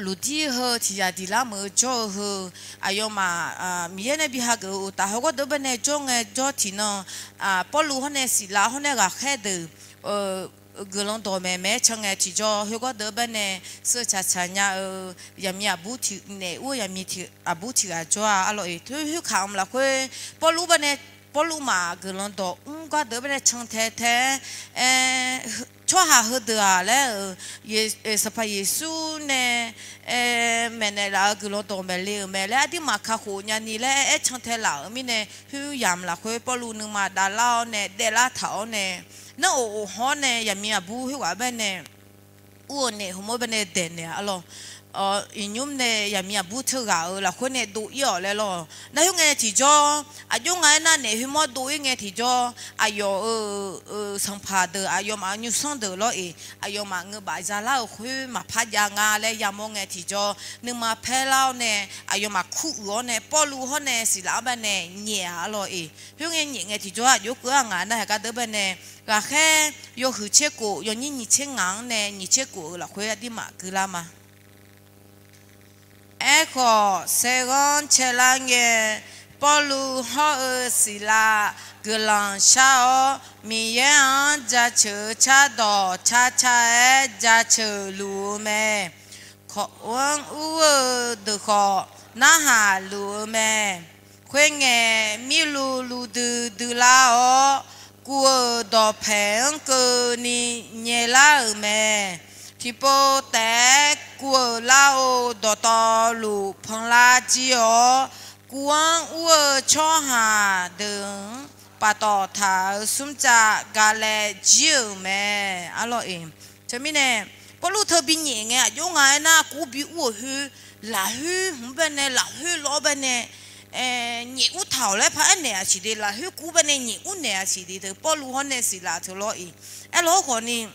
lmqdir heu tiq yaq diq lar meuq-eu jawr-eu heu, aqyawfmaf Miqyaer nae bi hageuf-eu uqtaf, khoergawr deuq baenae jawr ngae jawr tiqnan, Pawrluv hawr nae Siqlav hawr nae ghaqkhaer deuq guiqlanq dawq maeq maeq-aer can ngae tiqjawr, khoergawr deuq baenae seutsaq tsaq nya-eu yaqmiq aqbur tiq naef ur-eu yaqmiq aqbur tiq ghaq jawr-a arlawr-iq. Teu khoerkaq-anr lafkhoer Pawrluv baenae, Pawrluv maf guiqlanq dawq mr gar deuq baenae can tae tae-aer, tsawrhaq heudeuq-aq laer-euq, Sanqpaq Yeqsur nae maeqnaeq laf-euq guiqlanq dawq maeq le-euq mae laer aqduimaf kakhof nyani laer aer can tae laf-euq mirnae, khoeryamq lafkhoer Pawrluv nuima davlar-awr nae daeflar taq-awr nae, nanr of of haw-awr nae yaqmiq aqbur khoerghaq baenae ur-eu naef hmq-awr baenae daeqnaeq-a arlawr. Iqnymr nae yaqmiq aqbur teughaq-euq lafkhoer nae dov-ir-awq laer lawr. Nar khoerngae tiqjawr, aqjox nga aernar naef khoermawr dov-ir ngae tiqjawr, aqyawf-euq sanqpaq deuq aqyawfmaf-euq nymrsanr deuq lawr-iq, aqyawfmaf ngeur baf zalar-euq khoer maqpar jav nga laer yamawr ngae tiqjawr, nuima paerlar-awr nae aqyawfmaf kuruiq-awr nae Pawrluv hawr nae Siqlav-anr baenae nyaef-a arlawr-iq. Khoerngae nyaef ngae tiqjawr aqjox keuv-a ngaq nar haeq gar deuq baenae ghaqkhaer yawhuiq tser kof yawnyir nyiq tser ngaq-anr nae nyiq tser kof-euq lafkhoer aqduimaf guiqlar ma. Aerkhawf, saerghanr caelar ngae, Pawrluv hawr-eu Siqlav guiqlanq shar-awr, Miqyaer-anr jaceuq-eu cardawq carcar-aer jaceuq luf-eu mae. Kawq-anr ur-eu deuq khawf, narhaq luf-eu mae. Khoerngae, mirluv luv dui dui lar-awr, kuv-euq dawqpaeq-anr keuvni nyaelar-euq mae. Tiqpov taef-aer kuv-euq lar-eu dawqtawvluf panlar jir-awr, kuv-anr ur-eu tsawrhaq deuq-anr paftawf taq-euq smrcav galae jir-euq mae. Arlawr-iq. Teumirnae, Pawrluv teu binyaef ngae aqjox nga aernar, kuv bi ur-euq khoer, lafkhoer hmq baenae, lafkhoer lawr baenae nyaef ur taq-awq laer paraer naeq-a siqde, lafkhoer kuv baenae nyaef ur naeq-a siqde teu Pawrluv hawr nae Siqlav teu lawr-iq. Aerlawr khawfni,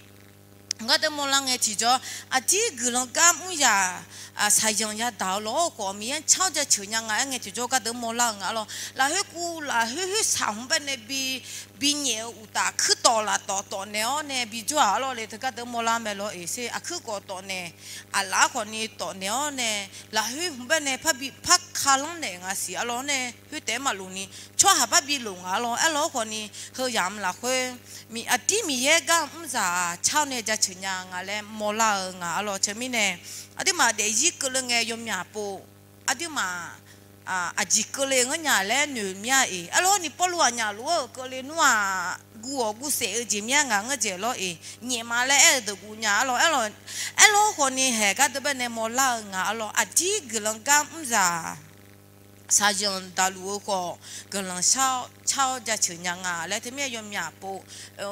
ngar deuq mawrlar ngae tiqjawr, aqdir guiqlanq gar mr yaq shaqzanq yadaq-eu lawr khawf, Miqyaer car-awr jaceuq nya nga aer ngae tiqjawr, gar deuq mawrlar-eu nga lawr. Lafkhoer kuv, lafkhoer khoer shaq hmq baenae bi, binyaef-eu uqtaf, kuirtawf laftawf tawfnaeq-awr nae bi jawr-aq arlawr le teu gar deuq mawrlar mae lawr-iq. Sher aqkuir kawf tawfnaeq, aqlaf khawfni tawfnaeq-awr nae, lafkhoer hmq baenae parbi parka lanr naeq nga siq arlawr nae, khoertaef-aer maqlof ni tsawrhaq parbi lof nga arlawr. Aerlawr khawfni, heu yamq lafkhoer, aqdir Miqyaer gar mrzaq-aq car-awr nae jaceuq nya nga laer mawrlar-eu nga arlawr. Teumirnae, aqduimaf daefzir keuvle ngae yawmyaq pov, aqduimaf aqjeq keuvle ngar nya laer noeq mir-a iq. Aerlawr ni Pawrluv aqnyaf lof-aer-euq keuvle nmr-aq, guv-awq guvsaef-eu jeq mir-a ngaq ngeur jeq lawr-iq. Nyaef ma laer aer-eu deuq guv nya arlawr. Aerlawr khawfni haeq gar deuq baenae mawrlar-eu nga arlawr. Aqdir guiqlanq gar mrzaq shaqzanq daqluf-eu khawf, guiqlanq car-awr jaceuq nya nga laer teumirnae yawmyaq pov,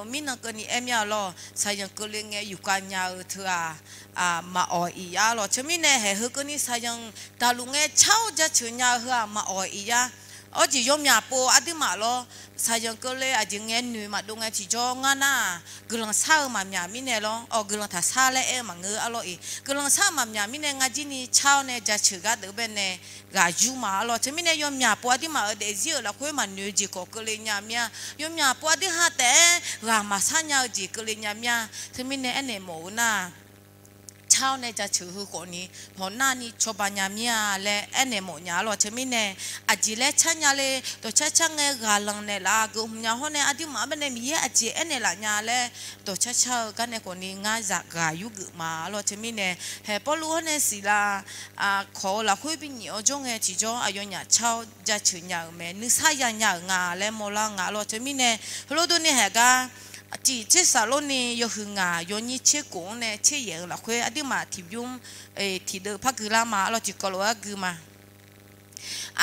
mirnan keuvni aer mir-a lawr. Shaqzanq keuvle ngae yufkav nya-eu teu-aq, maqawq iq-a lawr. Teumirnae haeq heu keuvni shaqzanq daqluf ngae car-awr jaceuq nya-eu heu-aq maqawq iq-a. Awr jeq yawmyaq pov aqduimaf lawr, shaqzanq keuvle aqjeq ngae noeq maqdov ngae tiqjawr ngar nar-aq, guiqlanq shar-eu maqmyaq mirnae lawr, awq guiqlanq taqshar laer aer-eu maqngeur arlawr-iq. Guiqlanq shar-eu maqmyaq mirnae ngar jir ni car-awr nae jaceuq gar deuq baenae ghaq yur ma arlawr. Teumirnae yawmyaq pov aqduimaf-euq daefzir-euq lafkhoer maqnoeq-eu jeq khawf keuvle nya mir-a. Yawmyaq pov aqdui ha taef-aer ghaq maqshar nya-eu jeq keuvle nya mir-a. Teumirnae aernaeq mawf-eu nar-aq, car-awr nae jaceuq heu khawfni hawq nar ni cawba nya mir-a laer aernaeq mawf nya arlawr. Teumirnae aqjeq laer car nya le, dawqcar car ngae ghaq lanq naeqlaf-a geuq hmq nya hawr nae aqduimaf-anr baenae Miqyaer aqjeq aernaeq laf nya laer dawqcar car-eu gar nae khawfni ngar zaq ghaq yurgeuf ma arlawr. Teumirnae haeq Pawrluv hawr nae Siqlav kawq-eu lafkhoer binyaef-awr jawr ngae tiqjawr aqyawfnyaf car-awr jaceuq nya-euq mae, nuisar ya nya-euq nga laer mawrlar nga arlawr. Teumirnae heulof durni haeq gar tiq tser saflor ni yawhuiq ngaq yawnyir tser kof-anr nae tser yaef-eu lafkhoer aqduimaf tiqbymr tiqdeuv par gui lar ma arlawr. Tiqkawv lof-aer gui ma.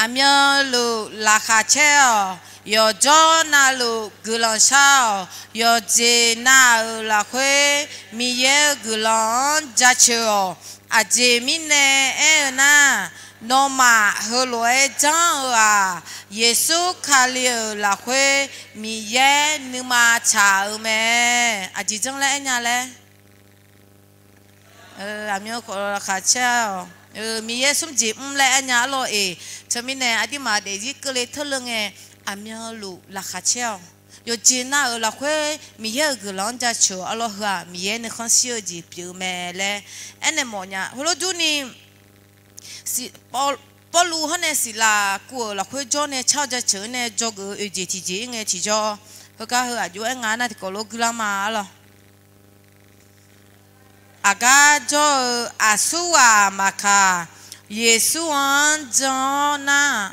Aqmyanluf laqkhaq caer-awq. Yawqjawr navluf guiqlanq shar-awq. Yawqjeq nav-euq lafkhoer Miqyaer-euq guiqlanq-anr jaceuq-awq. Aqjeq mirnae aer-eu nar, nawmaf heulof-aer janr-eu-aq, Yeqsur Kali-euq lafkhoer Miqyaer nuima tsaq-eu mae. Aqjeq janr laer aer nya laer Aqmyan khawf laqkhaq caer-awq. Miqyaer smrjeq mr laer aernya arlawr-eq. Teumirnae aqduimaf daefzir keuvle teurleu ngae, aqmyanluf laqkhaq caer-awq. Yawqjeq nav-euq lafkhoer Miqyaer-euq guiqlanq-anr jaceuq-eu arlawr heu-aq, Miqyaer nuikhanr shir-eu jeq pyeuf-eu mae laer aernaeq mawfnya. Heulof durni, Pawrluv hawr nae Siqlaq kuv-euq lafkhoer jawr nae car-awr jaceuq-anr nae dzawgeuf-eu oeq jeq tiqjeq-ir ngae tiqjawr, heugar heu aqjox-aer nga nar tiqkawv lof guilar ma arlawr. Aqgar jawr-eu aqsurghaq maqkaq, Yeqsur-anr jan-awr nar,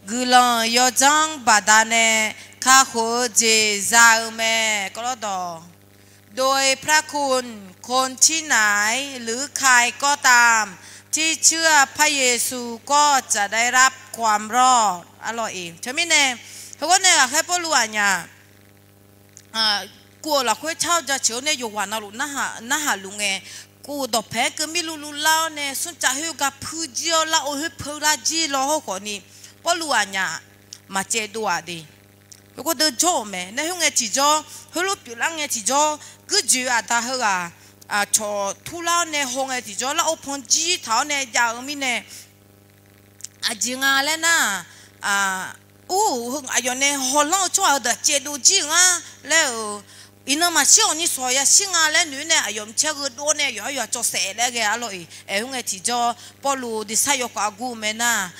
guiqlanq yawdzanr baqdanae kakhof-eu jeq za-eu mae. โดยพระคุณ คนที่ไหน หรือใครก็ตาม ที่เชื่อพระเยซู ก็จะได้รับความรอด arlawr-eq. Teumirnae, heugar nae ghaqkhaer Pawrluv aqnyaf kuv-euq lafkhoer car-awr jaceuq-awr nae yawqghaq navluf narhaq luf ngae, kuv-euq dawqpae-aer keuv mirluvluv lar-awr nae smrcav khoer ga puir jir-awr lar-eu khoer peular jir law hawrkhawf ni, Pawrluv aqnyaf maqcaevdov-aq de. Heugar deuq jawr-euq mae. Nar khoer ngae tiqjawr, heulof pyeuflar ngae tiqjawr, guirjoeq aqda heughaq cawq turlar-awr nae haw ngae tiqjawr, lar-awr pan jir taq-awr nae jav-eu mirnae, aqjeq nga laer nar, ur, aqyawf nae hawlanr-eu tsawrhaq heudeuq caevdov jir-euq nga laer-euq, iqnan maqshir-awq ni sawq yashir nga laer noeq-aer nae aqyawf mqcaer gheudov-awr nae yawqha yawqha cawqsaef laer ghae arlawr-eq. Aer khoer ngae tiqjawr, Pawrluv deqsar yawkhav gur-eu mae nar,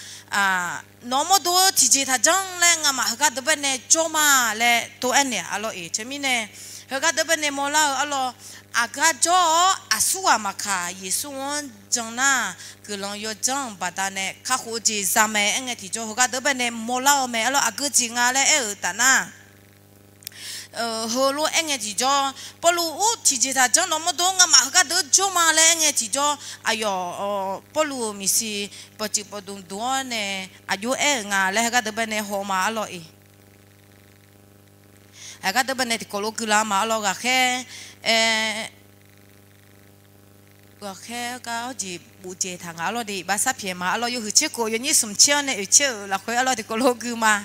nawq-anr mawrdo-eu tiqjeq taqjanr laer ngamaf heugar deuq baenae jawr ma laer tov aernaeq arlawr-eq. Teumirnae, heugar deuq baenae mawrlar-eu arlawr, aqgar jawr-awr aqsurghaq maqkaq Yeqsur-anr jan nar, guiqlanq yawdzanr-euq baqdanae kakhof-eu jeq za mae aer ngae tiqjawr, heugar deuq baenae mawrlar-eu mae arlawr. Aqgeu jeq nga laer aer-euq taf nar, heulof-aer ngae tiqjawr, Pawrluv ur tiqjeq taqjanr nawq-anr mawrdo-anr ngamaf heugar deuq jawr ma laer aer ngae tiqjawr, aqyawf Pawrluv-euq miqshi pawqtsuif pawqdmq dmq-awr nae aqjox aer-euq nga laer heugar deuq baenae haw ma arlawr-eq. Aqgar deuq baenae tiqkawv lof guilar ma arlawr. Ghaqkhaer, ghaqkhaer gar hawrjeq bofdzaeq taq nga arlawr de, iqbax sar pyaeq ma arlawr. Yawhuiq tser khof yawnyir smq tser-awr nae oeq tser-euq lafkhoer arlawr tiqkawv lof gui ma.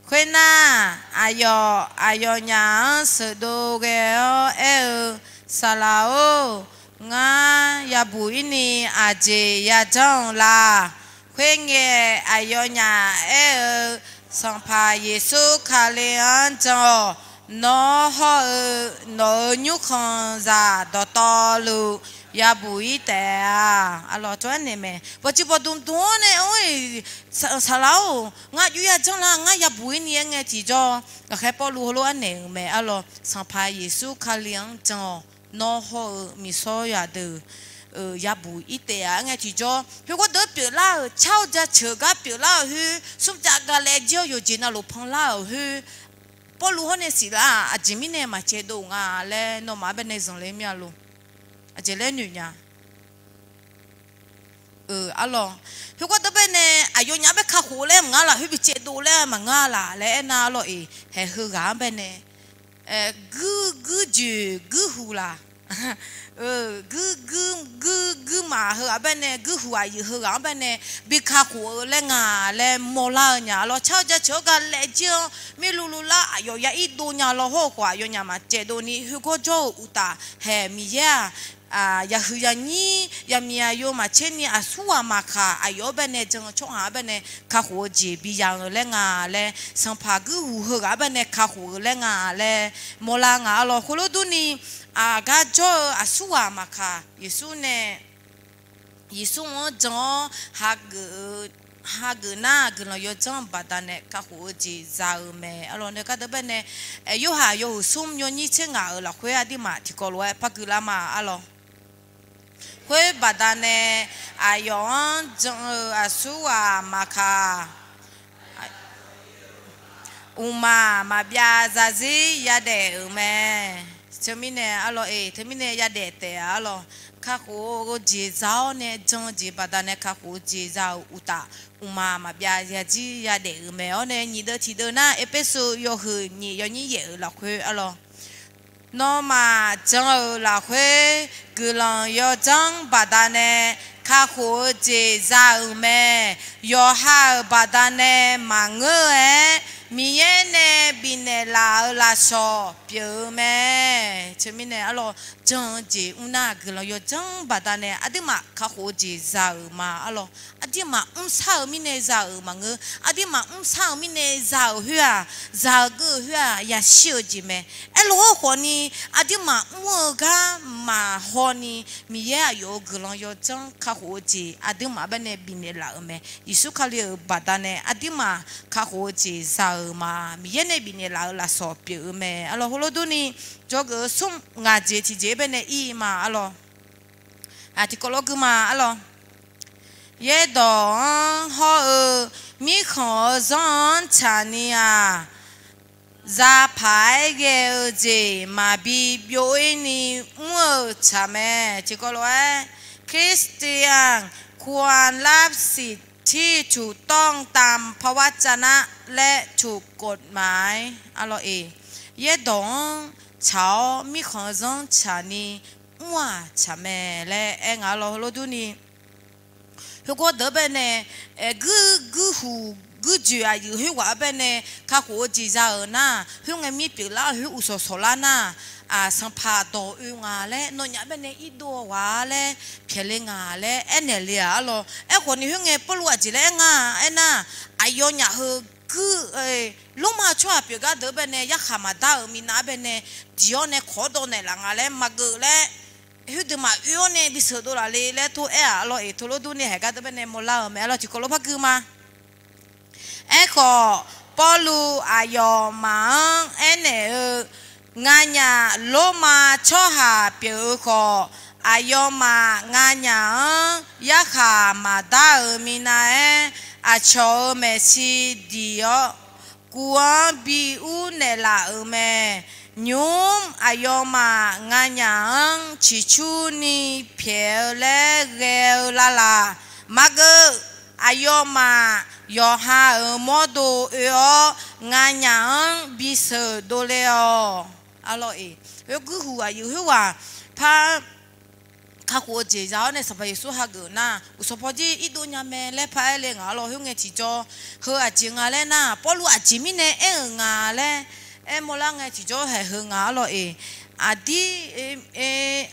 Khoernar, aqyawf aqyawfnyaf-anr sheuqdov ghae-awr aer-eu, Saqlaq-or, ngar yabuq-ir ni aqjeq yajanr-eu la? Khoerngae, aqyawfnyaf aer-eu, Sanqpaq Yeqsur Kali-anr jan-awq. Nawr hawr-eu nawq-euq nymrkhanqzaq dawqtawvluf yabuq-ir taef-a. Arlawr tov-aer naeq mae. Pawqtsuif pawqdmq dmq-awr nae aer-eu, Saqlaq-or, ngar jov yajanr la, ngar yabuq-ir ni aer ngae tiqjawr, ghaqkhaer Pawrluv heulof-aer naeq-euq mae arlawr. Sanqpaq Yeqsur Kali-anr jan-awq. Nawr hawr-eu miqsawr yadeuq yabuq-ir taef-a aer ngae tiqjawr, khoergar deuq pyeuflar-euq car-awr jaceuq gar pyeuflar-euq khoer, smrcav galaejae-awr yawqjeq navluf panlar-euq khoer, Pawrluv hawr nae Siqlaq-aq aqjeq mirnae maqcaevdov nga laer nawmaf-anr baenae zanqler mir-a lor. Aqjeq laer noeq nya. Arlawr, khoergar deuq baenae aqyawfnyaf-anr bae kakhof laer maqngar laf, khoer bi caevdov laer maqngar laf laer aernar arlawr-eq, haeq heughaq-anr baenae guir guir joeq guir huq laq, guir guir guir guir maf heughaq baenae guir huq aqyuif heughaq-anr baenae bi kakhof-eu laer nga laer mawrlar-eu nya arlawr. Car-awr jaceuq-awr galaejae-awr mirluvluv lar aqyawf ya irdov nya law hawr-eu khawf aqyawfnyaf maqcaevdov ni khoergar jawr-eu uqtaf haeq Miqyaer-aq, yahuiq yaqnyir yaqmiq aqyawf maqtser ni aqsurghaq maqkaq aqyawf-anr baenae jan-eu tsawrhaq-anr baenae kakhof-eu jeq bi ya-eu laer nga laer, sanqpaq guir huq heughaq-anr baenae kakhof-eu laer nga laer mawrlar nga arlawr. Khoerlof durni, aqgar jawr-eu aqsurghaq maqkaq Yeqsur nae Yeqsur-anr jan-awr hageuf nar guiqlanq yawdzanr baqdanae kakhof-eu jeq za-eu mae arlawr. Nae gar deuq baenae, Yorhaq yawhuiq smr yawnyir tser ngaq-euq lafkhoer aqduimaf tiqkawv lof-aer par gui lar ma arlawr. Khoer baqdanae aqyawf-anr jan-eu aqsurghaq maqkaq, uqmaq maqbyav zarzir yadaef-euq mae. Teumirnae arlawr-eq, teumirnae yadaef taef-a arlawr. Kakhof-eu jeq za-awr nae jan-eu jeq baqdanae kakhof-eu jeq za-euq uqtaf, uqmaq maqbyav zarzir yadaef-euq mae. Awr nae nyiq deuv tiq deuv nar, Erpersu yawhuiq nyiq yawnyir yaef-euq lafkhoer arlawr. Nawmaf jan-euq lafkhoer guiqlanq yawdzanr baqdanae kakhof-eu jeq za-euq mae. Yawqha-euq baqdanae maqngeur-aer Miqyaer nae bifnaeq laf-euq lafsawq pyeuf-eu mae. Teumirnae arlawr, jan-eu jeq mrnar guiqlanq yawdzanr baqdanae aqduimaf kakhof-eu jeq za-euq ma arlawr. Aqduimaf mrshar-eu mirnae za-euq maqngeur. Aqduimaf mrshar-eu mirnae za-euq khoer-aq, zaqgeuf-eu khoer-aq, yashir-eu jeq mae. Aerlof-aer khawfni, aqduimaf mr-eu gar maqhawni, Miqyaer aqyawf-euq guiqlanq yawdzanr kakhof-eu jeq aqduimaf baenae bifnaeq laf-euq mae. Yeqsur Kali-euq baqdanae aqduimaf kakhof-eu jeq za-euq ma. Miqyaer nae bifnaeq laf-euq lafsawq pyeuf-eu mae arlawr. Heulof durni, jawrgeuf-eu smr ngaq jeq tiqjeq-aer baenae ir-ir ma arlawr. Tiqkawv lof gui ma arlawr. Yaerdawq-anr hawr-eu mirkhanq-eu zanr-anr tsaqni-aq, zaqpaq-aer ghae-eu jeq maqbi byov-ir ni mr-eu tsaq mae. Tiqkawv lof-aer, คริสเตียนควรรับสิทธิถูกต้องตามพระวจนะ และถูกกฎหมาย arlawr-eq. Yaerdawq-anr tsaq-awr mirkhanq-eu zanr tsaqni mr-aq tsaq mae laer aer nga arlawr. Heulof durni, khoergawr deuq-anr baenae, guir guirhuq guirjoeq aqyuif khoerghaq-anr baenae kakhof-eu jeq za-euq nar, khoerngae mir pyeuflar-eu khoer uqsawq sawqlar nar, sanqpaq dawq oe nga laer nawnyaf baenae irdov-awr ghaq laer pyaeqle nga laer aernaeq le-aq arlawr. Aerkhawfni khoerngae Pawrluv aqjeq laer aer nga aernar, aqyawfnyaf heu guir Lormav-eu tsawrhaq pyeuf gar deuq-anr baenae yarkhaq maqdar-euq minav-anr baenae diq-awr nae kawq-awr dawv naeqlaf nga laer maqgeuf laer, khoerdeuq maqoe-awr nae bisheuq dovlaf le laer tov aer-aq arlawr-eq. Teulof durni haeq gar deuq-anr baenae mawrlar-euq mae arlawr. Tiqkawv lof par gui ma. Aerkhawf, Pawrluv aqyawfmaf-anr aernaeq-eu, Nganyaf Lormav tsawrhaq pyeuf-eu khawf, aqyawfmaf nganyaf-anr yarkhaq maqdar-euq minav-aer, aqcawq-euq maeqshi diq-awr guv-anr bi ur naeqlaf-euq mae. Nymq-mr aqyawfmaf nganyaf-anr ciqcurni pyaeq-eu laer ghae-eu lavlaf maqgeuf. Aqyawfmaf yawqha-euq mawrdo oe-awr nganyaf-anr bisheuq dovle-awq. Arlawr-eq, khoerguirhuq aqyuif khoerghaq par kakhof-eu jeq za-awr nae Sanqpaq Yeqsur hageuf nar, uqsawq pawjir irdov nya mae laer paraer le nga arlawr. Khoerngae tiqjawr, heu aqjeq nga laer nar, Pawrluv aqjeq mirnae aer-euq nga laer aermawr lar ngae tiqjawr haeq heu nga arlawr-eq. Aqdir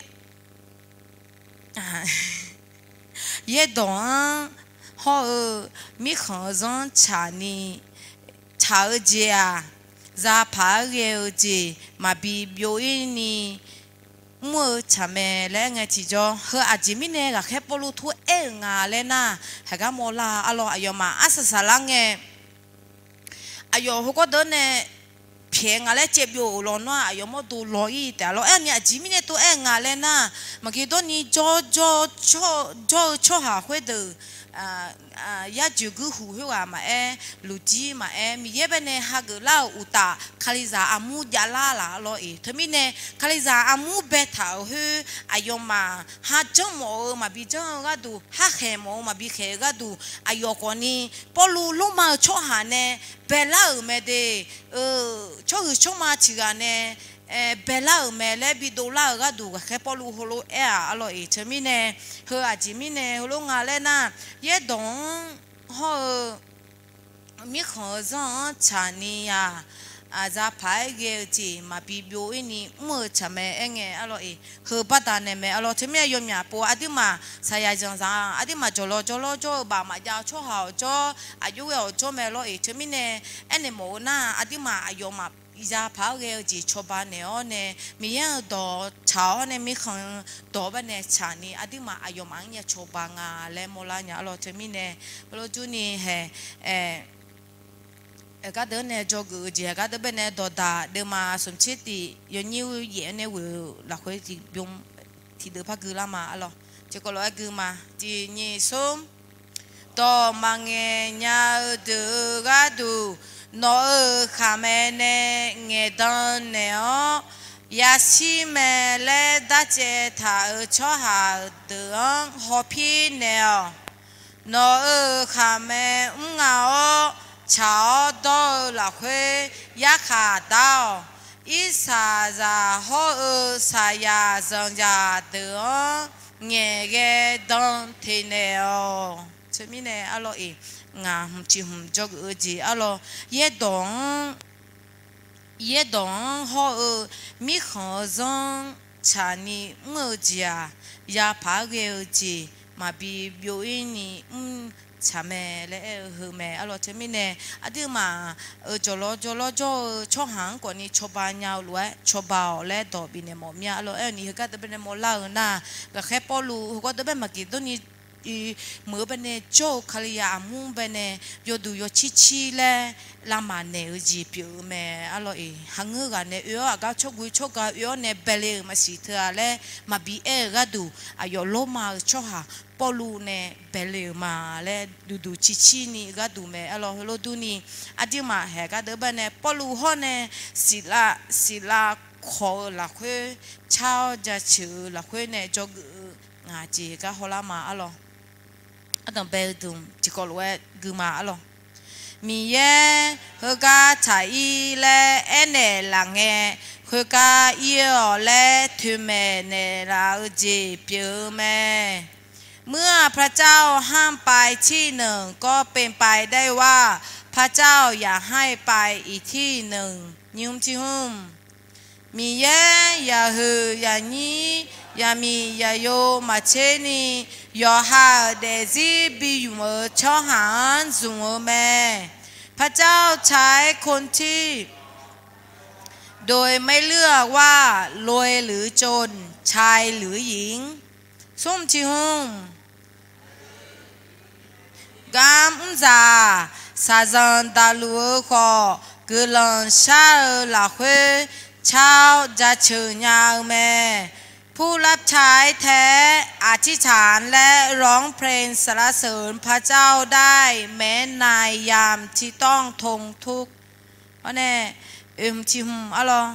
yaerdawq-anr hawr-eu mirkhanq-eu zanr tsaqni, tsaq-eu jeq-aq, zaqpaq-aer ghae-eu jeq maqbi byov-ir ni mr-eu tsaq mae laer ngae tiqjawr, heu aqjeq mirnae ghaqkhaer Pawrluv tov aer-euq nga laer nar, haeq gar mawrlar arlawr. Aqyawfmaf arsaq saqlar ngae, aqyawf heugawr deuq-anr nae pyaeq nga laer caevbyov-euq lawnmr-aq, aqyawf mawrdo law-ir taef arlawr. Aerni aqjeq mirnae tov aer-eu nga laer nar, Maqgeqdawrni jawr, jawr-eu tsawrhaq khoerdeuq, yarjoeq guirhuq khoerghaq maqaer, Luqjir maqaer, Miqyaer baenae hageuf lar-euq uqtaf, Kalizaq armur javlar laf arlawr-eq. Teumirnae Kalizaq armur baetaq-euq khoer, aqyawfmaf kharjanr mawf-eu maqbi janr-eu gharduq, kharkhaeq mawf-eu maqbi khaeq-eu gharduq, aqyawf khawfni Pawrluv Lormav-eu tsawrhaq nae baelar-euq mae de. Tsawrhuiq tsawrma tiq ghaq nae baelar-euq mae laer bidov lar-euq gharduq ghaqkhaer Pawrluv heulof-aer-aq arlawr-eq. Teumirnae heu aqjeq mirnae heulof nga laer nar, yaerdawq-anr hawr-eu mirkhanq-eu zanr-anr tsaqni-aq, zaqpaq-aer ghae-eu jeq maqbi byov-ir ni mr-eu tsaq mae aer ngae arlawr-eq. Heu baqdanae mae arlawr. Teumirnae yawmyaq pov aqduimaf saqyaq zanqzaq-aq, aqduimaf jawqlawq jawrlawr jawr-eu baf maqjav-eu tsawrhaq awq jawr, aqjox ghae awq jawr mae lawr-eq. Teumirnae aernaeq mawf-eu nar, aqduimaf aqyawfmaf zaqpaq-aer ghae-eu jeq cawba naeq-awr nae, Miqyaer-euq dawq tsaq-awr nae mirkhanq-eu dawq-anr baenae tsaqni aqduimaf aqyawfmaf-anr ya cawba nga laer mawrlar nya arlawr. Teumirnae heulof durni haeq, gardeuv-anr nae dzawgeuf-eu jeq gardeuv baenae dawqdaq deuvma smq tser tif yawnyir yaef-anr nae ghoeq-eu lafkhoer tiqbymr tiqdeuv par gui lar ma arlawr. Tiqkawv lof-aer gui ma. Tiq nyiq smr. Dawq maqngaeq nya-eu deuq-euq gharduq, nawq-euq khaqmae nae ngaeqdan naeq-awr, yashir mae laer darcaev taq-euq tsawrhaq deuq-anr hawpir naeq-awq. Nawq-euq khaqmae mr nga-awr, tsaq-awr dawr-eu lafkhoer yarkhaq dar-awq. Irsaqzaq hawr-eu saqyaq zanqzaq deuq-anr ngaeqghae dan teq naeq-awq. Teumirnae arlawr-iq, ngaq hmq tiq hmq dzawgeuf-eu jeq arlawr, yaerdawq-anr yaerdawq-anr hawr-eu mirkhanq-eu zanr tsaqni mr-eu jeq-aq, yapaq-aer ghae-eu jeq maqbi byov-ir ni mr tsaq mae laer aer-eu heu mae arlawr. Teumirnae aqduimaf-euq jawqlawr jawrlawr jawr-eu tsawrhaq-anr khawfni cawba nya-eu lof-aer cawba-awq laer dawq bifnaeq mawf mir-a arlawr. Aer-eu ni heugar deuq baenae mawrlar-eu nar, ghaqkhaer Pawrluv heugar deuq bae maqgeq dawrni meuq-eu baenae jawr-eu Kalizaq aqmur baenae yawduq yawcir cir laer lavmaqnaeq-eu jeq pyeuf-eu mae arlawr-iq. Haqngeur ghaq nae oe-awr aqgar tsawrgui tsawrga oe-awr nae baele-euq maqsiq teu-a laer maqbi aer-eu gharduq, aqyawf Lormav-eu tsawrhaq Pawrluv nae baele-euq ma laer duqduq cir cir ni gharduq mae arlawr. Heulof durni, aqduimaf haeq gar deuq baenae Pawrluv hawr nae Siqlav, Siqlav kawq-eu lafkhoer car-awr jaceuq-eu lafkhoer nae dzawgeuf-eu ngaq jeq gar hawlar ma arlawr. Ardanq bae-eu dmq tiqkawv lof-aer gui ma arlawr. Miqyaer heugar tsaq-ir laer aernaeq laf ngae, khoergar ir-awq laer toeqmaeq naeqlaf-eu jeq pyeuf-eu mae. เมื่อพระเจ้าห้ามไปที่หนึ่ง ก็เป็นไปได้ว่า พระเจ้าอย่าให้ไปอีกที่หนึ่ง Nyiq hmq tiq hmq. Miqyaer yaqhuiq yaqnyir yaqmiq yaqyo maqtser ni, yawqha-euq daefzir bi ymq-eu tsawrhaq-anr zmq-eu mae. พระเจ้าใช้คนที่ โดยไม่เลือกว่า รวยหรือจน ชายหรือหญิง Smr tiq hmq. Gar mrzaq-aq, shaqzanq daqluf-eu khawf, guiqlanq shar-eu lafkhoer car-awr jaceuq nya-eu mae. ผู้รับใช้แท้ อธิษฐานและร้องเพลงสรรเสริญพระเจ้าได้ แม้ในยามที่ต้องทนทุกข์ Hawr nae, oe hmq tiq hmq arlawr.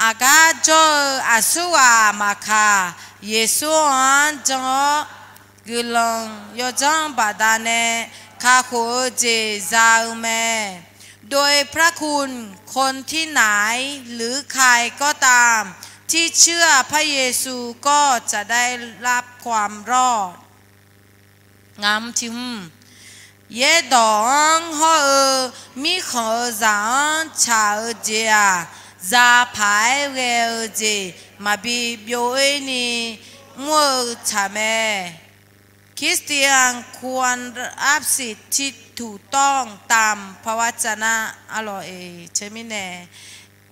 Aqgar jawr-eu aqsur ghaq maqkaq, Yeqsur-anr jan-awr guiqlanq yawdzanr baqdanae kakhof-eu jeq za-eu mae. โดยพระคุณ คนที่ไหนหรือใครก็ตามที่เชื่อพระเยซูก็จะได้รับความรอด Ngaq hmq tiq hmq. Yaerdawq-anr hawr-eu mirkhanq-eu zaq-anr tsaq-eu jeq-aq, zapaq-aer ghae-eu jeq maqbi byov-ir ni mr-eu tsaq mae. คริสเตียนควรรับสิทธิถูกต้องตามพระวจนะ arlawr-iq. Teumirnae,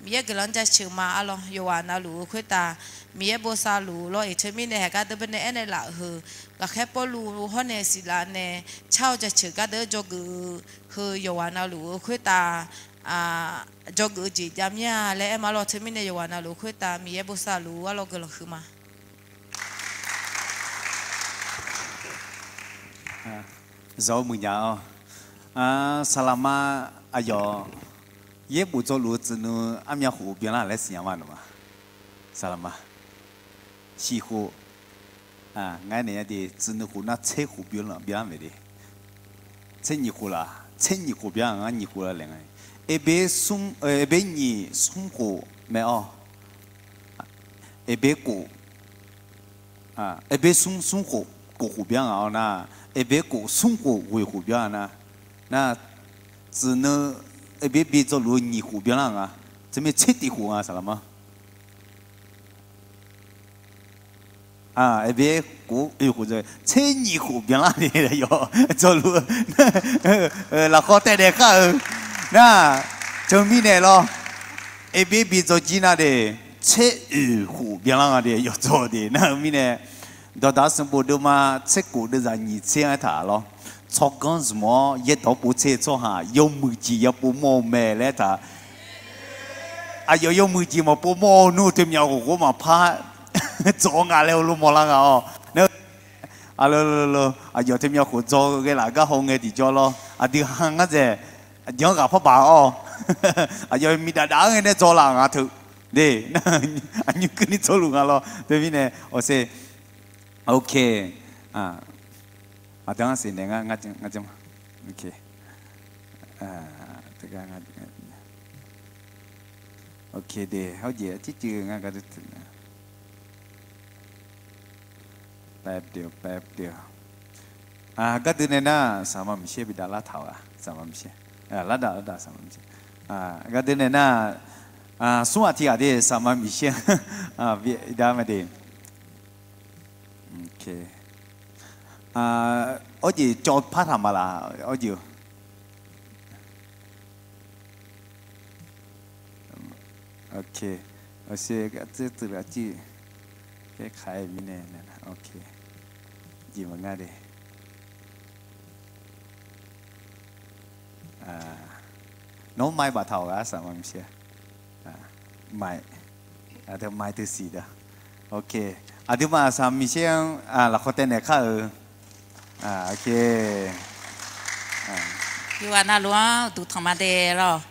Miqyaer guiqlanq-anr jaceuq ma arlawr. Yawqghaq navluf-eu khoertav Miqyaer bosav luf lawr-iq. Teumirnae haeq gar deuq baenae aernaeq laf-eu heu, ghaqkhaer Pawrluv hawr nae Siqlav nae car-awr jaceuq gar deuq-anr dzawgeuf-eu heu yawqghaq navluf-eu khoertav dzawgeuf-eu jeq jav mir-a laer aer ma lawr. Teumirnae yawqghaq navluf-eu khoertav Miqyaer bosav luf arlawr guiqlanq huiq ma. Zawr muiq nya-awr, saqlaqma aqyawf yaerbof dzawluf-eu tsuif nuiv armyav khof byanlar laer siqnya ma nawq ma. Saqlaqma shiq khof, ngar naeq-a de tsuif nuiv khof nar tser khof byanlar byanlar mae de. Tser nyiq khof laf, tser nyiq khof byan ngar nyiq khof laf laer nga. Eqber nyiq smr khof mae-awr, eqber kof, eqber smr smr khof kof khof byan nga-awr nar, eqber kof smr khof ghoeq khof byan nar, nar tsuif nuiv eqber bi dzawluf-eu nyiq khof byanlar nga. Teumirnae tser tiq khof nga saqlaqma. Eqber kof oe khof dzaw tser nyiq khof byanlar ni yawf dzawluf-eu lafkhawr taev daef khar-eu nar, teumirnae lawr, eqber bi dzawjir nar de, tser oe khof byanlar nga de yawf dzaw de nar-eu mirnae, dawqdaq sanqbof deuvma tser kof deuvzaq nyiq tser-anr taq lawr, tsawrganr zmq-awr yaerdawq pov tser-eu tsawrhaq yawmuiq jeq ya pov mawr-eu mae laer taq. Aqyawf yawmuiq jeq maqpov mawr-eu nmr teumyav khof khof maqpar dzawq nga laer heulof mawrlar nga-awr. Aqyawf teumyav khof dzaw ghae laf gar haw ngae tiqjawr lawr, aqdui ha ngar dzaeq, aqdui-anr ghaq par baq-awr. Aqyawf miqdaf daf-aer ngae nae dzaw laf nga teu de, aqnymr keuvni dzaw luf nga lawr. Teumirnae awqse, ok, aqdui-anr siqnaeq ngar, ngar jan, ok de, hawjeq tircuiv nga gar dui teu nga. แป๊บเดียว แป๊บเดียว Gardui nae nar, Saqma Miqsaer bi dav lartaq-awq-a, Saqma Miqsaer. Lardaq, lardaq, Saqma Miqsaer. Gardui nae nar, smr ghaq tiq ghaq de Saqma Miqsaer bi dav mae de. Awrjeq cawv par taq ma laf, awrjeq-eu. Awq, jeq maqngar de. Nawr ไมค์ baftaq-awq gar, Saqma Miqsaer. ไมค์ aqdui ไมค์ teusiq da. Aqduimaf Saqma Miqsaer-anr lafkhoer taev naeq kar-eu. Yawqghaq navluf-anr uqduq tanq ma de lawq.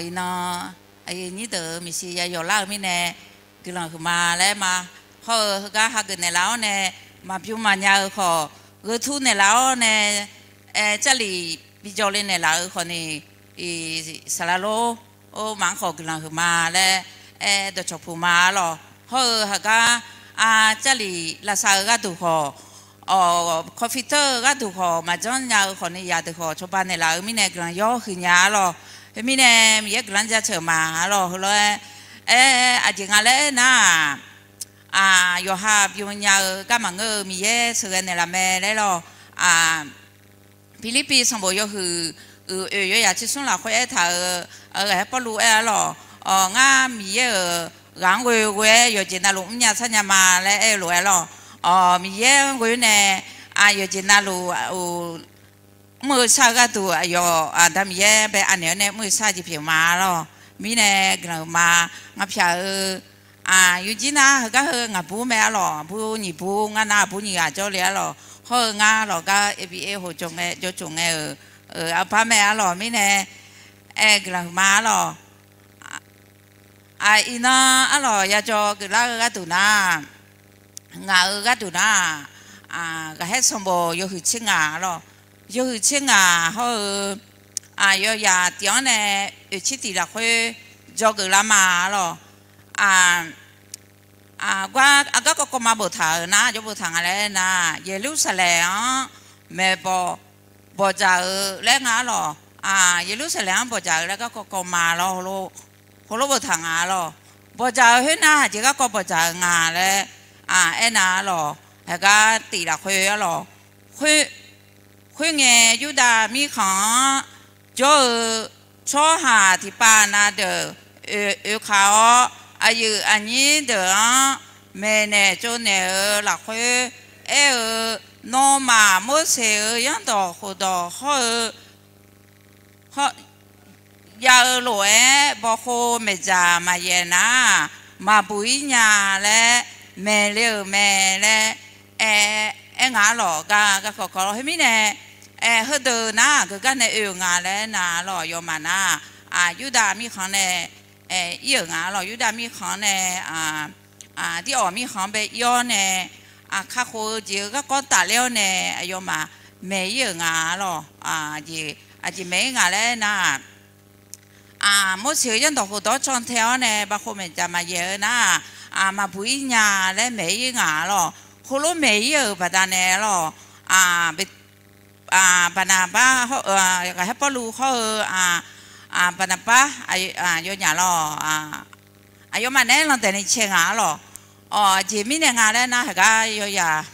Iqnan aqyuif aqnyir deuq-euq maeqshi ya yawqlar-eu mirnae guiqlanq huiqma laer ma. Hawr-eu heugar hageuf naeqlaf-awr nae maqbymr maqnya-eu khawf, gheu tur naeqlaf-awr nae, aer, jarlif bijawr le naeqlaf-eu khawf ni, saqlaq lor, or, maqanr khawf guiqlanq huiqma laer, aer, dawqcawq puq ma-a lawq. Hawr-eu haqgar, a, jarlif lavsav-eu gharduq khawf, awq, คอมพิวเตอร์ gharduq khawf maqjanr nya-eu khawf ni, yaqdeuq khawf cawba naeqlaf-eu mirnae guiqlanq yawr huiqnya-a lawq. Khoermirnae Miqyaer guiqlanq jaceuq ma-a lawq. Heulof-aer, aer, aqjeq nga laer nar-aq, yawqha bymr nya-eu gar maqngeur-eu Miqyaer sheuqghae naeqlaf mae laer lawq. Pirlirpiv sanqbof yawhuiq uiq oeq yawzaq tsersmr lafkhoer aertaq-euq, ghaqkhaer Pawrluv aer-a lawq. Awq, ngar Miqyaer-euq ghaq-anr ghoeghoe-aer yawqjeq navluf mrnya sharnya ma laer aer-eu lof-aer lawq. Awq, Miqyaer-anr ghoe-awr nae, a, yawqjeq navluf, mr-eu shar-eu gharduq aqyawf Aqda Miqyaer bae anaeq-awr nae mr-eu shar jeq pyeuf ma-a lawq. Mirnae guiqlanq huiqma. Ngar pyaq-eu, aq, yawjir nar heugar heu ngaqbur mae-a lawq. Aqbur nyiq bur, ngar nar aqbur nyiq ghaq jawrle-a lawq. Hawr-eu ngar lawqgar aba hoqjawq ngae jawrjawq ngae-euq, aqbar mae-a lawq. Mirnae, aer, guiqlanq huiqma-a lawq. Aq, iqnan arlawq yajawr geuflar-eu gharduq nar, ngaq-euq gharduq nar, ghaqkhaer sanqbof yawhuiq tser ngaq-a lawq. Yawhuiq tser ngaq hawr-eu, aq, yawzaq tiq-anr nae oeq tser tiq lafkhoer dzawgeuf lar ma-a lawq. Aq, gar, aqgar kawv kawv ma boftaq-euq nar, jawr boftaq nga laer nar, Yeqlursaqlaeq-anr maeqbawq bawqdzaq-euq laer nga-a lawq. Yeqlursaqlaeq-anr bawqdzaq-euq laer garkawv kawv ma lawr, heulof boftaq nga-a lawq. Bawqdzaq-euq khoernar, aqjeq garkawv bawqdzaq-euq nga laer aernar-a lawq, haqgar tiq lafkhoer-a lawq. Khoerngae, Yurdav mirkhanq-anr jawr-eu tsawrhaq tiqpav na deuq oekaq-awr, aqyuif aqnyir deuq-anr maeqnaeq tsovnaeq-euq lafkhoer aer-eu, nawmaf Morseq-euq zanrdawq khofdawq hawr-eu jav-eu lof-aer, bawqkhov maeqdzaq maqyaef nar, maqbuq-ir nya laer maeqle-euq mae laer aer, aer nga-a lawq. Gar, garkawv kawv lawr. Khoermirnae, aer, heudeuq nar, aqgeu gar nae oe-euq nga laer nar-a lawq. Aqyawfmaf nar, Yurdav mirkhanq nae, aer, ir-euq nga-a lawq. Yurdav mirkhanq nae, tirghawq mirkhanq-anr bae ir-awr nae, kakhof-eu jeq-eu garkawv tafler-awr nae, aqyawfmaf maeq-ir-euq nga-a lawq. Aqjeq maeq-ir nga laer nar, Morseq-euq zanrdawq khofdawq-anr cantae-awr nae bawqkhov maeqdzaq maqyaef-eu nar, maqbuq-ir nya laer maeq-ir nga-a lawq. Khoerlof maeq-ir-euq baqdanae lawq, Baqnaqbar, ghaqkhaer Pawrluv hawr-eu Baqnaqbar yawnyaf lawq. Aqyawfmaf naeq-aer landaeq ni cae nga-a lawq. Awq, aqjeq mirnae nga laer nar, haqgar yawzaq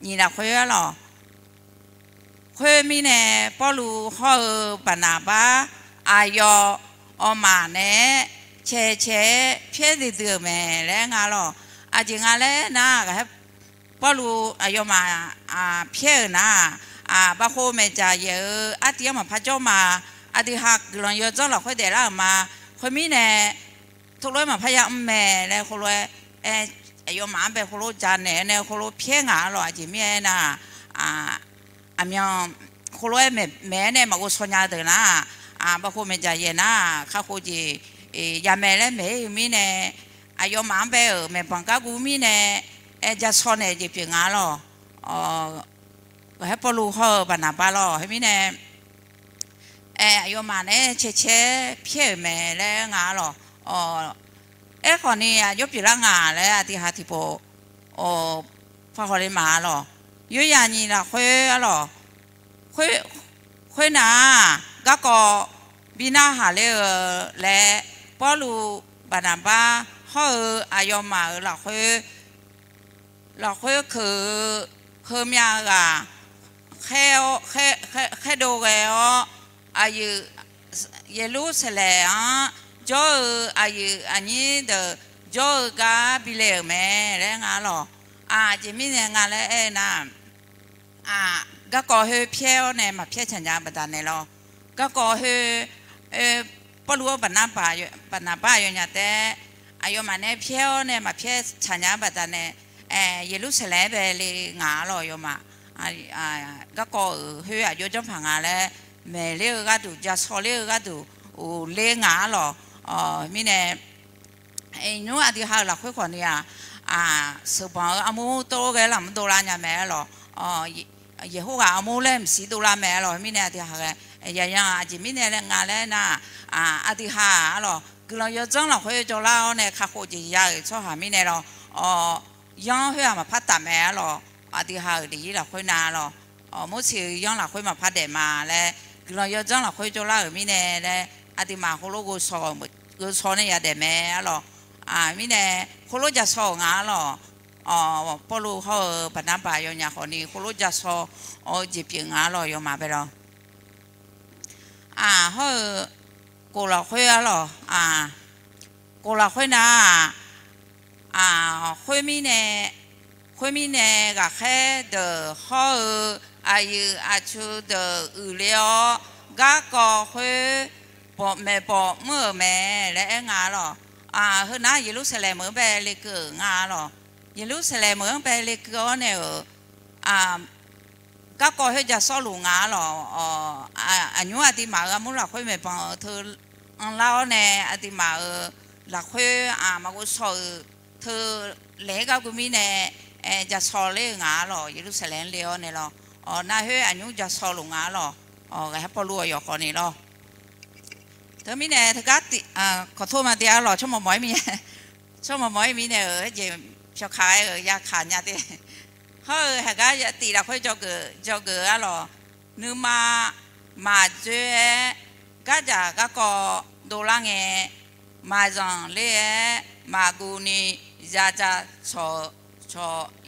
nyiq lafkhoer-a lawq. Khoermirnae, Pawrluv hawr-eu Baqnaqbar aqyawf awqmaf naeq-aer cae cae-aer pyaer duidui-euq mae laer nga lawq. Aqjeq nga laer nar, ghaqkhaer Pawrluv aqyawfmaf pyaer-euq nar, bawqkhov maeqdzaq yaef-eu artiv-anr maqpar jawr ma. Aqdui ha guiqlanq yawdzanr lafkhoer daeflar-euq ma. Khoermirnae, teulof-aer maqpar ya mr mae laer khoerlof-aer, aqyawfmaf-anr bae khoerlof janaeq-eu nae khoerlof pyaer nga-a lawq. Aqjeq mirnae aernar, aqmyan khoerlof-aer maeq-aer nae maqghov shaw nya-eu deuq nar, bawqkhov maeqdzaq yaef nar, kakhof jeq ya mae laer maeq-ir-eu mirnae, aqyawfmaf-anr bae-euq maeqbanq garguv mirnae, aer, ja shaw naeq jeq pyeuf nga-a lawq. Ghaqkhaer Pawrluv hawr-eu Baqnaqbar lawq. Khoermirnae, aer, aqyawfmaf naeq-aer caecae pyaer-euq mae laer nga-a lawq. Aerkhawf ni aqjox pyeuflar nga laer aqdui ha tiqpov par hawle ma-a lawq. Yoryaq nyiq lafkhoer arlawq, khoernar-aq, garkawv bi narhaq ler-eu laer, Pawrluv, Baqnaqbar hawr-eu aqyawfmaf-euq lafkhoer, lafkhoer keuq-eu heumyav ghaq khaerdov ghae-awr, aqyuif Yeqlursaqlaeq-anr jawr-eu aqyuif aqnyir deuq jawr-eu gar bi le-euq mae laer nga arlawq. Aqjeq mirnae nga laer aer-eu nar, garkawv khoer pyaer-awr nae maqpyaer tsaqnya-eu baqdanae lawr. Garkawv khoer, Pawrluv-anr Baqnaqbar yawnyaf taef-aer, aqyawfmaf nae pyaer-awr nae maqpyaer tsaqnya-eu baqdanae, Yeqlursaqlaeq-aer bae le nga arlawq yawfmaf. Garkawv-euq khoer aqjox janrpaq nga laer maeqler-eu gharduq, ja shaw ler-eu gharduq, uqler nga arlawq. Mirnae, nymr aqdui ha-euq lafkhoer khawfni-aq, sheuqbanq-eu armur tov ghae lamq dovlar nya mae arlawq. Yeqhawr ghaq armur laer mqsiq dovlar mae arlawq. Mirnae aqdui ha ghae, yaqyan aqjeq mirnae laer nga laer nar, aqdui ha arlawq guiqlanq yawdzanr lafkhoer jawrlar-awr nae kakhof jeq ya-euq tsawrhaq mirnae lawr. Yanr khoer-aq maqpar taf mae arlawq. Aqdui ha-euq daefzir lafkhoer nar lawr, Morseq-euq yanr lafkhoer maqpar daef ma laer, guiqlanq yawdzanr lafkhoer jawrlar-euq mirnae laer, aqduimaf heulof ghovshaw nae yadaef mae arlawq. Mirnae, heulof ja shaw-euq nga arlawq. Pawrluv hawr-eu Baqnaqbar yawnyaf khawfni heulof ja shaw-eu jeq pyeuf nga arlawq yawfmaf bae lawr. Hawr-eu kof lafkhoer arlawq, kof lafkhoer nar-aq, khoermirnae, khoermirnae ghaqkhaer deuq hawr-eu aqyuif aqtsu deuq uiqler-awr, garkawv khoer maeqbawq mr-euq mae laer aer nga arlawq. Heunar Yeqlursaqlaeq meuq-anr bae lekeuv-euq nga arlawq. Yeqlursaqlaeq meuq-anr bae lekeuv-awr nae-euq garkawv khoer ja shawrluf nga arlawq. Aqnymr aqduimaf-euq armur lafkhoer maeqbanq-eu teu anrlar-awr nae, aqduimaf-euq lafkhoer maqghovshaw-euq teu laeq-aer gargov mirnae, ja shaw ler-eu nga arlawq. Yeqlursaqlaeq-anr le-awr nae lawr, nar khoer aqnymr ja shawluf nga arlawq. Ghaqkhaer Pawrluv aqyawf khawfni lawr. Teumirnae teugar tiq, kawqtor ma tiq arlawq, tsawrmawq mawq-ir mirnae, tsawrmawq mawq-ir mirnae-euq aerjeq pyawqkaq-aer-euq yakaq nya te. Hawr-eu haqgar tiq lafkhoer dzawgeuf dzawgeuf arlawq. Nuima maqdzoer-aer, gardzaq garkawv dovlar ngae, maqzanq ler-aer, maqguv ni, yaja tsawq,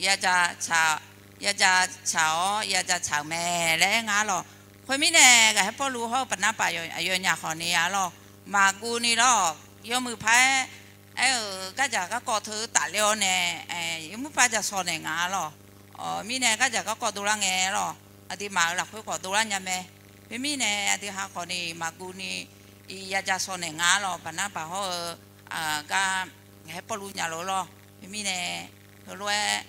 yaja tsaq, yaja tsaq-awr yaja tsaq-euq mae laer aer nga arlawq. Khoermirnae ghaqkhaer Pawrluv hawr-eu Baqnaqbar aqyawfnyaf khawfni arlawq, maqguv ni lawr, yawmuiq paq-aer aer-euq gardzaq garkawv teu tafler-awr nae, yawmuiq paq ja shaw naeq nga arlawq. Mirnae gardzaq garkawv dovlar ngae arlawq, aqduimaf-euq lafkhoer khawf dovlar nya mae. Khoermirnae aqdui ha khawfni maqguv ni, iq yaja shaw naeq nga arlawq. Baqnaqbar hawr-eu gar ghaqkhaer Pawrluv nyalof lawr. Khoermirnae heulof-aer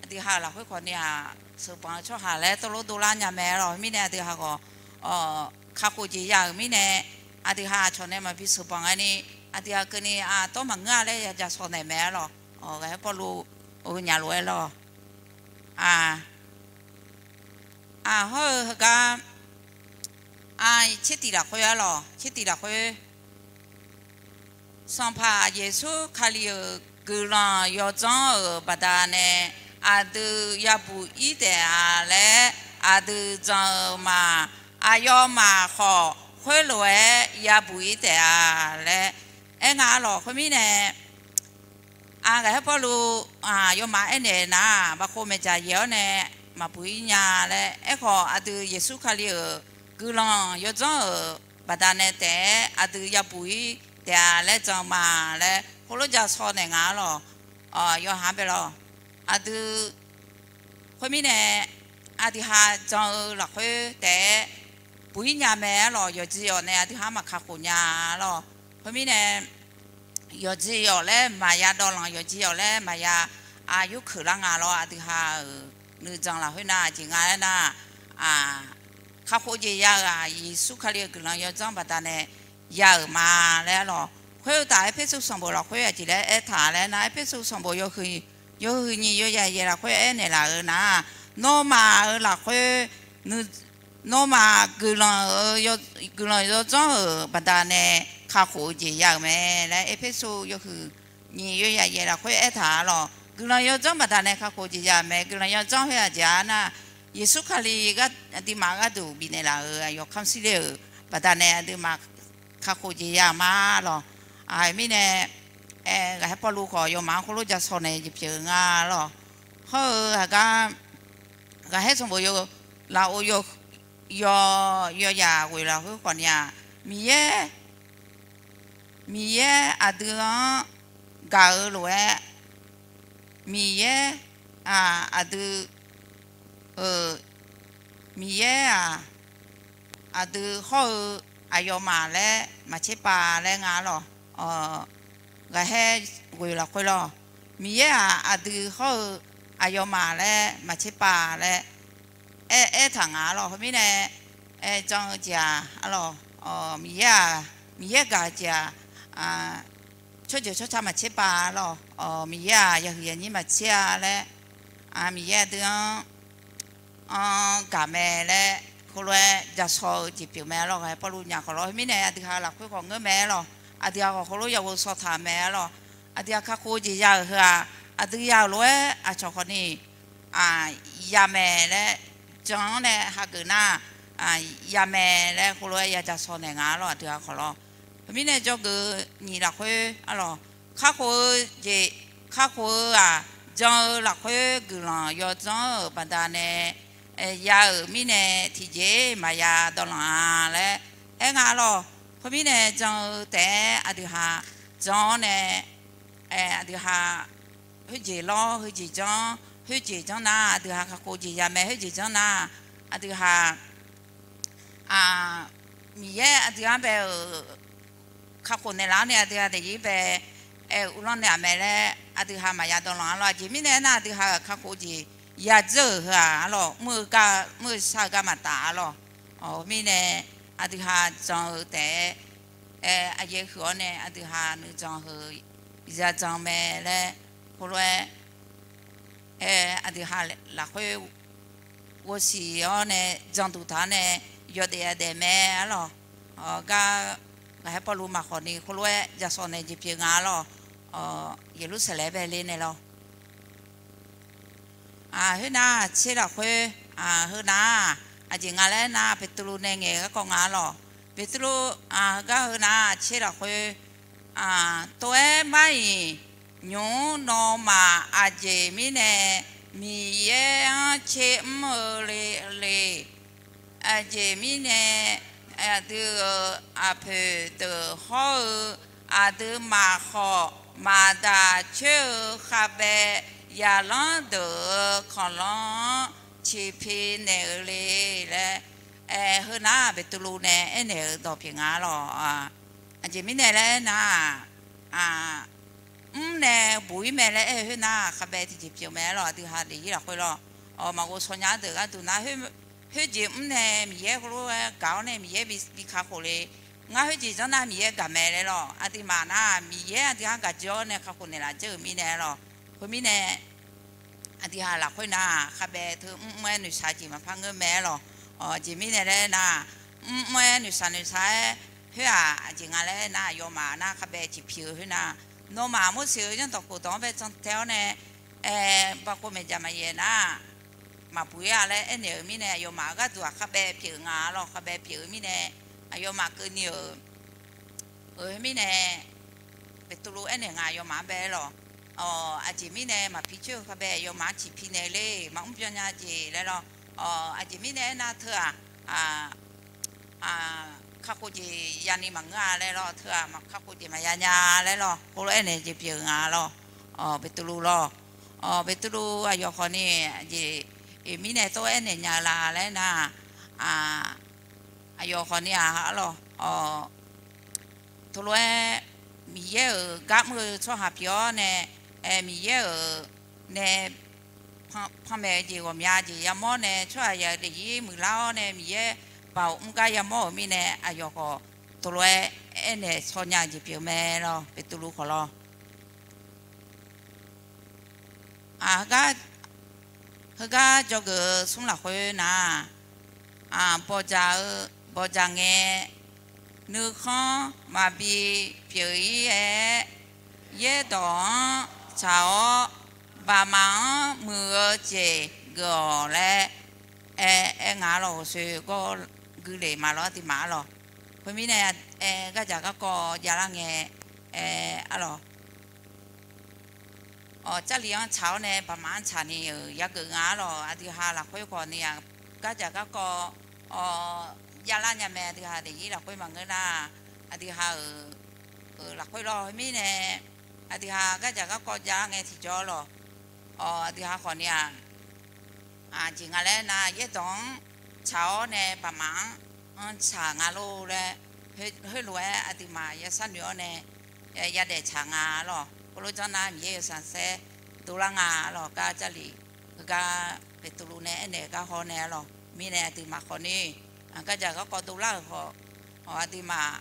aqdui ha-euq lafkhoer khawfni-aq, sheuqbanq-eu tsawrhaq laer tawvlof dovlar nya mae arlawq. Khoermirnae aqdui ha khawf kakhof jeq ya-euq mirnae, aqdui ha aqcawq nae maqbi sheuqbanq ngae ni, aqdui ha keuvni tawv maqngeur-a laer yaja shaw naeq mae arlawq. Ghaqkhaer Pawrluv-eu nyalof-aer lawr. Hawr-eu heugar, tsertiq lafkhoer arlawq, tsertiq lafkhoer Sanqpaq Yeqsur Kali-euq guiqlanq yawdzanr-euq baqdanae aqdui yabuq-ir taef-a laer aqdui jan-eu ma. Aqyawfmaf khawf khoerlof-aer yabuq-ir taef-a laer aer nga arlawq. Khoermirnae, ghaqkhaer Pawrluv aqyawfmaf aernaeq nar-aq, baqkhov maeqdzaq yaeq-awr nae maqbuq-ir nya laer, aerkhawf aqdui Yeqsur Kali-euq guiqlanq yawdzanr-euq baqdanae taef-aer aqdui yabuq-ir taef-a laer jan ma laer heulof ja shaw naeq nga arlawq. Yawqha-anr bae lawq. Aqdui khoermirnae, aqdui ha jan-eu lafkhoer taef-aer buq-ir nya mae arlawq. Yawqjeq yawq nae aqdui ha-anr maqkakhof nya lawq. Khoermirnae, yawqjeq yawq laer maqya dawvlanq, yawqjeq yawq laer maqya aqyur keuq lar nga lawr. Aqdui ha-euq nuijan lafkhoer nar aqjeq nga laer nar, kakhof jeq ya-euq-aq, Yeqsur Kali-euq guiqlanq yawdzanr baqdanae ya-euq ma laer arlawq. Khoer uqtaf Erpersu sanqbof lafkhoer aqjeq laer aertaq laer nar, Erpersu sanqbof yawhuiq nyiq yawzaq yaeq lafkhoer aernaeq laf-euq nar, nawmaf-euq lafkhoer, nawmaf guiqlanq, guiqlanq yawdzanr-euq baqdanae kakhof-eu jeq ya-euq mae laer Erpersu yawhuiq nyiq yawzaq yaeq lafkhoer aertaq arlawq. guiqlanq yawdzanr baqdanae kakhof jeq ya-euq mae. Guiqlanq yawdzanr khoer-aq jeq-a nar, Yeqsur Kali aqduimaf gharduq bifnaeq laf-euq aqyawf kamq shir le-euq baqdanae aqduimaf kakhof jeq ya-euq ma lawq. Aqmirnae, ghaqhaer Pawrluv khawf yawmaf-anr khoerlof ja shaw naeq jeq pyeuf-eu nga lawq. Hawr-eu aqgar ghaqhaer sanqbof lafov yaw, yaw, yawyaq ghoeq lafkhoer khawfni-aq, Miqyaer, Miqyaer aqdui-anr gaq-eu lof-aer, Miqyaer-aq aqdui, Miqyaer-aq aqdui hawr-eu aqyawfmaf laer maqtser pav laer nga lawq. Ghaqhaer ghoeq lafkhoer lawq. Miqyaer-aq aqdui hawr-eu aqyawfmaf laer maqtser pav laer aer, aertaq nga lawq. Khoermirnae, jan-eu jeq-aq, arlawq, Miqyaer-aq, Miqyaer gaq-eu jeq-aq, tsawrjeuq tsawrca maqtser pav lawq. Miqyaer-aq yahuiq yanyir maqtser-a laer, Miqyaer aqdui-anr, anr gaq mae laer, khoerlof-aer ja shaw-eu jeq pyeuf mae lawq. Ghaqhaer Pawrluv nya khawf lawq. Khoermirnae aqdui ha lafkhoer khawf ngeur mae lawq. Aqdui ha khawf khoerlof ya ghovshaw taq mae lawq. Aqdui ha kakhof-eu jeq ya-euq heu-aq, aqdui ya-euq lof-aer aqcawq khawfni ya mae laer, jan-anr nae hageuf nar, ya mae laer khoerlof-aer ya ja shaw naeq nga lawq. Aqdui ha khawf lawq. Khoermirnae dzawgeuf nyiq lafkhoer, arlawq, kakhof-eu jeq, kakhof-eu-aq, jan-eu lafkhoer guiqlanq yawdzanr-euq baqdanae ya-euq mirnae tiqjeq maqya dawvlanq-a laer aer nga lawq. Khoermirnae jan-eu taef-aer aqdui ha jan-awr nae, aqdui ha khoerjeq lawr, khoerjeq janr, khoerjeq janr nar aqdui ha kakhof jeq ya mae. Khoerjeq janr nar aqdui ha Miqyaer aqdui-anr bae-euq kakhof naeqlaf-awr nae aqdui ha daefzir bae aer-eu uvlanr naeq-aq mae laer aqdui ha maqya dawvlanq-a lawq. Aqjeq mirnae aernar, aqdui ha-euq kakhof jeq yadzeur-euq heu-aq, arlawq, mr-eu gar, mr-eu shar-eu gar maqtaf-a lawq. Mirnae aqdui ha jan-eu taef-aer, aqyawf huiq-awr nae aqdui ha nuijan heu yajan mae laer, khoerlof-aer, aqdui ha lafkhoer ghovsiq-awr nae janduq taq-awr nae yawdaef yadaef mae, arlawq. Gar ghaqhaer Pawrluv maqkhawf ni khoerlof-aer ja shaw naeq jeq pyeuf nga lawq. Yeqlursaqlaeq bae le naeq lawq. Khoernar tser lafkhoer, heunar, aqjeq nga laer nar, Beqtuvluv nae ngaeq garkawv nga lawq. Beqtuvluv, heugar heunar tser lafkhoer, tov-aer mar-iq nymq-mr nawmaf aqjeq mirnae Miqyaer-anr tser mr-eu le le. Aqjeq mirnae aqdui-euq aqpoeq deuq hawr-eu aqduimaf khawf maqdaq coer-eu khavbae yaqlanr deuq-euq kawqlanr-anr ciqpi naeq-eu le laer, heunar Beqtuvluv nae aernaeq-euq dawq pyeuf nga lawq. Aqjeq mirnae laer nar-aq, mr nae buq-ir mae laer aer-eu khoernar, khavbae tiqjeq pyeuf mae lawq. Aqdui ha daefzir lafkhoer lawq. Maqghov shaw nya-ar deuq gharduq nar, khoerjeq mr nae Miqyaer heulof-aer gaq-awr nae Miqyaer bi kakhof le. Ngar khoerjeq janr nar Miqyaer gaq mae laer lawq. Aqduimaf nar Miqyaer aqdui-anr gaq jawr-awr nae kakhof naeqlaf dzeur-euq mirnae lawq. Khoermirnae aqdui ha lafkhoer nar-aq, khavbae teu mrmr-aer noeqshaq jeq maqpar ngeur mae-aer lawq. Aqjeq mirnae laer nar, mrmr-aer noeqshaq noeqshaq-aer, khoer-aq aqjeq nga laer nar, aqyawfmaf nar khavbae ciqpiq-eu khoer nar, nawmaf Morseq-euq zanrdawq khofdawq-anr bae cantae-awr nae, bav khov maeqjaq maqyaef nar, maqbuq-ir-a laer aernaeq-euq mirnae, aqyawfmaf gharduq-aq khavbae pyeuf nga lawq. Khavbae pyeuf-eu mirnae, aqyawfmaf keuvni-euq Heu mirnae, Beqtuvluv aernaeq nga, aqyawfmaf-anr bae-aer lawq. Aqjeq mirnae maqpi coer-eu khavbae aqyawfmaf-anr ciqpi naeq le, maqmr byan nya jeq laer lawq. Aqjeq mirnae aernar teu-aq, kakhof jeq yani maqngeur-a laer lawq. Teu-aq, kakhof jeq maqya nya laer lawq. Khoerlof-aer aernaeq jeq pyeuf nga lawq. Beqtuvluv lawq. Beqtuvluv aqyawf khawfni, aqjeq mirnae tov-aer aernaeq nya-eu la laer nar, aqyawf khawfni-aq, arlawq, teulof-aer Miqyaer-euq gar mr-eu tsawrhaq pyeuf-awr nae, Miqyaer-euq nae panmaeq-eu jeq ghawqmya jeq yamawr nae, tsawrhaqzaq-euq daefzir muiqlar-awr nae, Miqyaer baoq mr gar yamawr-euq mirnae, aqyawf khawf teulof-aer aernaeq shaw nya-eu jeq pyeuf mae lawq. Beqtuvluv khawf lawq. Heugar dzawgeuf-eu smr lafkhoer nar, bawqdzaq-eu, bawqdzaq ngae, nuikhanr maqbi pyeuf-ir-aer, yaerdawq-anr tsaq-awr baqmaf-anr muiq-eu jeq geuf-awq laer aer, aer nga lawq. Ghoqsoe gawr gui lef ma lawr, aqduimaf-a lawq. Khoermirnae, aer, gardzaq garkawv javlar ngae, aer, arlawq. Awq, Jarlif-anr tsaq-awr nae baqmaf-anr tsaqni-euq yageuf nga arlawq. Aqdui ha lafkhoer khawf ni-aq, gardzaq garkawv, awq, javlar nya mae. Aqdui ha daefzir lafkhoer maqngeur nar, aqdui ha-euq, euq lafkhoer lawr. Khoermirnae, aqdui ha gardzaq garkawv javlar ngae tiqjawr lawq. Awq, aqdui ha khawf ni-aq, jeq nga laer nar, yaerdawq-anr tsaq-awr nae baqmaf-anr, anr tsaq nga lor laer, khoer, khoerlof-aer aqduimaf yashar noeq-awr nae, yadaef tsaq nga lawq. Khoerlof janr nar Miqyaer yawshaef khanqsaer dovlar nga lawq. Gar Jarlif heugar Beqtuvluv nae aernaeq-eu gar haw nae lawq. Mirnae aqduimaf khawf ni, gardzaq garkawv dovlar-euq khawf, aqduimaf,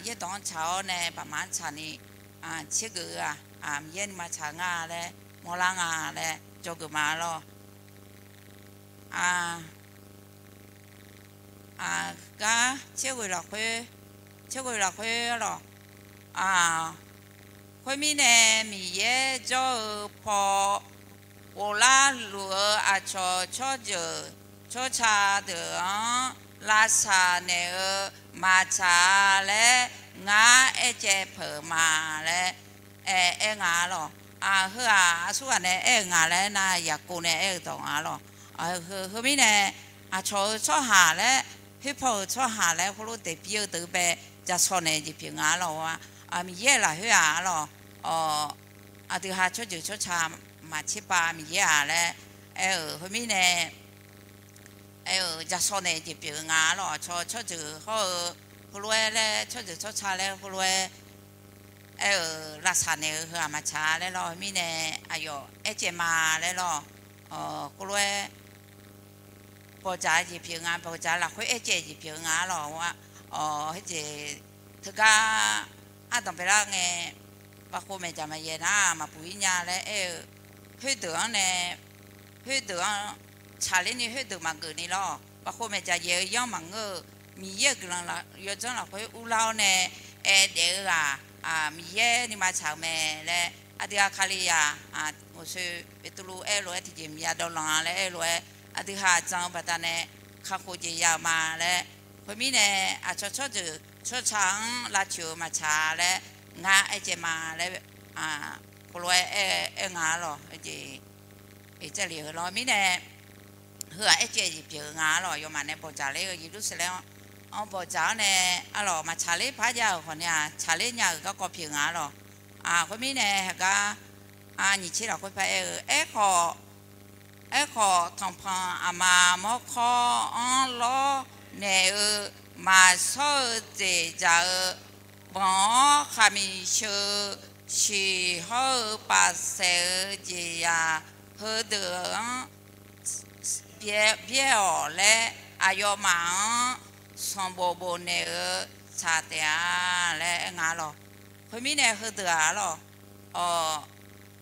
yaerdawq-anr tsaq-awr nae baqmaf-anr tsaqni, tsergeuf-eu-aq, Miqyaer nuima tsaq nga laer mawrlar nga laer dzawgeuf ma lawq. Gar tserghoeq lafkhoer, tserghoeq lafkhoer lawq. Khoermirnae, Miqyaer jawr-eu paw ghoflar luf-eu aqcawq tsawrjeuq tsawrca deuq-anr lavsav naeq-eu maqtsaq-a laer ngar aercaev peuq ma laer aer, aer nga lawq. Heu-aq, aqsurghaq nae aer-eu nga laer nar, Yaqkov nae aer-eu dawq nga lawq. Heu, heumirnae, aqcawq-euq tsawrhaq laer, khoerpaw-euq tsawrhaq laer heulof daefpir-eu deuq bae, jaqshawq naeq jeq pyeuf nga lawq. Miqyaer lafkhoer-aq lawq, aqdui ha tsawrjeuq tsawrca maqtserpav Miqyaer-aq laer aer-euq heumirnae, aer-euq jaqshawq naeq jeq pyeuf-eu nga lawq. Aqcawq tsawrjeuq hawr-eu heulof-aer laer, tsawrjeuq tsawrca laer heulof-aer aer-euq lavsav naeq-eu heu-aq maqtsaq laer lawr. Mirnae aqyawf aercaev ma laer lawr. Heulof-aer bawqdzaq jeq pyeuf nga, bawqdzaq lafkhoer aercaev jeq pyeuf-eu nga lawq. Heujeq teugar ardanq baelar ngae, bavkhov maeqdzaq maqyaeq nar maqbuq-ir nya laer aer-eu, khoerdeuq-anr nae, khoerdeuq-anr tsaqler ni khoerdeuq maqgeuf ni lawr. Bavkhov maeqdzaq yaeq-eu yanr maqngeur-eu, Miqyaer-euq guiqlanq yawdzanr lafkhoer urlar-awr nae aerdaef-eu-aq, Miqyaer nuima tsaq-euq mae laer, aqdui ha Kalizaq ghoqsoe Beqtuvluv aer-eu lof-aer tiqjeq maqya dawvlanq-a laer aer-eu lof-aer, aqdui ha jan-eu baqdanae kakhof jeq ya-euq ma laer, khoermirnae, aqcawq tsawrjeuq tsawrca-anr lavtsoeq-eu maqtsaq laer ngar aercaev ma laer, heulof-aer aer, aer nga lawq. Jeq, Jarlif heu lawr mirnae, heu-aq aercaev jeq pyeuf-eu nga lawq. Yawfmaf nae bawqdzaq ler-eu Yeqlursaqlaeq-anr bawqdzaq-awr nae, arlawq, maqtsaqler par jav-euq khawf ni-aq, tsaqler nya-euq garkawv pyeuf nga lawq. Khoermirnae heugar, nyiq tser lafkhoer par aer-eu, aerkhawf, aerkhawf tanqpanq aqma mawrkawr-anr lawrnaeq-eu maqshawr-eu jeq dzaq-eu banq-awr khaqmiq sheu-eu shiq hawr-eu paf saef-eu jeqzaq heudeuq-anr byaer-awq laer, aqyawfmaf-anr sanqbof bofnaeq-eu tsaq taef-a laer aer nga lawq. Khoermirnae heudeuq-aq arlawq,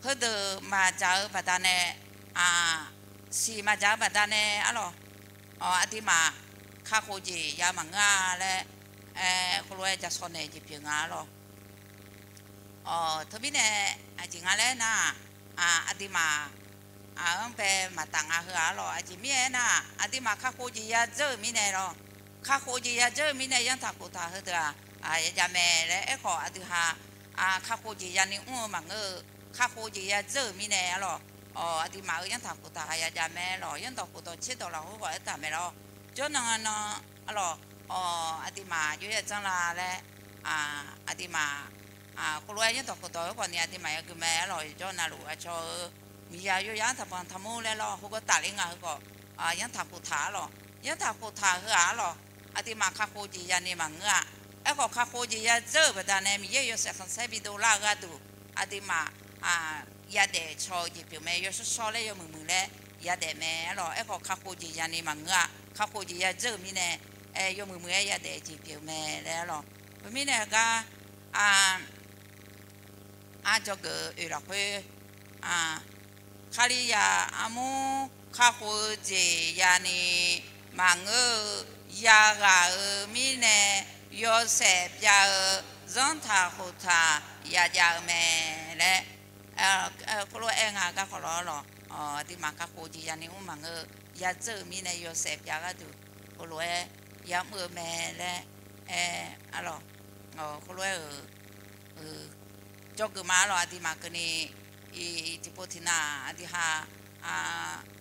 heudeuq maqdzaq-eu baqdanae, siq maqdzaq-eu baqdanae arlawq, aqduimaf kakhof jeq ya maqngeur-a laer, heulof-aer jaqshawq naeq jeq pyeuf nga arlawq. Teumirnae, aqjeq nga laer nar-aq, aqduimaf-anr bae maqtaf nga heu-aq arlawq. Aqjeq mirnae aernar-aq, aqduimaf kakhof jeq ya dzeur-euq mirnae lawr. Kakhof jeq ya dzeur-euq mirnae yanrtaq khoftaq heudeuq-aq, yajav mae laer aerkhawf aqdui ha, kakhof jeq yani mr-eu maqngeur-eu, kakhof jeq ya dzeur-euq mirnae arlawq, aqduimaf-euq yanrtaq khoftaq ha yajav mae lawq. Yanrdawq khofdawq tserdawq lafkhoer khawf aertaq mae lawr. Jawrnan nan arlawq, aqduimaf jov ya janr la laer, aqduimaf, khoerlof-aer yanrtaq khoftaq-aer khawf ni aqduimaf yagui mae arlawq. Jawr navluf aqcawq-eu miqya yawya-anr taqbanq taqmur laer lawr, heugar tafler nga heu khawf, yanrtaq khoftaq arlawq. Yanrtaq khoftaq heu-aq arlawq, aqduimaf kakhof jeq yani maqngeur-a. Aerkhawf kakhof jeq ya dzeur-euq baqdanae Miqyaer yawshaef khanqsaer bidov lar-eu gharduq, aqduimaf yadaef caw-eu jeq pyeuf mae. Yawshawr shawr laer yawmuiq muiq laer yadaef mae arlawq. Aerkhawf kakhof jeq yani maqngeur-a. Kakhof jeq ya dzeur-euq mirnae, yawmuiq muiq-aer yadaef jeq pyeuf mae laer arlawq. Khoermirnae gar, arjawr geuf-eu oeq lafkhoer, Kalizaq armur kakhof-eu jeq yani maqngeur-eu, yaghaq-euq mirnae yawshaef byav-eu zanrtaq khoftaq yajav-eu mae laer, khoerlof-aer aer nga garkawv lawr lawq. Aqduimaf kakhof jeq ya'ni mr maqngeur-eu, yadzeur-euq mirnae yawshaef pyav gharduq khoerlof-aer ya'mr-eu mae laer aer-a lawq. Khoerlof-aer-euq jawrgeuf ma-a lawq. Aqduimaf keuvni tiqpov tiqnav aqdui ha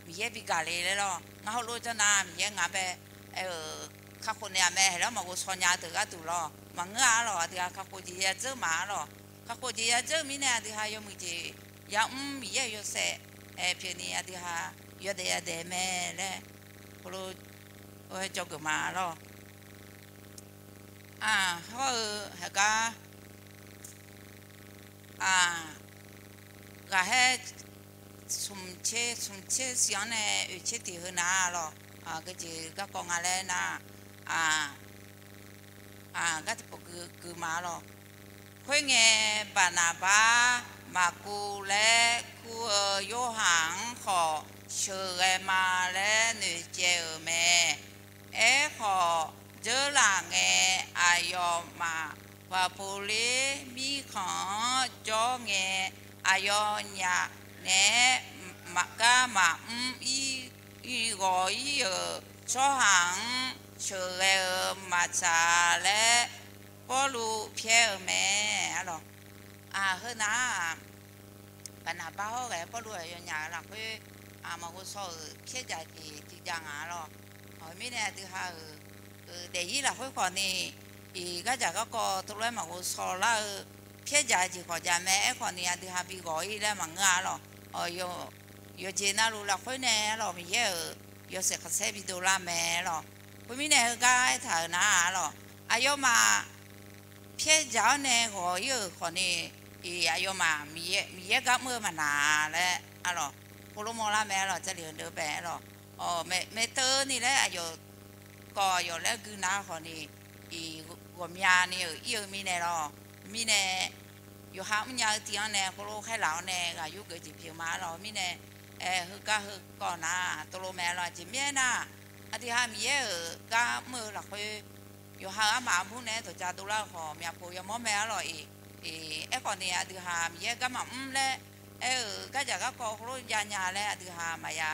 Miqyaer bi gaq le laer lawq. Ngar heulof janr nar Miqyaer ngaq bae aer-euq kakhof naeq-aq mae haeq laer maqghov shaw nya deuq gharduq lawq. Maqngeur-a lawq. Aqdui ha kakhof jeq yadzeur ma-a lawq. Kakhof jeq yadzeur mirnae aqdui ha yawmuiq jeq ya'mr Miqyaer-euq yawshaef aer pyeufni aqdui ha yawdaef yadaef mae laer khoerlof-aer jawrgeuf ma lawq. Hawr-eu haqgar ghaqhaer smq tser smq tser siq-anr nae oeq tser tiq heu nar-a lawq. Geujeq garkawv nga laer nar, gar tiqpov gui ma-a lawq. Khoerngae, Baqnaqbar, Maqkuv laer kur-eu Yorhaq-anr khawf sheuqghae ma laer noeqtsaev-euq mae. Aerkhawf, dzeurlaf ngae, aqyawfmaf Baqpuqler mirkhanq-anr jawr ngae, aqyawfnyaf naeq-aer gar maqmr ir ghawq ir-euq tsawrhaq-anr sheuqghae-eu maqtsaq laer Pawrluv pyaer-eu mae. Aqlawq, heunar-aq, Baqnaqbar hawr ghae-aer Pawrluv-aq yawnyaf-euq lafkhoer maqghov shaw-euq pyaerdzaq jeq tiqjav ngaq-a lawq. Mirnae aqdui ha-euq daefzir lafkhoer khawfni, iq gardzaq garkawv teulof-aer maqghov shaw lar-eu pyaerdzaq jeq khawf jav mae. Aerkhawfni aqdui ha bi ghawq ir laer maqngeur-a lawq. Yawqjeq navluf lafkhoer nae-a lawq, Miqyaer-euq yawshaef khanqsaer bi dovlar mae lawq. Khoermirnae heugar aertaq-euq nar-a lawq, aqyawfmaf pyaerdzaq-awr nae ghawq ir-euq khawfni, aqyawfmaf Miqyaer gar mr-eu maqnaq laer-a lawq, khoerlof mawrlar mae-a lawq. Jarlif heudeuq bae-a lawq, maeqteuv ni laer aqyawf kawv aqyawf laer gui nar khawfni, ghawqmyani-euq ir-eu mirnae lawq. Mirnae yawqha mrnya-eu tiv-anr nae khoerlof khaerlaf-awr nae ghaq yurgeuf jeq pyeuf ma-a lawq. Mirnae heugar heu kawv nar teulof mae-a lawq. Aqjeq mirnae nar, aqdui ha Miqyaer-euq gar mr-eu lafkhoer yawqha-euq armaf armur nae-aer dawqja dovlar-eu khawf myavpov yamawr mae-a lawq-iq. Aerkhawfni aqdui ha Miqyaer gar maqmr laer aer-euq gardzaq garkawv heulof jav nya laer aqdui ha maqya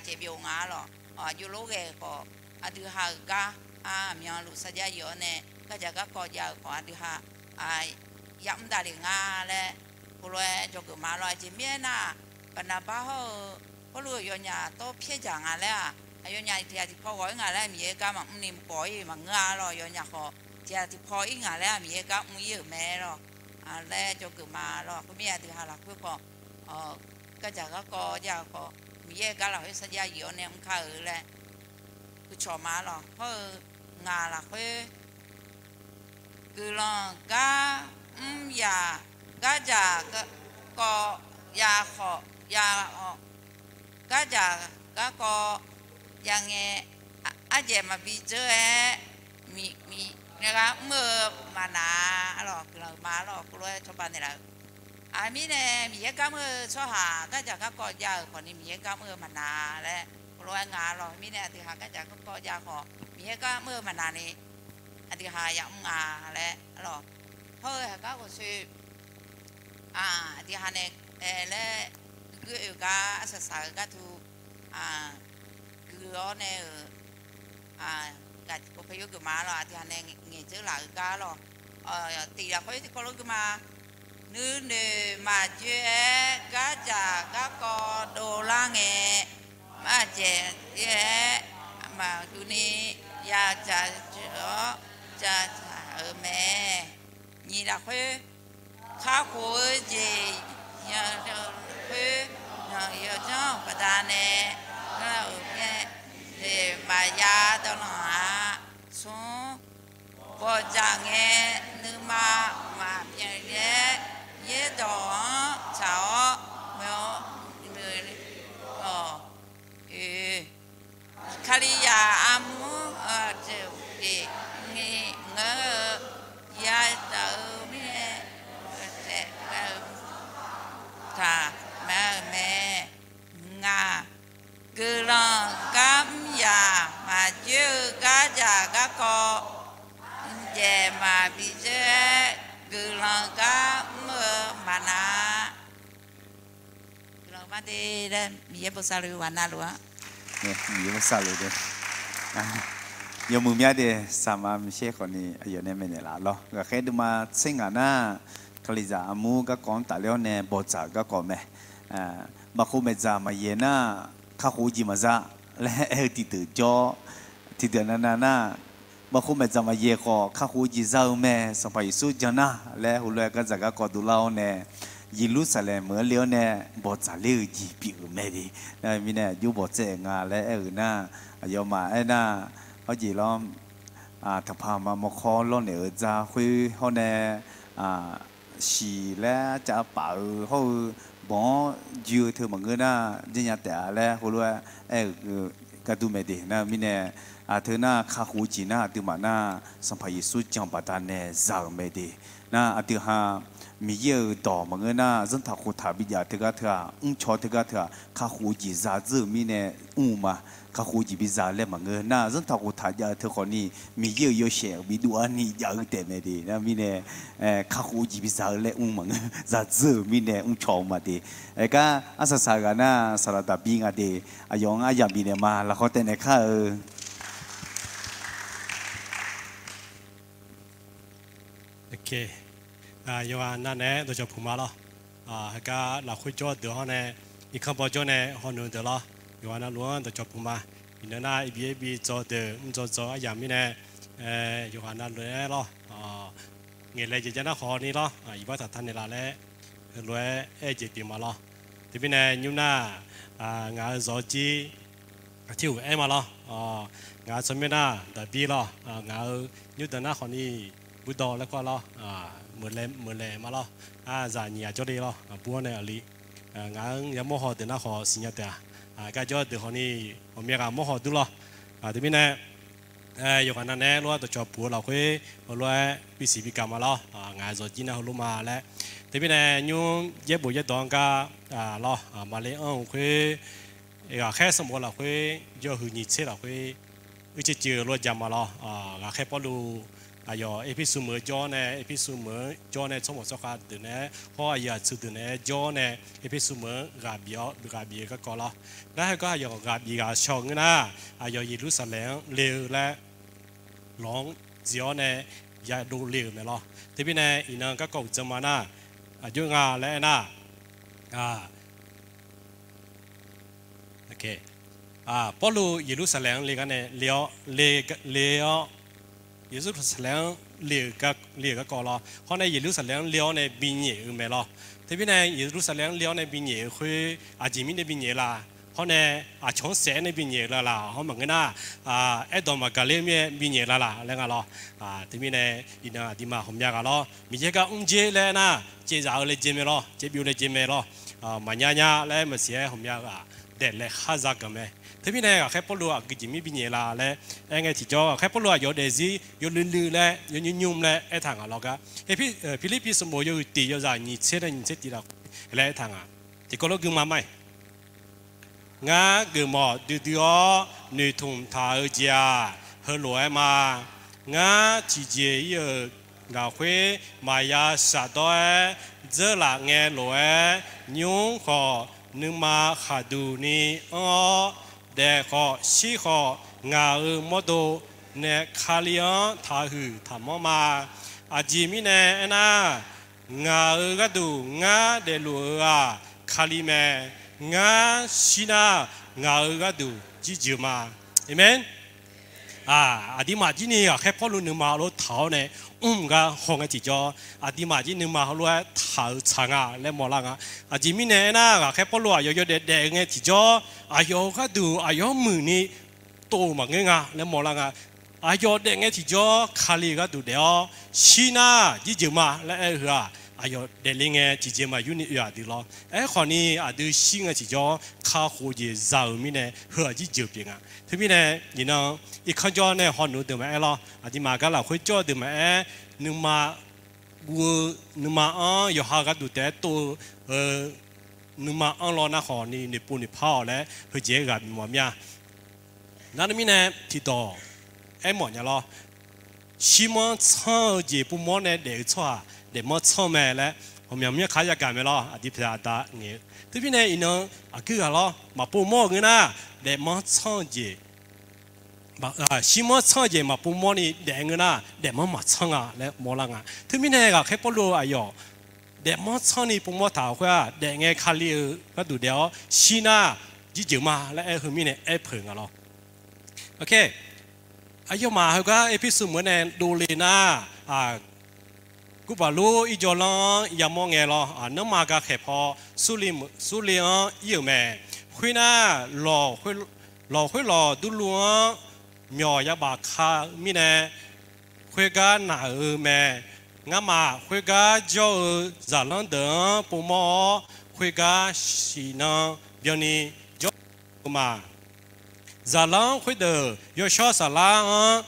caevbyov nga-a lawq. Aqjox lof ghae khawf, aqdui ha-euq gar aqmyanluf sarjax yif-awr nae gardzaq garkawv jav-euq khawf aqdui ha ya'mr davlef nga laer heulof-aer dzawgeuf ma lawq. Aqjeq mirnae nar, Baqnaqbar hawr-eu Pawrluv-euq yawnyaf tawr pyaerdzaq nga laer-aq, aqyawfnyaf tiq ghaq tiqpaw ghawq ir nga laer Miqyaer gar maqmr ni mqgawq ir maqngeur-a lawq. Yawnyaf khawf tiq ghaq tiqpaw ir nga laer-aq Miqyaer gar mr ir-euq mae lawq laer dzawgeuf ma lawq. Khoermirnae aqdui ha lafkhoer khawf gardzaq garkawv jav-eu khawf Miqyaer-euq gar lafkhoer sarjax yif-awr nae mr kar-eu laer gucawq ma lawq. Hawr-eu ngaq lafkhoer guiqlanq gar mr yaq, gardzaq garkawv ya khawf ya-awq. Gardzaq garkawv ya ngae, ardzaeq maqbi dzeur-aer, Miqyaer gar mr-eu maqnaq-a lawq. Guiqlanq ma lawq. Khoerlof-aer cawba naeqlaf-eu mirnae, Miqyaer gar mr-eu tsawrhaq gardzaq garkawv jav-euq khawfni Miqyaer gar mr-eu maqnaq laer heulof-aer nga lawq. Mirnae aqdui ha gardzaq garkawv jav khawf Miqyaer gar mr-eu maqnaq ni aqdui ha ya'mr nga laer-a lawq. Hawr-eu haqgar ghofsoe aqdui ha nae laer guiqguir oe gar arsaq saq-eu gar tu gui-awr nae-euq ghaq tiqpov pae yawgeuf ma lawq. Aqdui ha nae ngaeqdzeur laf-eu gar lawq. Tiq lafkhoer tiqkawv lof gui ma. Nuinoeq maqjoe-aer gardzaq garkawv dovlar ngae, maqdzaeq-aer maqduvni ya dzaq dzoeq-awr dzaqdzaq-euq mae. Nyiq lafkhoer kakhof-eu jeq yanq-eu lafkhoer, yawqjanr-euq baqdanae, nae-euq maqya dawvlanq-a. Smr, bawqdzaq ngae nuima maqbyan-aer, yaerdawq-anr tsaq-awr, meuq-awr, noeq-awq. Kalizaq armur-eu jeq ni ngeur-eu yadaq-eu mirnae, taq ma-euq mae. Ngaq, guiqlanq gar mr yaq maqjoer-eu gardzaq garkawv, mqdzaeq maqbi dzoer-aer guiqlanq gar mr-eu maqnaq. Maqde laer Miqyaer bosav luf-eu ghaq navluf-a. Miqyaer bosav luf de. Yawmuiq mya de, saqma maqshaer khawfni aqyawf nae maeqnaeq laf lawr. Ghaqkhaer duima tser ngaq nar, Kalizaq armur garkawv-anr tafler-awr nae bawqdzaq-euq garkawv mae. Maqkhov maeqdzaq maqyaeq nar, kakhof-eu jeq maqza laer aer-eu tiqdeuq jawr. Tiqdeuq navnav nar, maqkhov maeqdzaq maqyaeq khawf kakhof-eu jeq za-eu mae, Sanqpaq Yeqsur jan nar laer heulof-aer gardzaq garkawv dovlar-awr nae, Yeqlursaqlaeq meuq-anr le-awr nae bawqdzaq ler-eu jeq pyeuf-euq mae de. Nar mirnae aqjox bawqtsaev nga laer aer-euq nar, aqyawfmaf aernar, hawjeq lawr, taqpaq maqmawr khawr lawrnaeq-eu dzar khoer hawr nae, siq laer cav paf-eu hawr-eu, bawq-anr jir-eu teu maqngeur nar, janrnya taef-a laer heulof-aer aer-euq gharduq mae de. Nar-eu mirnae, aqteu nar kakhof-eu jeq nar aqduimaf nar, Sanqpaq Yeqsur jan baqdanae za-euq mae de. Nar aqdui ha Miqyaer-euq dawq maqngeur nar, zanrtaq khoftaq bijav teugar teu-aq, mrcaw teugar teu-aq, kakhof-eu jeq zadzeur-euq mirnae mr-eu ma. Kakhof-eu jeq biza laer maqngeur nar, zanrtaq khoftaq jav-eu teu khawfni, Miqyaer-euq yawshaef bidov-ani jav-eu taef mae de. Nar-eu mirnae, kakhof-eu jeq biza-eu laer mr maqngeur, zadzeur-euq mirnae mrcaw-eu ma de. Aergar arsaq saq-eu ghaq nar, saqlaq daqbir nga de. Aqyawf-anr aryamq bifnaeq ma. Lafkhawr taev naeq kar-eu. Yawqghaq navnaeq-aer dawqcawq puq ma lawr. Heugar lafkhoer jawr deuq hawr nae, irkanr baw jawr nae hawnoeq deuq lawr. Yawqghaq navluf-anr dawqcawq puq ma. Iqnan nar, iqbi-aer bi dzaw deuq mrdzaw dzaw aryamq mirnae, yawqghaq navluf-aer lawr, ngaeqlaeq jeq jar nar khawfni lawr, iqbax taqtaq naeqlaf laer heulof-aer aer-eu jeq pyeuf ma lawr. Teumirnae nymr nar, ngaq-euq zawqjir aqtir uq aer ma lawr. Ngaq-euq tsawrmyanr nar daqbir lawr. Ngaq-euq nymr deuq nar khawfni, burdawv laer kawr lawr, meuqlaeq ma lawr. Arzaq nyiq ghaq jawrle lawr, bur-awr nae aqli. Ngaq-anr yamawr haw deuq nar khawf siqnya taef-a. Gar jawr deuq khawfni, ghawqmya ghaq mawr haw dur lawr. Teumirnae, yawqghaq navnaeq-aer lof-aer dawqcawq puq-eu lafkhoer, heulof-aer bisiq bikaq ma lawr. Ngaq-euq zawqjir nar heulof ma laer. Teumirnae nymr yaerbof yaerdawq-anr gar lawr, maqle anr-euq khoer, ghaqkhaer sanqbof lafkhoer, yawhuiq nyiq tser lafkhoer, uicuiv ceuv lof-aer ja ma lawr. Ghaqkhaer Pawrluv aqyawf Erpersu meuq-eu jawr nae, Erpersu meuq-anr jawr nae tsawrmawq tsawrkhav deuq naeq-aer hawr, aqyuif aqtsu deuq naeq-aer jawr nae, Erpersu meuq-anr ghaq bif-awr ghaq bif-eu garkawv lawr. Nar heugar aqyawf ghaq bif ghaq shaw-eu ngeur nar, aqyawf Yeqlursaqlaeq-anr le-eu laer lawq-anr dziq-awr nae yadov le-euq mae lawr. Teumirnae iqnan garkawv uqdzan ma nar, aqjox nga laer aernar, Pawrluv Yeqlursaqlaeq-anr le gar nae le-awr, le-awr, Yeqlursaqlaeq-anr le-euq gar, le-euq garkawv lawr. Hawr nae Yeqlursaqlaeq-anr le-awr nae binyaef-eu mae lawr. Teumirnae Yeqlursaqlaeq-anr le-awr nae binyaef-eu khoer aqjeq mirnae binyaef la? Hawr nae aqcawq-anr saef-aer nae binyaef la laq? Hawr maqngeur nar, aerdawq maqgaq ler-eu mirnae binyaef la laq laer nga lawr. Teumirnae iqnan aqduimaf ghawqmya ghaq lawr. Miqyaer gar mr dzer laer aernar, caevzaf-eu laejae mae lawr, caevbyov laejae mae lawr. Maqnya nya laer maqsiq-aer ghawqmya ghaq daeflaef khar za ganq mae. Teumirnae ghaqkhaer Pawrluv aqgeujeq mir binyaef la laer aerngae tiqjawr, ghaqkhaer Pawrluv aqyawf daefzir yawluiv luiv laer yawnymr nymr laer aertaq ngaq lawr gar. Pirlirpiv sanqbof yawhuiq tiq yawzaq nyiq tser nae nyiq tser tiq lafkhoer laer aertaq ngaq. Tiqkawv lof guima mae. Ngar geufmawf duidui-awr noeqtmq taq-eu jeq-aq, heulof-aer ma. Ngar tiqjeq-ir-euq lafkhoer maqya shafdawr-aer dzeurlaf ngae lof-aer, nymr khawf nuima khaqduq ni anr-awr, daef khawf shir khawf ngaq-euq mawrdo nae Kali-anr taqhuiq taqmanr ma. Aqjeq mirnae aernar, ngaq-euq gharduq ngar daefluf-eu-aq, Kali mae. Ngar shir nar, ngaq-euq gharduq jirjeuq ma. Aqmeq. Aqduimaf jir ni ghaqkhaer Pawrluv nuima lof taq-awr nae mr gar haw ngae tiqjawr, aqduimaf jir nuima heulof-aer taq-eu tsaq nga laer mawrlar nga. Aqjeq mirnae aernar, ghaqkhaer Pawrluv aqyawf yawdaef daef-eu ngae tiqjawr, aqyawf-euq gharduq aqyawf-anr muiq ni tov-eu maqngeur nga laer mawrlar nga. Aqyawf daef ngae tiqjawr Kali-euq gharduq daef-awr, shir nar jirjeuq ma laer aer-eu heu-aq, aqyawf daefle ngae tiqjeq maqyur ni oe-aq dui lawr. Aerkhawf ni aqdui shir ngae tiqjawr kakhof jeq za-euq mirnae heu-aq jirjeuq pyeuf nga. Teumirnae iqnan irkanr jawr nae hawnoeq deuq maqaer lawr, aqduimaf gar lafkhoer jawr-eu deuq maqaer, nuima guv-eu, nuima-anr yawqha gharduq taef-aer tov-eu, nuima anr law nar khawf ni noeqpov noeqpar-awq laer heujeq-aer ghaq bif mawf mir-a. Nar-eu mirnae tiqdawq aermawf nya lawr. Shirmanr tsanr-eu jeq puvmawr nae daef-eu tsawrhaq daefmanr tsanr mae laer ghawqmyaq myanrkar yagaq mae lawr, aqdui pyaeq aqda ngaeq-eu. Teumirnae iqnan aqkuir ghaq lawr, maqpov mawr-eu ngeur nar, daefmanr tsanr-eu jeq shirmanr tsanr-eu jeq maqpov mawrni daef ngeur nar, daefmanr maqtsanr nga laer mawrlar nga. Teumirnae ghaqkhaer Pawrluv aqyawf daefmanr tsanrni pov mawr taq khoer-aq, daefngae Kali-eu gharduq daef-awr shir nar, jirjeuq ma laer aer-eu mirnae aer peuq nga lawr. Aqyawfmaf heugar Erpersu meuq-anr nae dovle nar, Gurbaqlur irjawr lanr-anr yamawr ngae lawr, nanrma gakhaeq paw Surle-anr ir-euq mae. Khoernar, lawq khoerlawq durluv-anr myawq yabaf ka-eu mirnae, khoergar naq-euq mae. Ngamaf khoergar jawr-eu zaqlanr deuq-anr povmawr-awr, khoergar shiqnan byanni jawr-eu ma. Zaqlanr khoerdeuq yawshawr saflar-anr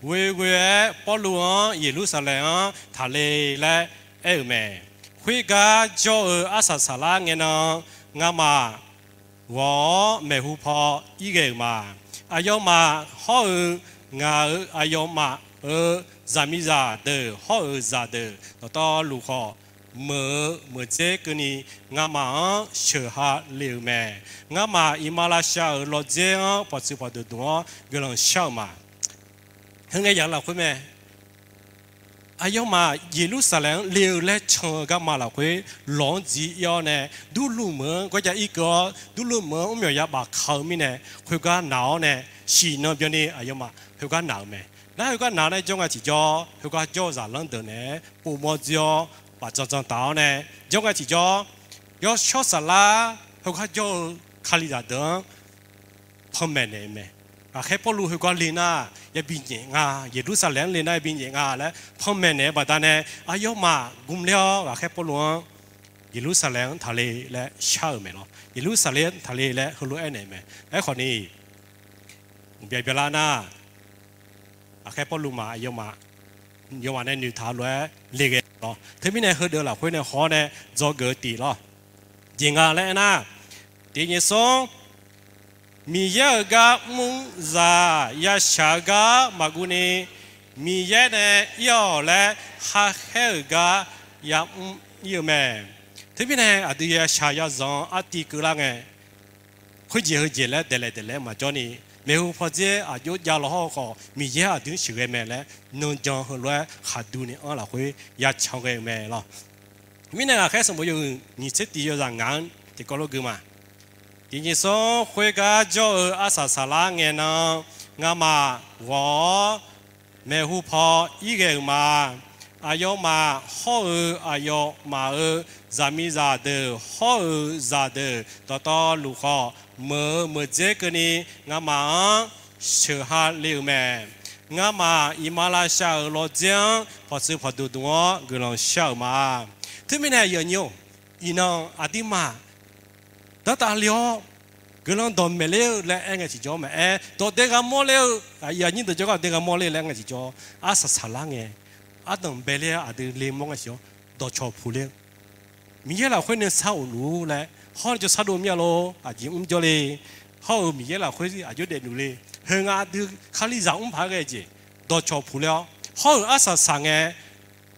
ghoeghoe-aer, Pawrluv-anr Yeqlursaqlaeq-anr taqle laer aer-euq mae. Khoergar jawr-eu arsaq saflar ngae nan, ngamaf ghawq-awr maeqhu paw ir ghae-euq ma. Aqyawfmaf hawr-eu ngaq-euq aqyawfmaf-euq zaqmiqzaq deuq hawr-euq zaqdeuq dawqtawvluf khawf, meuq-eu meuqdzer keuvni ngamaf-anr sheuq ha le-euq mae. Ngamaf iqmalavshav-euq lawdzer-anr pawqtsuif pawqdmq dmq-awr guiqlanq shar-euq ma. Heu ngae yaq lafkhoer mae. Aqyawfmaf Yeqlursaqlaeq-anr le-eu laer can-eu garma lafkhoer lawq-anr dzir ir-awr nae, durluv meuq-anr gawrjav irkeuv-awr, durluv meuq-anr mrmyawq yabaf ka-eu mirnae, khoergar naq-awr nae, shiqnan byanni aqyawfmaf khoergar naq-euq mae. Nar khoergar naq-awr nae jawr nga tiqjawr, khoergar jawr-eu zaqlanr deuq naeq-aer povmawr dzoer-awr, bafdzan dzan taq-awr nae jawr nga tiqjawr, yawshawr saflar khoergar jawr-eu Kalizaq deuq-anr panmaeq naeq-eu mae. Ghaqkhaer Pawrluv khoergar le nar yabi nyaef nga, Yeqlursaqlaeq-anr le nar yabi nyaef nga laer panmaeq naeq-eu baqdanae, aqyawfmaf gmler-awr ghaqkhaer Pawrluv-anr Yeqlursaqlaeq-anr taqle laer shar-euq mae lawr. Yeqlursaqlaeq-anr taqle laer heulof-aer naeq-eu mae. Aerkhawf ni, bya byalar nar, ghaqkhaer Pawrluv maf aqyawfmaf, yawfmaf nae noeqtaq lof-aer le ghae lawr. Teumirnae heudeuq lafkhoer nae haw-awr nae dzawgeuf-eu tif lawr. Jeq nga laer aernar, tiq nyiq smr Miqyaer-euq gar mr-eu zaq yashaq-eu gar maqguv ni, Miqyaer nae ir-awq laer khar khaer-euq gar yamr ir-eu mae. Teumirnae aqdui yashaq yazanq-anr artiv keuvlar ngae, khoerjeq heujeq laer daeqlaeq daeqlaeq maqjawr ni, maeqhu pawdzer aqjox jav law hawr-eu khawf, Miqyaer aqdui-anr sheuqghae mae laer nanjan heulof-aer khaqduq ni anr lafkhoer ya can ghae-eu mae lawr. Mirnae ghaqkhaer sanqbof yawhuiq nyiq tser tiq yawzaq ngaq-anr tiqkawv lof gui ma. Tiq nyiq smr khoergar jawr-eu arsaq saqlar ngae nan, ngamaf ghawq-awr maeqhu paw ir ghae-euq ma. Aqyawfmaf hawr-eu aqyawfmaf-euq zaqmiqzaq deuq hawr-eu zaqdeuq dawqtawvluf khawf, meuq-eu meuqdzer keuvni ngamaf-anr sheuq ha le-euq mae. Ngamaf iqmalavshav-euq lawdzer-anr pawqtsuif pawqdmq dmq-awr guiqlanq shar-euq ma. Teumirnae yawnyir-or, iqnan aqduimaf danrtav le-awr guiqlanq dawqmaeq ler-eu laer aer ngae tiqjawr maqaer, dawq dae ghaq mawr ler-eu, aqyuif aqnyir deuq jawrgar dawq dae ghaq mawr ler laer aer ngae tiqjawr, arsaq saqlar ngae, ardanq bae ler-awr aqdui le mawr ngae tiqjawr, dawqcawq puq ler-eu Miqyaer lafkhoer nuisar of luf-ur laer, hawr-eu jawrsar dov mir-a lor, aqjeq mr jawrle. Hawr-euq Miqyaer lafkhoer aqjox daefluf le. Heu nga aqdui Kalizaq mr paq-aer ghae jeq, dawqcawq puq ler-awr, hawr-euq arsaq saq ngae,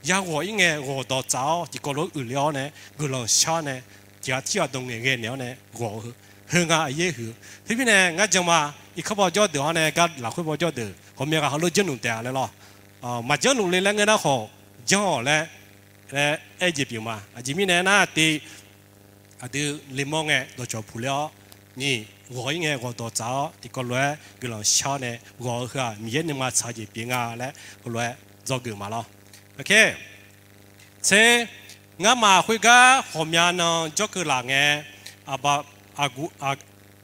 ya ghawq ir ngae ghawq dawq tsaf-awr tiqkawv lof-aer uiqler-awr nae guiqlanq shar-awr nae, tiq ghaq tir ghaq dawq ngaeqghae naeq-awr nae ghawq-eu, heu nga aqyaer huiq-eu. Teumirnae ngar jan ma, irkanr paw jawr deuq-awr nae gar lafkhoer paw jawr deuq ghawqmya ghaq heulof janrluf taef-a laer lawr. Maqjanrluf le laer ngeur nar khawf, janr-awq laer laer aer jeq pyeuf ma. Aqjeq mirnae nar te, aqdui lemawr ngae dawqcawq puq ler-awr, nyiq ghawq ir ngae ghawq dawq tsaf-awr tiqkawv lof-aer guiqlanq shar-awr nae ghawq-eu heu-aq Miqyaer nuima tsaq jeq pyeuf nga laer heulof-aer dzawgeuf ma lawr. Tser, ngamaf khoergar ghawqmya nan jawrkeuv laf ngae,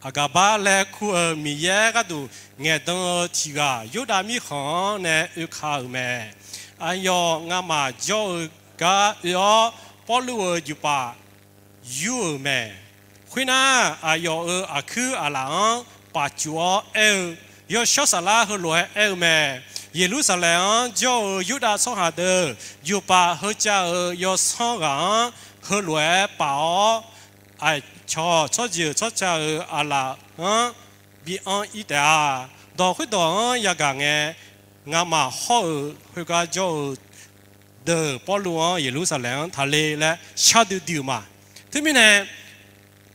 Aqgaqbar laer kur-eu Miqyaer gharduq ngaeqdan-eu tiq ghaq Yurdav mirkhanq-anr nae oeka-euq mae. Aqyawf ngamaf jawr-eu gar oe-awr, Pawrluv-euq juqpaf yur-euq mae. Khoernar, aqyawf-euq aqkuir aqlaf-anr paf cuf-awr aer-eu, Yawshawr Saflar heulof-aer aer-eu mae. Yeqlursaqlaeq-anr jawr-eu Yurdav tsawrhaq deuq, juqpaf heucav-euq yawsanr ghaq-anr heulof-aer paf-awr, aqcawq tsawrjeuq tsawrca-euq aqlaf-anr bi anr ir taef-a. Dawq khoerdawq-anr yagaq ngae, ngamaf hawr-euq khoergar jawr-eu deuq Pawrluv-anr Yeqlursaqlaeq-anr taqle laer shardui dui-euq ma. Teumirnae,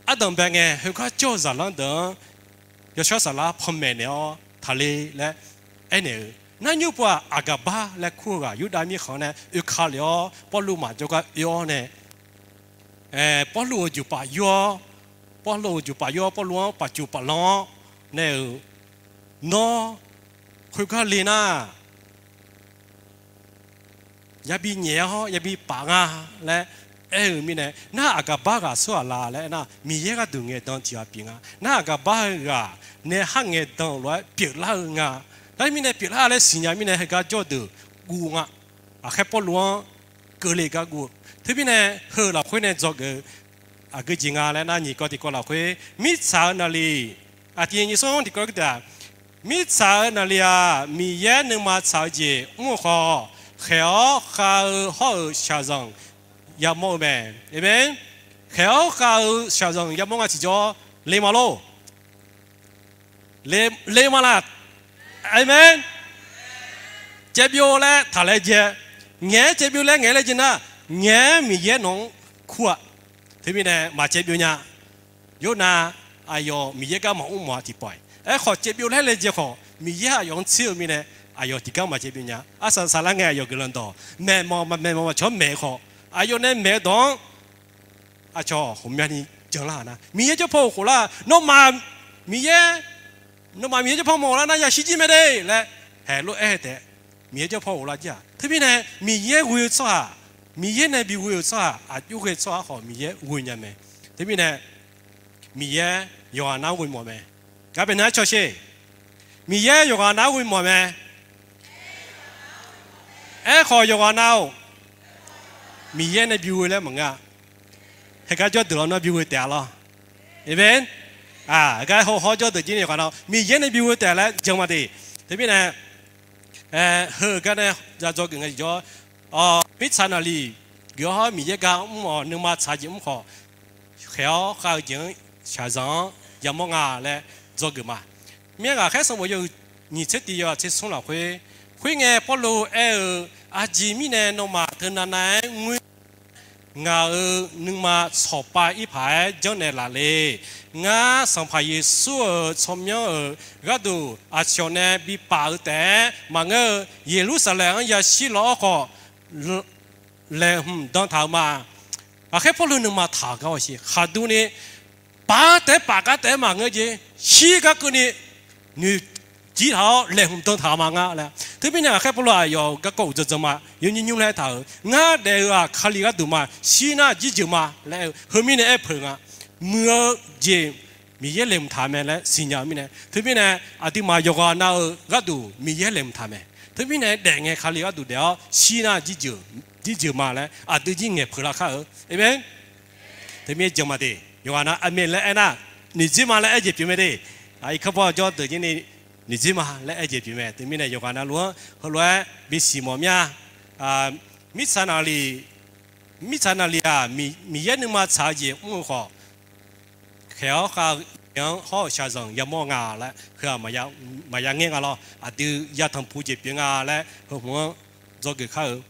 ardanq bae ngae heugar jawr-eu zaqlanr deuq-anr yawshawr saflar panmaeq naeq-awr taqle laer aernaeq-eu. Nar nymr pov-aq, Aqgaqbar laer kur-eu ghaq Yurdav mirkhanq nae oeka lef-awr Pawrluv maqjawr gar oe-awr nae, Pawrluv-euq juqpaf yur-awr, Pawrluv-euq juqpaf yur-awr Pawrluv-anr pafcof paflanr-awr nae-euq, Nawr khoergar le nar, yabi nyaef-awr yabi paf nga laer aer-eu mirnae, nar Aqgaqbar ghaq tsawrhaq la laer aernar, Miqyaer gharduq ngaeqdan tiq ghaq pyeuf nga. Nar Aqgaqbar-eu ghaq nae har ngaeqdan-eu lof-aer pyeuflar-eu nga. Nar mirnae pyeuflar laer siqnya mirnae heugar jawr-eu deuq guv nga. Aqkhaer Pawrluv-anr keuvle gar guv-eu. Teumirnae heu lafkhoer nae dzawgeuf-eu aqgeu jeq nga laer nar, nyiq kawv tiqkawv lafkhoer mirtsaq-eu naqliq, aqtiq nyiq smr tiqkawv taef-aq, mirtsaq-eu naqliq-aq, Miqyaer nuima tsaq-eu jeq mr-eu khawf, khaeq-awr khav-eu hawr-euq shaqzanq yamawr-eu mae. Aqmeq. Khaeq-awr khav-eu shaqzanq yamawr nga tiqjawr le ma lor. Le ma laq? Aqmeq. Caevbyov laer taq laer jae. Ngaeq-aer caevbyov laer ngaeq-aer laer jae nar, ngaeq-aer Miqyaer nawq-anr kur-aq. Teumirnae maq caevbyov nya. Yornav aqyawf Miqyaer gar maqmr mawf-a tiqpawf-iq. Aerkhawf caevbyov laer laejae khawf, Miqyaer aqyawf-anr tser-eu mirnae, aqyawf tiqgar maq caevbyov nya. Arsaq saqlar ngae aqyawf guiqlanq dawq maeqmawf maeqmawf maqcawq-anr maeq-eu khawf, aqyawf nae maeq-eu dawq-anr aqcawq ghawqmyani janlar-aq nar, Miqyaer jawrpaw-euq khof lar, nawmaf Miqyaer, nawmaf Miqyaer jawrpaw mawf lar nar yashir jir mae de laer haeq lof-aer taef. Miqyaer jawrpaw ghoflar jir-aq. Teumirnae Miqyaer ghoe-eu tsawrhaq, Miqyaer nae bi ghoe-euq tsawrhaq, aqjox ghae tsawrhaq khawf Miqyaer ghoe nya mae. Teumirnae Miqyaer yawqghaq nar ghoe mawf mae. Gar bae nar cawsher. Miqyaer yawqghaq nar ghoe mawf mae. Aerkhawf yawqghaq nav-or, Miqyaer nae bi ghoe laer maqngeur-a. Heugar jawrdeuq lawr nar bi ghoe taef-a lawr. Aqmeq. Gar hawr jawrdeuq jir ni yawqghaq nav-or Miqyaer nae bi ghoe taef laer jan ma de. Teumirnae, heu gar nae ya dzawgeuf ngae tiqjawr, mirtsaq naqliq geuf-awr Miqyaer gar mr-awq, nuima tsaq jeq mr khawf, khaeq-awr khav-eu jeq-anr shaqzanq-anr yamawr nga laer dzawgeuf ma. Mir-aer ghaqkhaer sanqbof yawhuiq nyiq tser tiq yawhaq tser smr lafkhoer, khoerngae Pawrluv aer-eu, Aqjeq mirnae nawmaf teunav nav-aer ngoer ngaq-euq nuima tsawqpav ir paq-aer janrnaeq laf le. Ngar Sanqpaq Yeqsur-euq tsawrmyanr-euq gharduq aqcawq nae bipaf-eu taef-aer maqngeur-eu, Yeqlursaqlaeq-anr yashir lawr-awr khawf, laeqhmq dan taq-eu ma. Ghaqkhaer Pawrluv nuima taq-eu gar hawsher khaqduni paf-aer taef-aer paf gar taef-aer maqngeur jeq, shir gar keuvni noeqjir taq-awr laeqhmq dan taq-eu ma ngar laer. Teumirnae ghaqkhaer Pawrluv aqyawf-euq garkawv uqdzan dzan ma. Yawnyir nymr laer taq-euq, Ngar daef-eu-aq Kali gharduq ma. Shir nar jirjeuq ma laer aer-eu. Heumirnae aer peuq nga. Muiq-eu jeq Miqyaer laeqhmq taq mae laer siqnya-eu mirnae. Teumirnae aqduimaf yawqghaq nav-eu gharduq Miqyaer laeqhmq taq mae. Teumirnae daef ngae Kali gharduq daef-awr shir nar jirjeuq ma laer aqdui jir ngaeq peuq lar kar-eu. Aqmeq. Teumirnae jan ma de. Yawqghaq nav aqmeq laer aernar, noeqdzoer ma laer aer jeq pyeuf mae de. Irkanr paw jawr deuq jir ni noeqdzoer ma laer aer jeq pyeuf mae. Teumirnae yawqghaq navluf-anr heulof-aer bisiq mawf mir-a. Mirtsaq naqliq, mirtsaq naqliq-aq, Miqyaer nuima tsaq-eu jeq mr-eu khawf, khaeq-awr khav-eu jeq-anr hawr-eu shaqzanq yamawr nga laer heu-aq maqya ngaer nga lawr. Aqdui yatanq pu jeq pyeuf nga laer heu hmq-anr dzawgeuf kar-eu.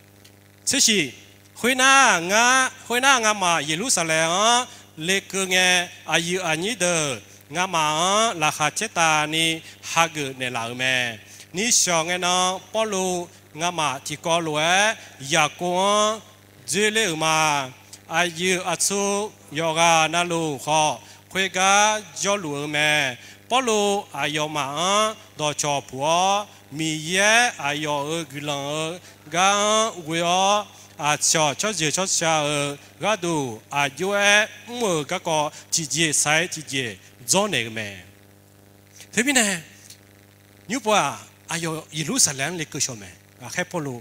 Tsershiq, khoernar, khoernar ngamaf Yeqlursaqlaeq-anr lekeuv ngae, aqyuif aqnyir deuq ngamaf-anr laqkhaq caertavni hageuf naeqlaf-euq mae. Nishawq ngae nan Pawrluv ngamaf tiqkawv lof-aer Yaqkov-anr dzoerler-euq ma. Aqyuif aqtsu yawqghaq navluf khawf khoergar jawrluf-eu mae. Pawrluv aqyawfmaf-anr dawqcawq puq-awr, Miqyaer aqyawf-euq guiqlanq-eu gar-anr ghoe-awr, aqcawq tsawrjeuq tsawrca-euq gharduq aqjox-aer mr-euq garkawv tiqjeq saq-aer tiqjeq dzawrnaeq-eu mae. Teumirnae, nymr pov-aq, aqyawf Yeqlursaqlaeq-anr lekeuv shawq mae. Ghaqkhaer Pawrluv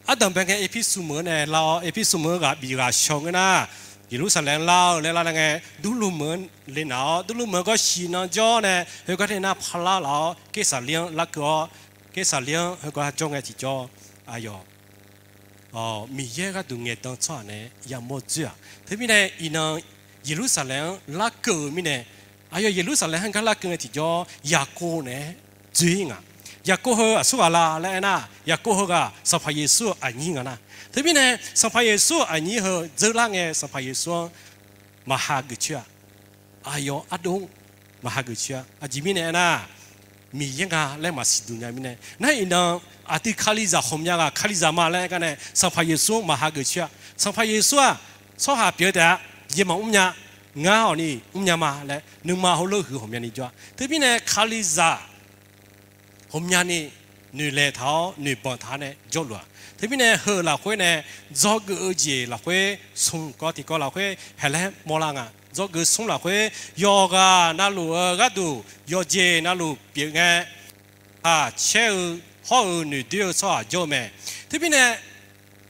ardanq bae ngae Erpirsuv meuq-anr nae lar-awr, Erpirsuv meuq-anr ghaq bif ghaq shaw ngeur nar, Yeqlursaqlaeq-anr lar-eu laer lar ngae, Durluv meuq-anr le naq-awr, Durluv meuq-anr gawr shiq nan jawr nae, heugar nae nar parlar laf-awr, Gersaqlir-anr larkeuv-awr, Gersaqlir-anr heugar jawr ngae tiqjawr, aqyawf Miqyaer gharduq ngaeqdan tsawrhaq nae yamawr dzoer-aq. Teumirnae iqnan Yeqlursaqlaeq-anr larkeuv-eu mirnae, aqyawf Yeqlursaqlaeq-anr gar larkeuv ngae tiqjawr Yaqkov naeq-aer dzoer nga. Yaqkov heu aqsurghaq la laer aernar, Yaqkov heughaq Sanqpaq Yeqsur-euq aqnyir nga nar. Teumirnae Sanqpaq Yeqsur-euq aqnyir heu dzeurlar ngae Sanqpaq Yeqsur-anr maqha geuf coer-a. Aqyawf ardov maqha geuf coer-a. Aqjeq mirnae aernar, Miqyaer nga laer maqsiq duq nya mirnae. Nar iqnan aqdui Kalizaq ghawqmya ghaq Kalizaq ma laer aer gar nae Sanqpaq Yeqsur-anr maqha geuf coer-a. Sanqpaq Yeqsur-aq tsawrhaq pyeuf-eu taef-a, jeq maqmr nya, ngar hawq ni mrnya ma laer nuima heulof huiq ghawqmyani jawr-a. Teumirnae Kalizaq ghawqmyani noeqlaeq taq-awr noeqbanq taq-awr nae jawrluf-a. Teumirnae heu lafkhoer nae dzawgeuf-eu jeq lafkhoer smq kawv tiqkawv lafkhoer haeq laer mawrlar nga. Dzawgeuf smr lafkhoer yawqghaq navluf-eu gharduq yawqjeq navluf pyeuf ngae, aqcaer-eu hawr-eu noeqdoer-eu tsawrhaq jawr-eu mae. Teumirnae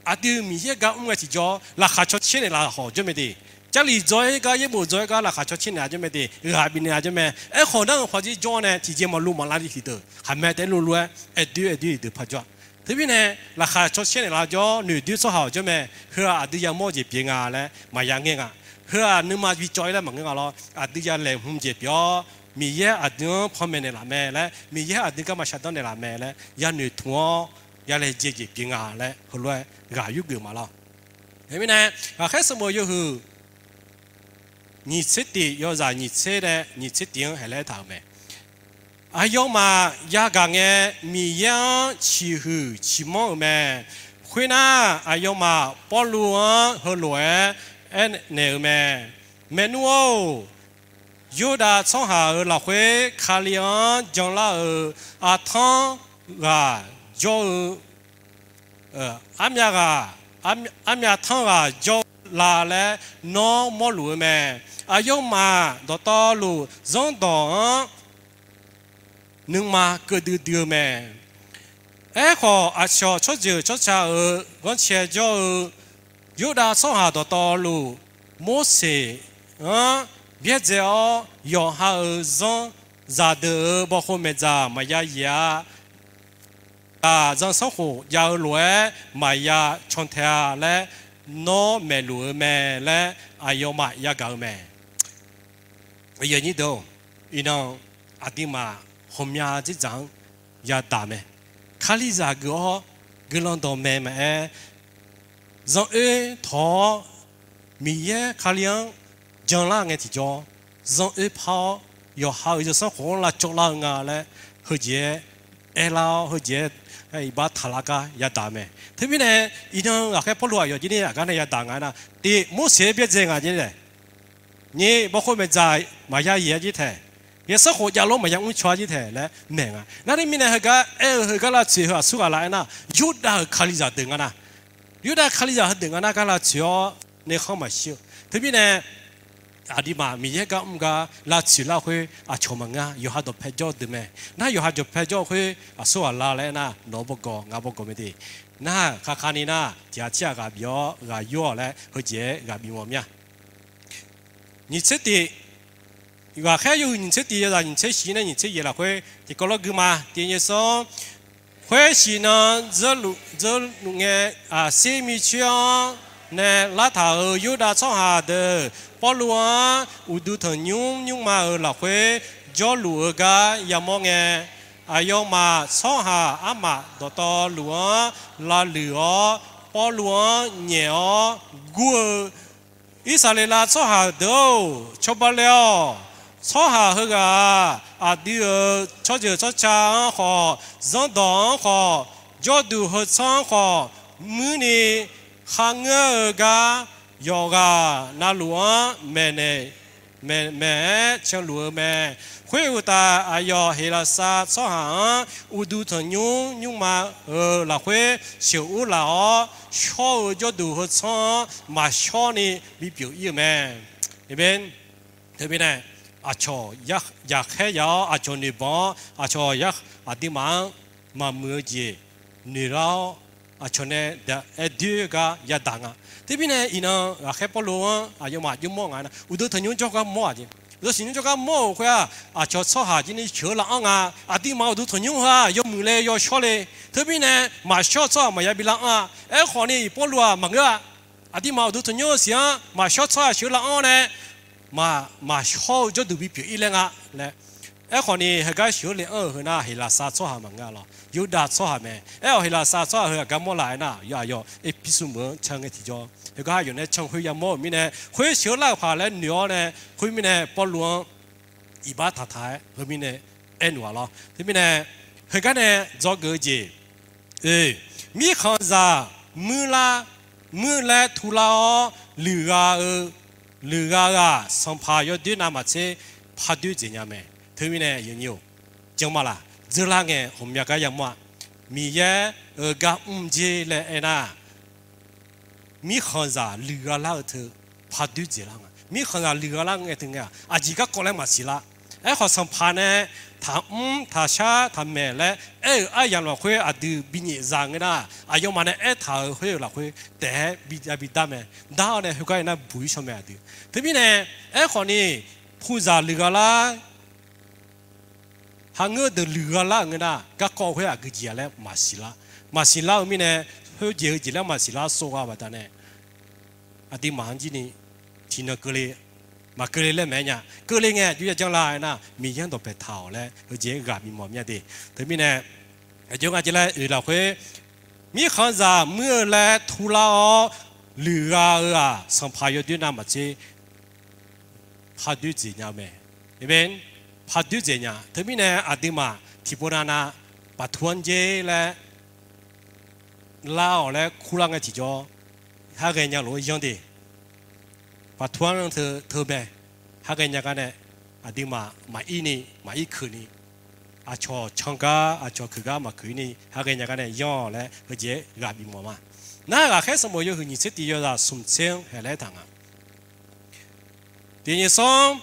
aqdui Miqyaer gar mr ngae tiqjawr laqkhaq caw caer naeqlaf hawq jawr mae de. Jarlif dzaw-aer gar yaerbof dzaw-aer gar laqkhaq caw caer naeq-a jawr mae de. Ghaq bifnaeq-a jawr mae. Aerkhawf nar-eu pawqjir jawr nae tiqjeq maqluv maqlar ni tiqdeuq khaqmae taef-aer luvluv-aer aerdoer aerdoer-iq deuq par jawr-a. Teumirnae laqkhaq caw caer naeqlaf jawr noeqdoer tsawrhaq-awq jawr mae. Heu-aq aqdui yamawr-eu jeq pyeuf nga laer maqya ngaer nga. Heu-aq nuima bi cawv-ir laer maqngeur nga lawr. Aqdui ya laeqhmq jeq pyeuf-awr Miqyaer aqdui-anr panmaeq naeqlaf mae laer, Miqyaer aqdui garma shaqdanr naeqlaf mae laer yanoeq tmq-awr ya laejae jeq pyeuf nga laer heulof-aer ghaq yurgeuf ma lawr. Teumirnae ghaqkhaer sanqbof yawhuiq nyiq tser tiq yawzaq nyiq tser nae nyiq tser tiq-anr haeq laer aertaq-euq mae. Aqyawfmaf yagaq ngae Miqyaer-anr ciqhuiq ciqmanr-euq mae. Khoernar, aqyawfmaf Pawrluv-anr heulof-aer aernaeq-euq mae. Maernmr-or, Yurdav tsawrhaq-euq lafkhoer Kali-anr janlar-euq artanr ghaq jawr-eu, armyav ghaq, armyav tanr ghaq jawr-eu la laer nawr mawrluf-eu mae. Aqyawfmaf dawqtawvluf zanrdawq-anr nuima keuvdui dui-eu mae. Aerkhawf, aqcawq tsawrjeuq tsawrca-euq ghanrcae jawr-eu Yurdav tsawrhaq dawqtawvluf, Morseq-anr byaerdzae-awr, yawqha-euq zanr zaqdeuq-euq bawkhov maeqdzaq maqya yaeq-a. Ghaq zanrsanrkhof jav-eu lof-aer maqya cantae laer nawr maeqluf-eu mae laer aqyawfmaf yagaq-eu mae. Iqnan aqduimaf ghawqmya dzerdzaq-anr yadaq mae. Kalizaq geuf-awr guiqlanq dawqmaeq maqaer, zanroer tawq-awr Miqyaer Kali-anr janlar ngae tiqjawr, zanroer par-awr yawqha-euq zanrsanrkhof-anr lavcawv lar-eu nga laer heujeq-aer aerlar-awr, heujeq-aer iqbax taqlar gar yadaq mae. Teumirnae iqnan ghaqkhaer Pawrluv aqyawf jir ni aqgar nae yadaq nga aernar, tiq, Morseq-aer byaerdzae nga jir tae, nyiq, bawkhov maeqdzaq maqya yaeq-a jir tae, zanrsanrkhof javlof maqya mrcaw-a jir tae laer maeq nga. Nar teumirnae heugar aer-eu heugar lavtsoeq heu aqsurghaq la aernar, Yurdav-euq Kalizaq deuq nga nar, Yurdav Kalizaq heudeuq nga nar gar lavtsoeq-awr nuikhanr maqshir-eu. Teumirnae aqduimaf Miqyaer gar mr gar lavtsoeq lar khoer aqcawq maqngeur-a. Yawqha dawqpae jawr deuq mae. Nar yawqha dawqpae jawr khoer aqsurghaq la laer aernar, nawq-eu bawgawq ngaq-eu bawgawq mae de. Nar kakani nar tiq ghaq tir ghaq ghaq bif-awr ghaq yur-awq laer heujeq-aer ghaq bif mawf mir-a. Nyiq tser tiq, ghaqkhaer yawhuiq nyiq tser tiq yawzaq nyiq tser shif nae nyiq tser yaeq lafkhoer tiqkawv lawr gui ma. Tiq nyiq sanr, khoer shiq nan dzeur luf ngae, aqsir micoer-anr nae lartaq-euq Yurdav tsawrhaq deuq Pawrluv-anr uqduq tanqnymr nymrma-euq lafkhoer jawrluf-eu gar yamawr ngae, aqyawfmaf tsawrhaq armaf dawqtawvluf-anr lavluiq-awr, Pawrluv-anr nyaef-awr gur-eu, Irsaqleqlav tsawrhaq deuq-or, cawba le-awq. Tsawrhaq heughaq-aq, aqdui-euq tsawrjeuq tsawrca-anr khawf, zanrdawq-anr khawf, jawrduq heutsanr-anr khawf, muirni kharngeur-eu gar yawqghaq navluf-anr maeqnaeq maeq-aer canluf-eu mae. Khoeruqtaf, aqyawf Heqlaqsar tsawrhaq-anr uqduq tanqnymr nymrma-euq lafkhoer sheuqur laf-awr, shawr-eu jawrduq heutsanr-anr maqshawr ni bipyeuf ir-euq mae. Teumirnae aqcawq yaqkhaer yaf-awr, aqcawq noeqbanq-awr, aqcawq aqduimaf-anr maqmuiq-eu jeq noeqlar-awr, aqcawq nae aer doer-eu gar yadaq nga. Teumirnae iqnan ghaqkhaer Pawrluv-anr aqyawfmaf jawrmawr nga nar, uqduq tanqnymr jawrgar mawr-aq jeq. Uqduq tanqnymr jawrgar mawr-euq khoer-aq, aqcawq tsawrhaq jir ni sheuq-eu lar-anr nga. Aqduimaf uqduq tanqnymr heu-aq yawmuiq le yawshawr le. Teumirnae maqshawr-eu tsawrhaq maqya bi lar-anr-a. Aerkhawf ni Pawrluv-aq maqngeur-a. Aqduimaf uqduq tanqnymr-eu siq-anr maqshawr tsawrhaq sheuq-eu lar-anr nae, maqshawr-eu jawrduq bipyeuf ir laer nga laer Aerkhawf ni heugar sheuq-eu le anr-euq heu nar, Heqlaqsar tsawrhaq maqngeur lawr, Yurdav tsawrhaq mae. Aer-awq Heqlaqsar tsawrhaq heu aqgar mawr laf-aer nar, yawf aqyawf Erpirsuv meuq-anr can ngae tiqjawr, heugar yawf nae can khoer yamawr-euq mirnae, khoer sheuq-eu lar-euq paq laer noeq-awr nae, khoermirnae Pawrluv-anr iqbax taqtaq-aer heumirnae aernoeq-a lawr. Teumirnae heugar nae dzawgeuf-eu jeq, oe, mirkhanqzaq muir lar, muir laer turlar-awr luiqgha-eu, luiqgha-eu-aq, sanqpaq yawdoer navmaqtser pardoer dzaeq nya mae. Teumirnae yawnyir-or, janma laq, dzeurlar ngae ghawqmya gar yamawr-a. Miqyaer-euq gar mr jer laer aernar, mirkhanqzaq luiqgha lar-eu teu pardoer dzaeqlar nga. Mirkhanqzaq luiqgha lar ngae teu ngae-aq, aqjeq garkawv laer maqsiq lar. Aerkhawf sanqpaq nae taqmr taqshar taqmaeq laer aer-euq aryamq lafkhoer aqdui binyaef zaq ngeur nar, aqyawfmaf nae aertaq-euq khoer-euq lafkhoer taef-aer bi bidar mae. Dar-awr nae heugar ir nar buq-ir shaw mae aqdui. Teumirnae aerkhawf ni, puzaq luiqgha lar hangeur deuq luiqgha lar-euq ngeur nar, garkawv khoer aqgeu jeq-a laer maqsiq lar. Maqsiq lar-eu mirnae, khoerjeq heujeq laer maqsiq lar sov gha baqdanae, aqduimaf-anr jir ni tiqnan keuvle, maqkeuvle laer maeq-aer nya. Keuvle ngae aqjox yajanr la aernar, Miqyaer-anr dawqpaeq taq-awq laer heujeq-aer ghaq bimawf mir-a de. Teumirnae aqjox nga jeq laer oeq lafkhoer, mirkhanqzaq muir-eu laer turlar-awr luiqgha-eu-aq, sanqpaq yawdoer navmaqtser pardoer dzaeq nya-eu mae. Aqmeq. Pardoer dzaeq nya. Teumirnae aqduimaf tiqpov navnav baqtur-anr jer laer lar-awq laer kurlar ngae tiqjawr, har ghaenya lof-aer yanr de. Baqtur-anr teu teu mae. Har ghaenya gar nae aqduimaf maqir ni, maqir keuq ni, aqcawq can gar aqcawq keuq gar maqkeuq-ir ni, har ghaenya gar nae yanr-awq laer heujeq-aer ghaq bifmawf ma. Nar ghaqkhaer sanqbof yawhuiq nyiq tser tiq yawzaq smq tser-anr haeq laer taq nga. Tiq nyiq smr,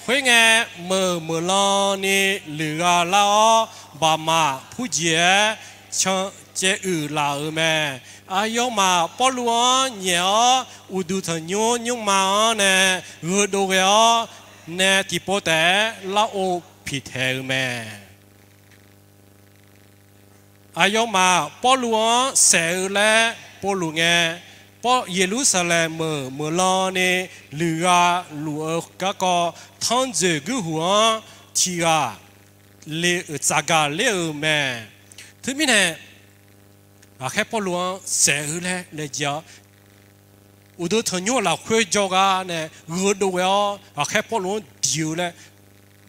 khoerngae meuq meuq lan ni luiqgha lar-awr, baqmaf purjeq-aer can caev uiq laf-euq mae. Aqyawfmaf Pawrluv-anr nyaef-awr, uqduq tanqnymr nymrma-anr nae gheudov ghae-awr nae tiqpov taef-aer larghov piqtaeq-eu mae. Aqyawfmaf Pawrluv-anr saef-eu laer povluf ngae, Yeqlursaqlaeq meuq meuq lan ni luiqgha luf-eu garkawv, tanrjoeq guirhuq-anr tiq ghaq le-euq tsafgaq ler-euq mae. Teumirnae, ghaqkhaer Pawrluv-anr saef-eu laer laejae-awr, uqduq tanqnymr lafkhoer jawrgar nae gheudov ghae-awr, ghaqkhaer Pawrluv-anr diq-eu laer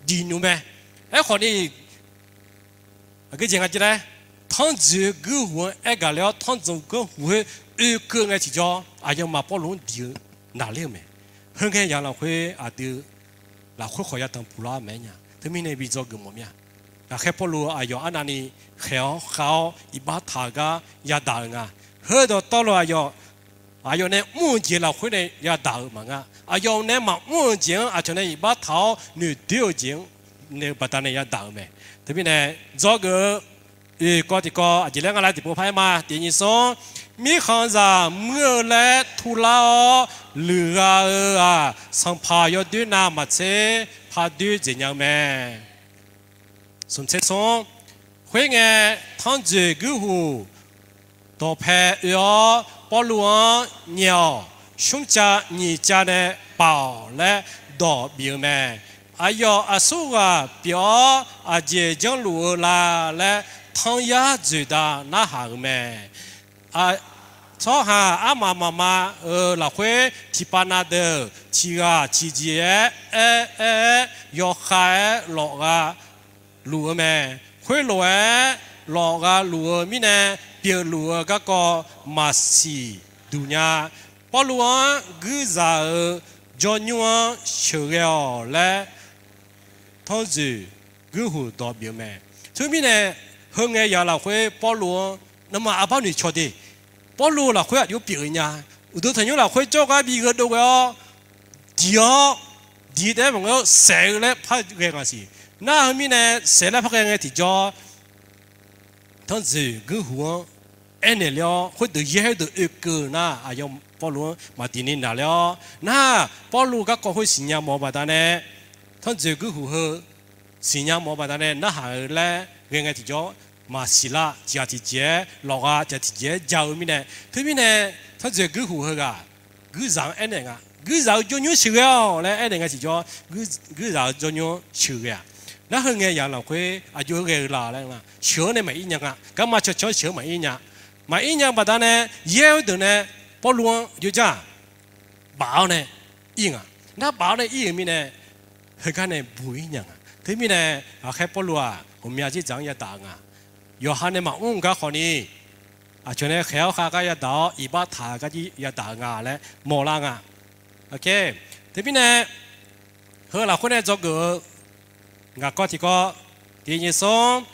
diq nmr mae. Aerkhawf ni, aqgeu jeq nga jeq laer, tanrjoeq guirhuq-anr aergaq ler-awr, tanrjoeq guirhuq khoer oekeuv ngae tiqjawr, aqyawfmaf Pawrluv-anr diq-eu naqler-euq mae. Heungae yaq lafkhoer aqdui lafkhoer khawf yatanq puq lar mae nya. Teumirnae bi dzawgeuf mawf mir-a. Ghaqkhaer Pawrluv aqyawf arnavni khaeq-awr khav-awr iqbax taq-eu gar yadaq-eu nga. Heudawq tawvluf aqyawf, aqyawf nae mr-eu jeq lafkhoer nae yadaq-eu maqnga. Aqyawf nae maqmr-eu jeq-anr aqcawq nae iqbax taq-awr noeqdoer-eu jeq-anr nae baqdanae yadaq-euq mae. Teumirnae, dzawgeuf-eu oeq kawv tiqkawv aqjeq laer nga laer tiqpov par-aer ma. Tiq nyiq smr, mirkhanqzaq muir-eu laer turlar-awr luiqgha-eu-aq, sanqpaq yawdoer navmaqtser pardoer dzaeq nya-eu mae. Smq tser smr, khoerngae, tanrjoeq guirhuq dawqpae oe-awr, Pawrluv-anr nyaef-awq. Smrcav nyiq cav nae bav-awq laer dawq bif-eu mae. Aqyawf aqsurghaq pyeuf-awr aqjeq janrluf-eu la laer, tanryar dzoeqdav narhaq-euq mae. Tsawrhaq armaf mafma-euq lafkhoer tiqpav na deuq tiq ghaq tiqjeq-aer aer-aer-aer yawkhav-aer lawfgha luf-eu mae. Khoerlof-aer lawfgha luf-eu mirnae, pyeufluf-eu garkawv maqsiq duq nya. Pawrluv-anr guirzaq-euq jawrnymr-anr sheuqghae-awq laer, tanrjoeq guirhuq dawq bif-eu mae. Teumirnae, heungae yaq lafkhoer Pawrluv-anr nawmaf aqbar noeqcawq de. Pawrluv lafkhoer aqjox pyeuf-eu nya. Uqduq tanqnymr lafkhoer jawrgar bi gheudov ghae-awr, diq-awr, diq taef-aer maqngeur-awr saef-eu laer par ghae nga siq. Nar-eu mirnae saef laer par ghae ngae tiqjawr, tanrjoeq guirhuq-anr aernaeq ler-awr, khoerdeuq yaer deuq oekeuv nar, aqyawf Pawrluv-anr maqdiq ni naqler-awr nar, Pawrluv garkawv khoer siqnya mawf-eu baqdanae, tanrjoeq guirhuq heu siqnya mawf-eu baqdanae narhaq-eu laer ghae ngae tiqjawr, maqsiq lar, tiq ghaq tiqjeq-aer lawfgha, tiq ghaq tiqjeq-aer ja-eu mirnae, teumirnae tanrjoeq guirhuq heughaq guirzaq-anr aernaeq nga. Guirzaq-eu jawrnymr sheuqghae-awq laer aernaeq ngae tiqjawr, guirzaq-eu jawrnymr sheuqghae-aq, Nar heu ngae yaq lafkhoer aqjox-aer ghae-eu la laer nga. Sheuq-anr nae maqir nya nga. Garma cawqcawq-anr sheuq-anr maqir nya. Maqir nya baqdanae yaer-eu deuq nae Pawrluv-anr jovjar-aq, baf-awr nae ir nga. Nar baf-awr nae ir-euq mirnae, heugar nae buq-ir nya nga. Teumirnae ghaqkhaer Pawrluv-aq ghawqmya dzerdzaq-anr yadaq-eu nga. Yawqha nae maqmr-eu gar khawfni, aqcawq nae khaeq-awr khav gar yadaq-awr iqbax taq-eu gar jir yadaq-eu nga laer mawrlar nga. Teumirnae heu lafkhoer nae dzawgeuf-eu ngaq kawv tiqkawv, tiq nyiq smr,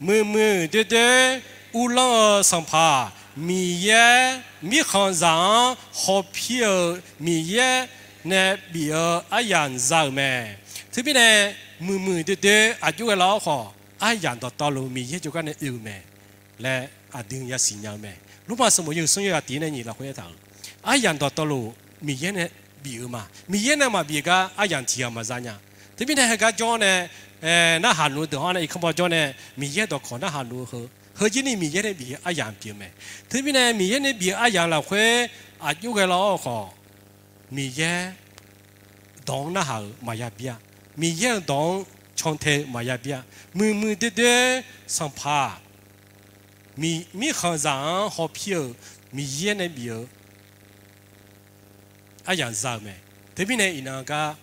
muiqmuiq doer doer uvlanr-eu sanqpaq Miqyaer mirkhanqzaq-anr hawpir-eu Miqyaer nae bif-eu aryamq za-euq mae. Teumirnae muiqmuiq doer doer aqjox ghae lar-awr khawf, aryamq dawqtawvluf Miqyaer jawrgar nae oe-eu mae laer aqdui yasiq nya-eu mae. Lormav sanqbof yawhuiq smr yawzaq tiq nae nyiq lafkhoer aertaq-euq, aryamq dawqtawvluf Miqyaer nae bif-eu ma. Miqyaer nae maqbif-eu gar aryamq tiq ghaq maqza nya. Teumirnae heugar jawr nae narhaq luf-eu deuq-anr nae irkanr baw jawr nae Miqyaer dawqkawq narhaq luf-eu heu, heujirni Miqyaer nae bif-eu aryamq pyeuf-eu mae. Teumirnae Miqyaer nae bif-eu aryamq lafkhoer aqjox ghae lar-awr khawf, Miqyaer dawq-anr narhaq-euq maqya bir-a. Miqyaer-euq dawq-anr cantae-eu maqya bir-a. Muiqmuiq doer doer sanqpaq mirkhanqzaq-anr hawpir-euq Miqyaer nae bif-eu aryamq za-euq mae. Teumirnae iqnan gar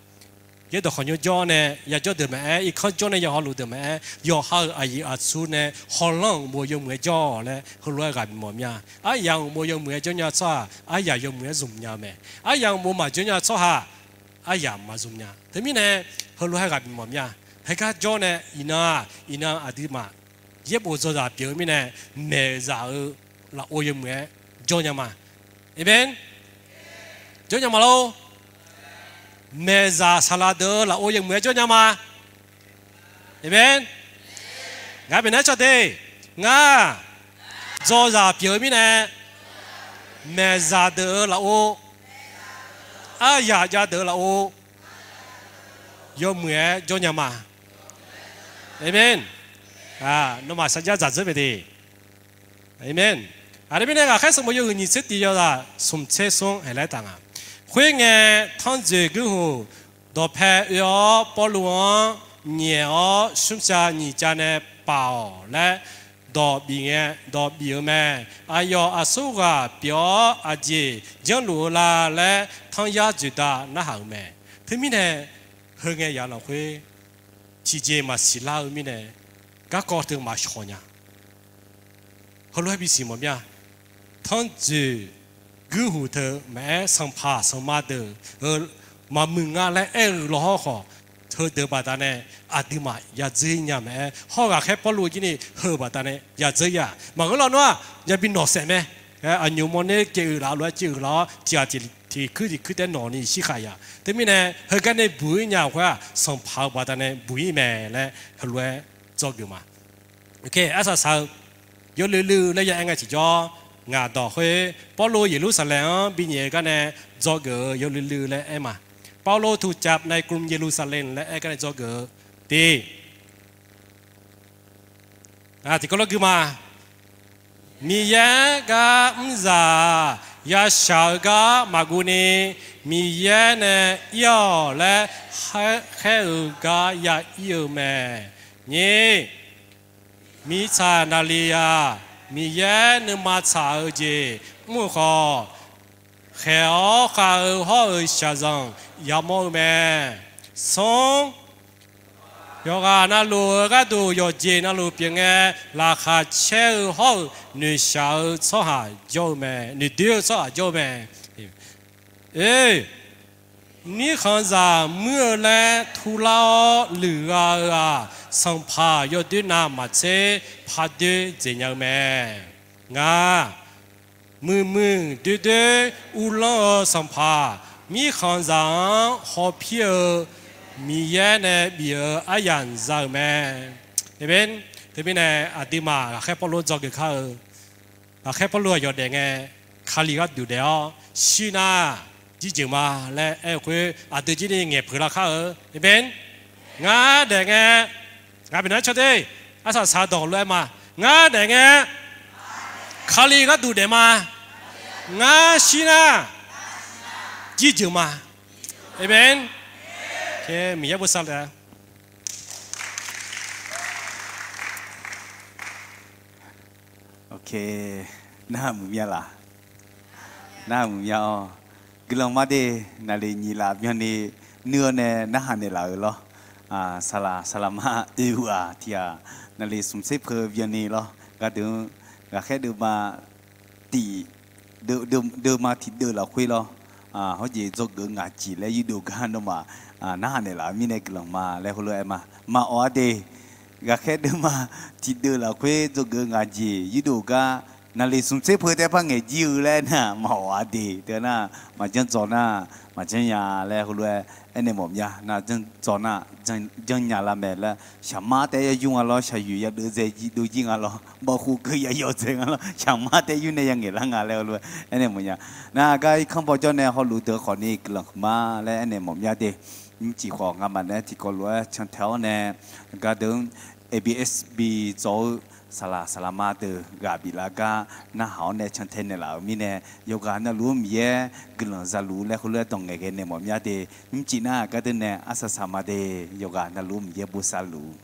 yaerdawq khawqnymr jawr nae yajawr deuq maqaer, irkanr jawr nae yawqha luf deuq maqaer, yawqha-euq aqyuif aqtsu nae hawlanr-euq uqmov yawmuiq-aer jawr-awq laer heulof-aer ghaq bimawf mir-a. Aryamq uqmov yawmuiq-aer jawr nya-eu tsawrhaq aryamq yawmuiq-aer zmq nya-eu mae. Aryamq uqmov maqjawr nya-eu tsawrhaq aryamq maqzmq nya. Teumirnae heulof-aer ghaq bimawf mir-a. Heugar jawr nae iqnan-aq, iqnan aqduimaf yaerbof dzawzaq pyeuf-eu mirnae, maeqzaq-eu lafov yawmuiq-aer jawr nya ma. Aqmeq. Jawr nya ma lor. Maeqzaq saqlaq deuq-eu lafov yawmuiq-aer jawr nya ma. Aqmeq. Ngar bifnaeq-aer caw de. Ngar dzawzaq pyeuf-eu mirnae, maeqzaq deuq-eu lafov, aryaq jav deuq-eu lafov yawmuiq-aer jawr nya ma. Aqmeq. Nawmaf sarjax dzaqdzeur mae de. Aqmeq. Aqdui mirnae ghaqkhaer sanqbof yawhuiq nyiq tser tiq yawzaq smq tser smr haeq laer taf nga. Khoerngae, tanrjoeq guirhuq dawqpae oe-awr Pawrluv-anr nyaef-awr smrcav nyiq cav nae paf-awq laer dawq bif ngae, dawq bif-eu mae. Aqyawf aqsurghaq pyeuf-awr aqjeq janrluf-eu la laer tanryar dzoeqda narhaq-euq mae. Teumirnae, heungae yaq lafkhoer tiqjeq maqsiq lar-eu mirnae, garkawv teu maqshawq nya. Heulof-aer bisiq mawf mir-a. Tanrjoeq guirhuq teu maqaer, sanqpaq sanqma deuq-eu maqmuiq nga laer aer-eu lawhawr khawf, heudeuq baqdanae aqduimaf yadzeur nya maqaer, hawr ghaqkhaer Pawrluv jir ni heu baqdanae yadzeur-ir-aq, maqngeur lawnmr-aq yabi nawqsaef mae. Aqnymq mawrner caev uiq laf lof-aer caev uiq laf-awr, tiq ghaq tiq kuir tiq kuir taer nawq ni shirkhaq ya. Teumirnae heugar nae buq-ir nya-eu khoer-aq, sanqpaq-eu baqdanae buq-ir mae laer heulof-aer dzawgeuf ma. Arsaq saq-eu yawluiv luiv laer ya aer ngae tiqjawr, ngaq dawq khoer Pawrluv Yeqlursaqlaeq-anr binyaef-eu gar nae dzawgeuf-eu yawluiv luiv laer aer ma. เปาโลถูกจับในกรุงเยรูซาเล็ม laer aer gar nae dzawgeuf-eu tiq Tiqkawv lawr gui ma. Miqyaer gar mrzaq yashaq-eu gar maqguv ni, Miqyaer nae ir-awq laer khaer-eu gar ya ir-eu mae. Nyiq, mirtsaq naqliq-aq, Miqyaer nuima tsaq-eu jeq mr-eu khawf, khaeq-awr khav-eu hawr-euq shaqzanq yamawr-eu mae. Smr, yawqghaq navluf-eu gharduq yawqjeq navluf pyeufngae, laqkhaq caer-eu hawr-euq noeqshaq-eu tsawrhaq jawr-eu mae, noeqdoer-eu tsawrhaq jawr-eu mae. Oe, mirkhanqzaq muir-eu laer turlar-awr luiqgha-eu-aq, sanqpaq yawdoer navmaqtser pardoer dzaeqnya-eu mae. Ngaq, muiqmuiq doerdoer uvlanr-eu sanqpaq, mirkhanqzaq-anr hawpir-eu Miqyaer nae bif-eu aryamq za-euq mae. Aqmeq. Teumirnae aqduimaf ghaqkhaer Pawrluv dzawgeuf kar-eu, ghaqkhaer Pawrluv aqyawf daef ngae, Kali gharduq daef-awr shir nar, jirjeuq ma laer aer-eu khoer aqdui jir ni ngaeqpeuq lar kar-eu. Aqmeq. Ngar daef ngae, ngaq bifnaeq-aer caw de. Arsaq saq dawq lof-aer ma. Ngar daef ngae, Kali gharduq daef ma. Ngar shir nar, jirjeuq ma. Aqmeq. Miqyaer bosav le-a. Ok, narhaq muiqmya laq? Narhaq muiqmya-awr, guiqlanq ma de. Naqli nyiq laf byanni nuir-awr nae narhaq naeqlaf-euq lawr. Saqlaq saqlaqma oe-eu-aq tiq ghaq naqli smq tser peuq byanni lawr. Gardeuq-anr ghaqkhaer deuvma tiq, deuvma tiqdeuv lafkhoer lawr, hawr jeq dzawgeuf ngaq jeq laer yurdov gar nawmaf narhaq naeqlaf-eu mirnae guiqlanq ma laer heulof-aer ma. Maqawf-a de. Ghaqkhaer deuvma tiqdeuv lafkhoer dzawgeuf ngaq jeq yurdov gar naqli smq tser peuq taef par ngaeq jir-eu laer nar maqawf-a de. Teu nar, maqjanr dzaw nar, maqjanr nya laer heulof-aer aernaeq mawf mya. Nar janr dzaw nar, janr nya lar mae laer, shaqmar taef-aer ya yur nga lawr, shaqyoeq ya deuv dzae dov jir nga lawr, bawkhof keuv ya yawdzae nga lawr, shaqmar taef-aer yur nae ya ngaeqlar nga laer heulof-aer aernaeq mawf nya. Nar gar irkanr bawjawr nae hawluf deuq khawfni guiqlanq huiqma laer aernaeq mawf mya de. Nymrcif khawf ngamaf nae tiqkawv lof-aer cantae-awr nae gardeuq-anr A B S B dzaw-eu saqlaq saqlaqma deuq ghaq biflaf gar narhaq-awr nae cantae naeqlaf-euq mirnae, yawqghaq navluf-anr Miqyaer guiqlanq zaluf laer heulof-aer dawq ngaeqghae naeq mawf mya de. Nymrcif nar gardeuq nae arsaq saq ma de. Yawqghaq navluf-anr Miqyaer bosav luf.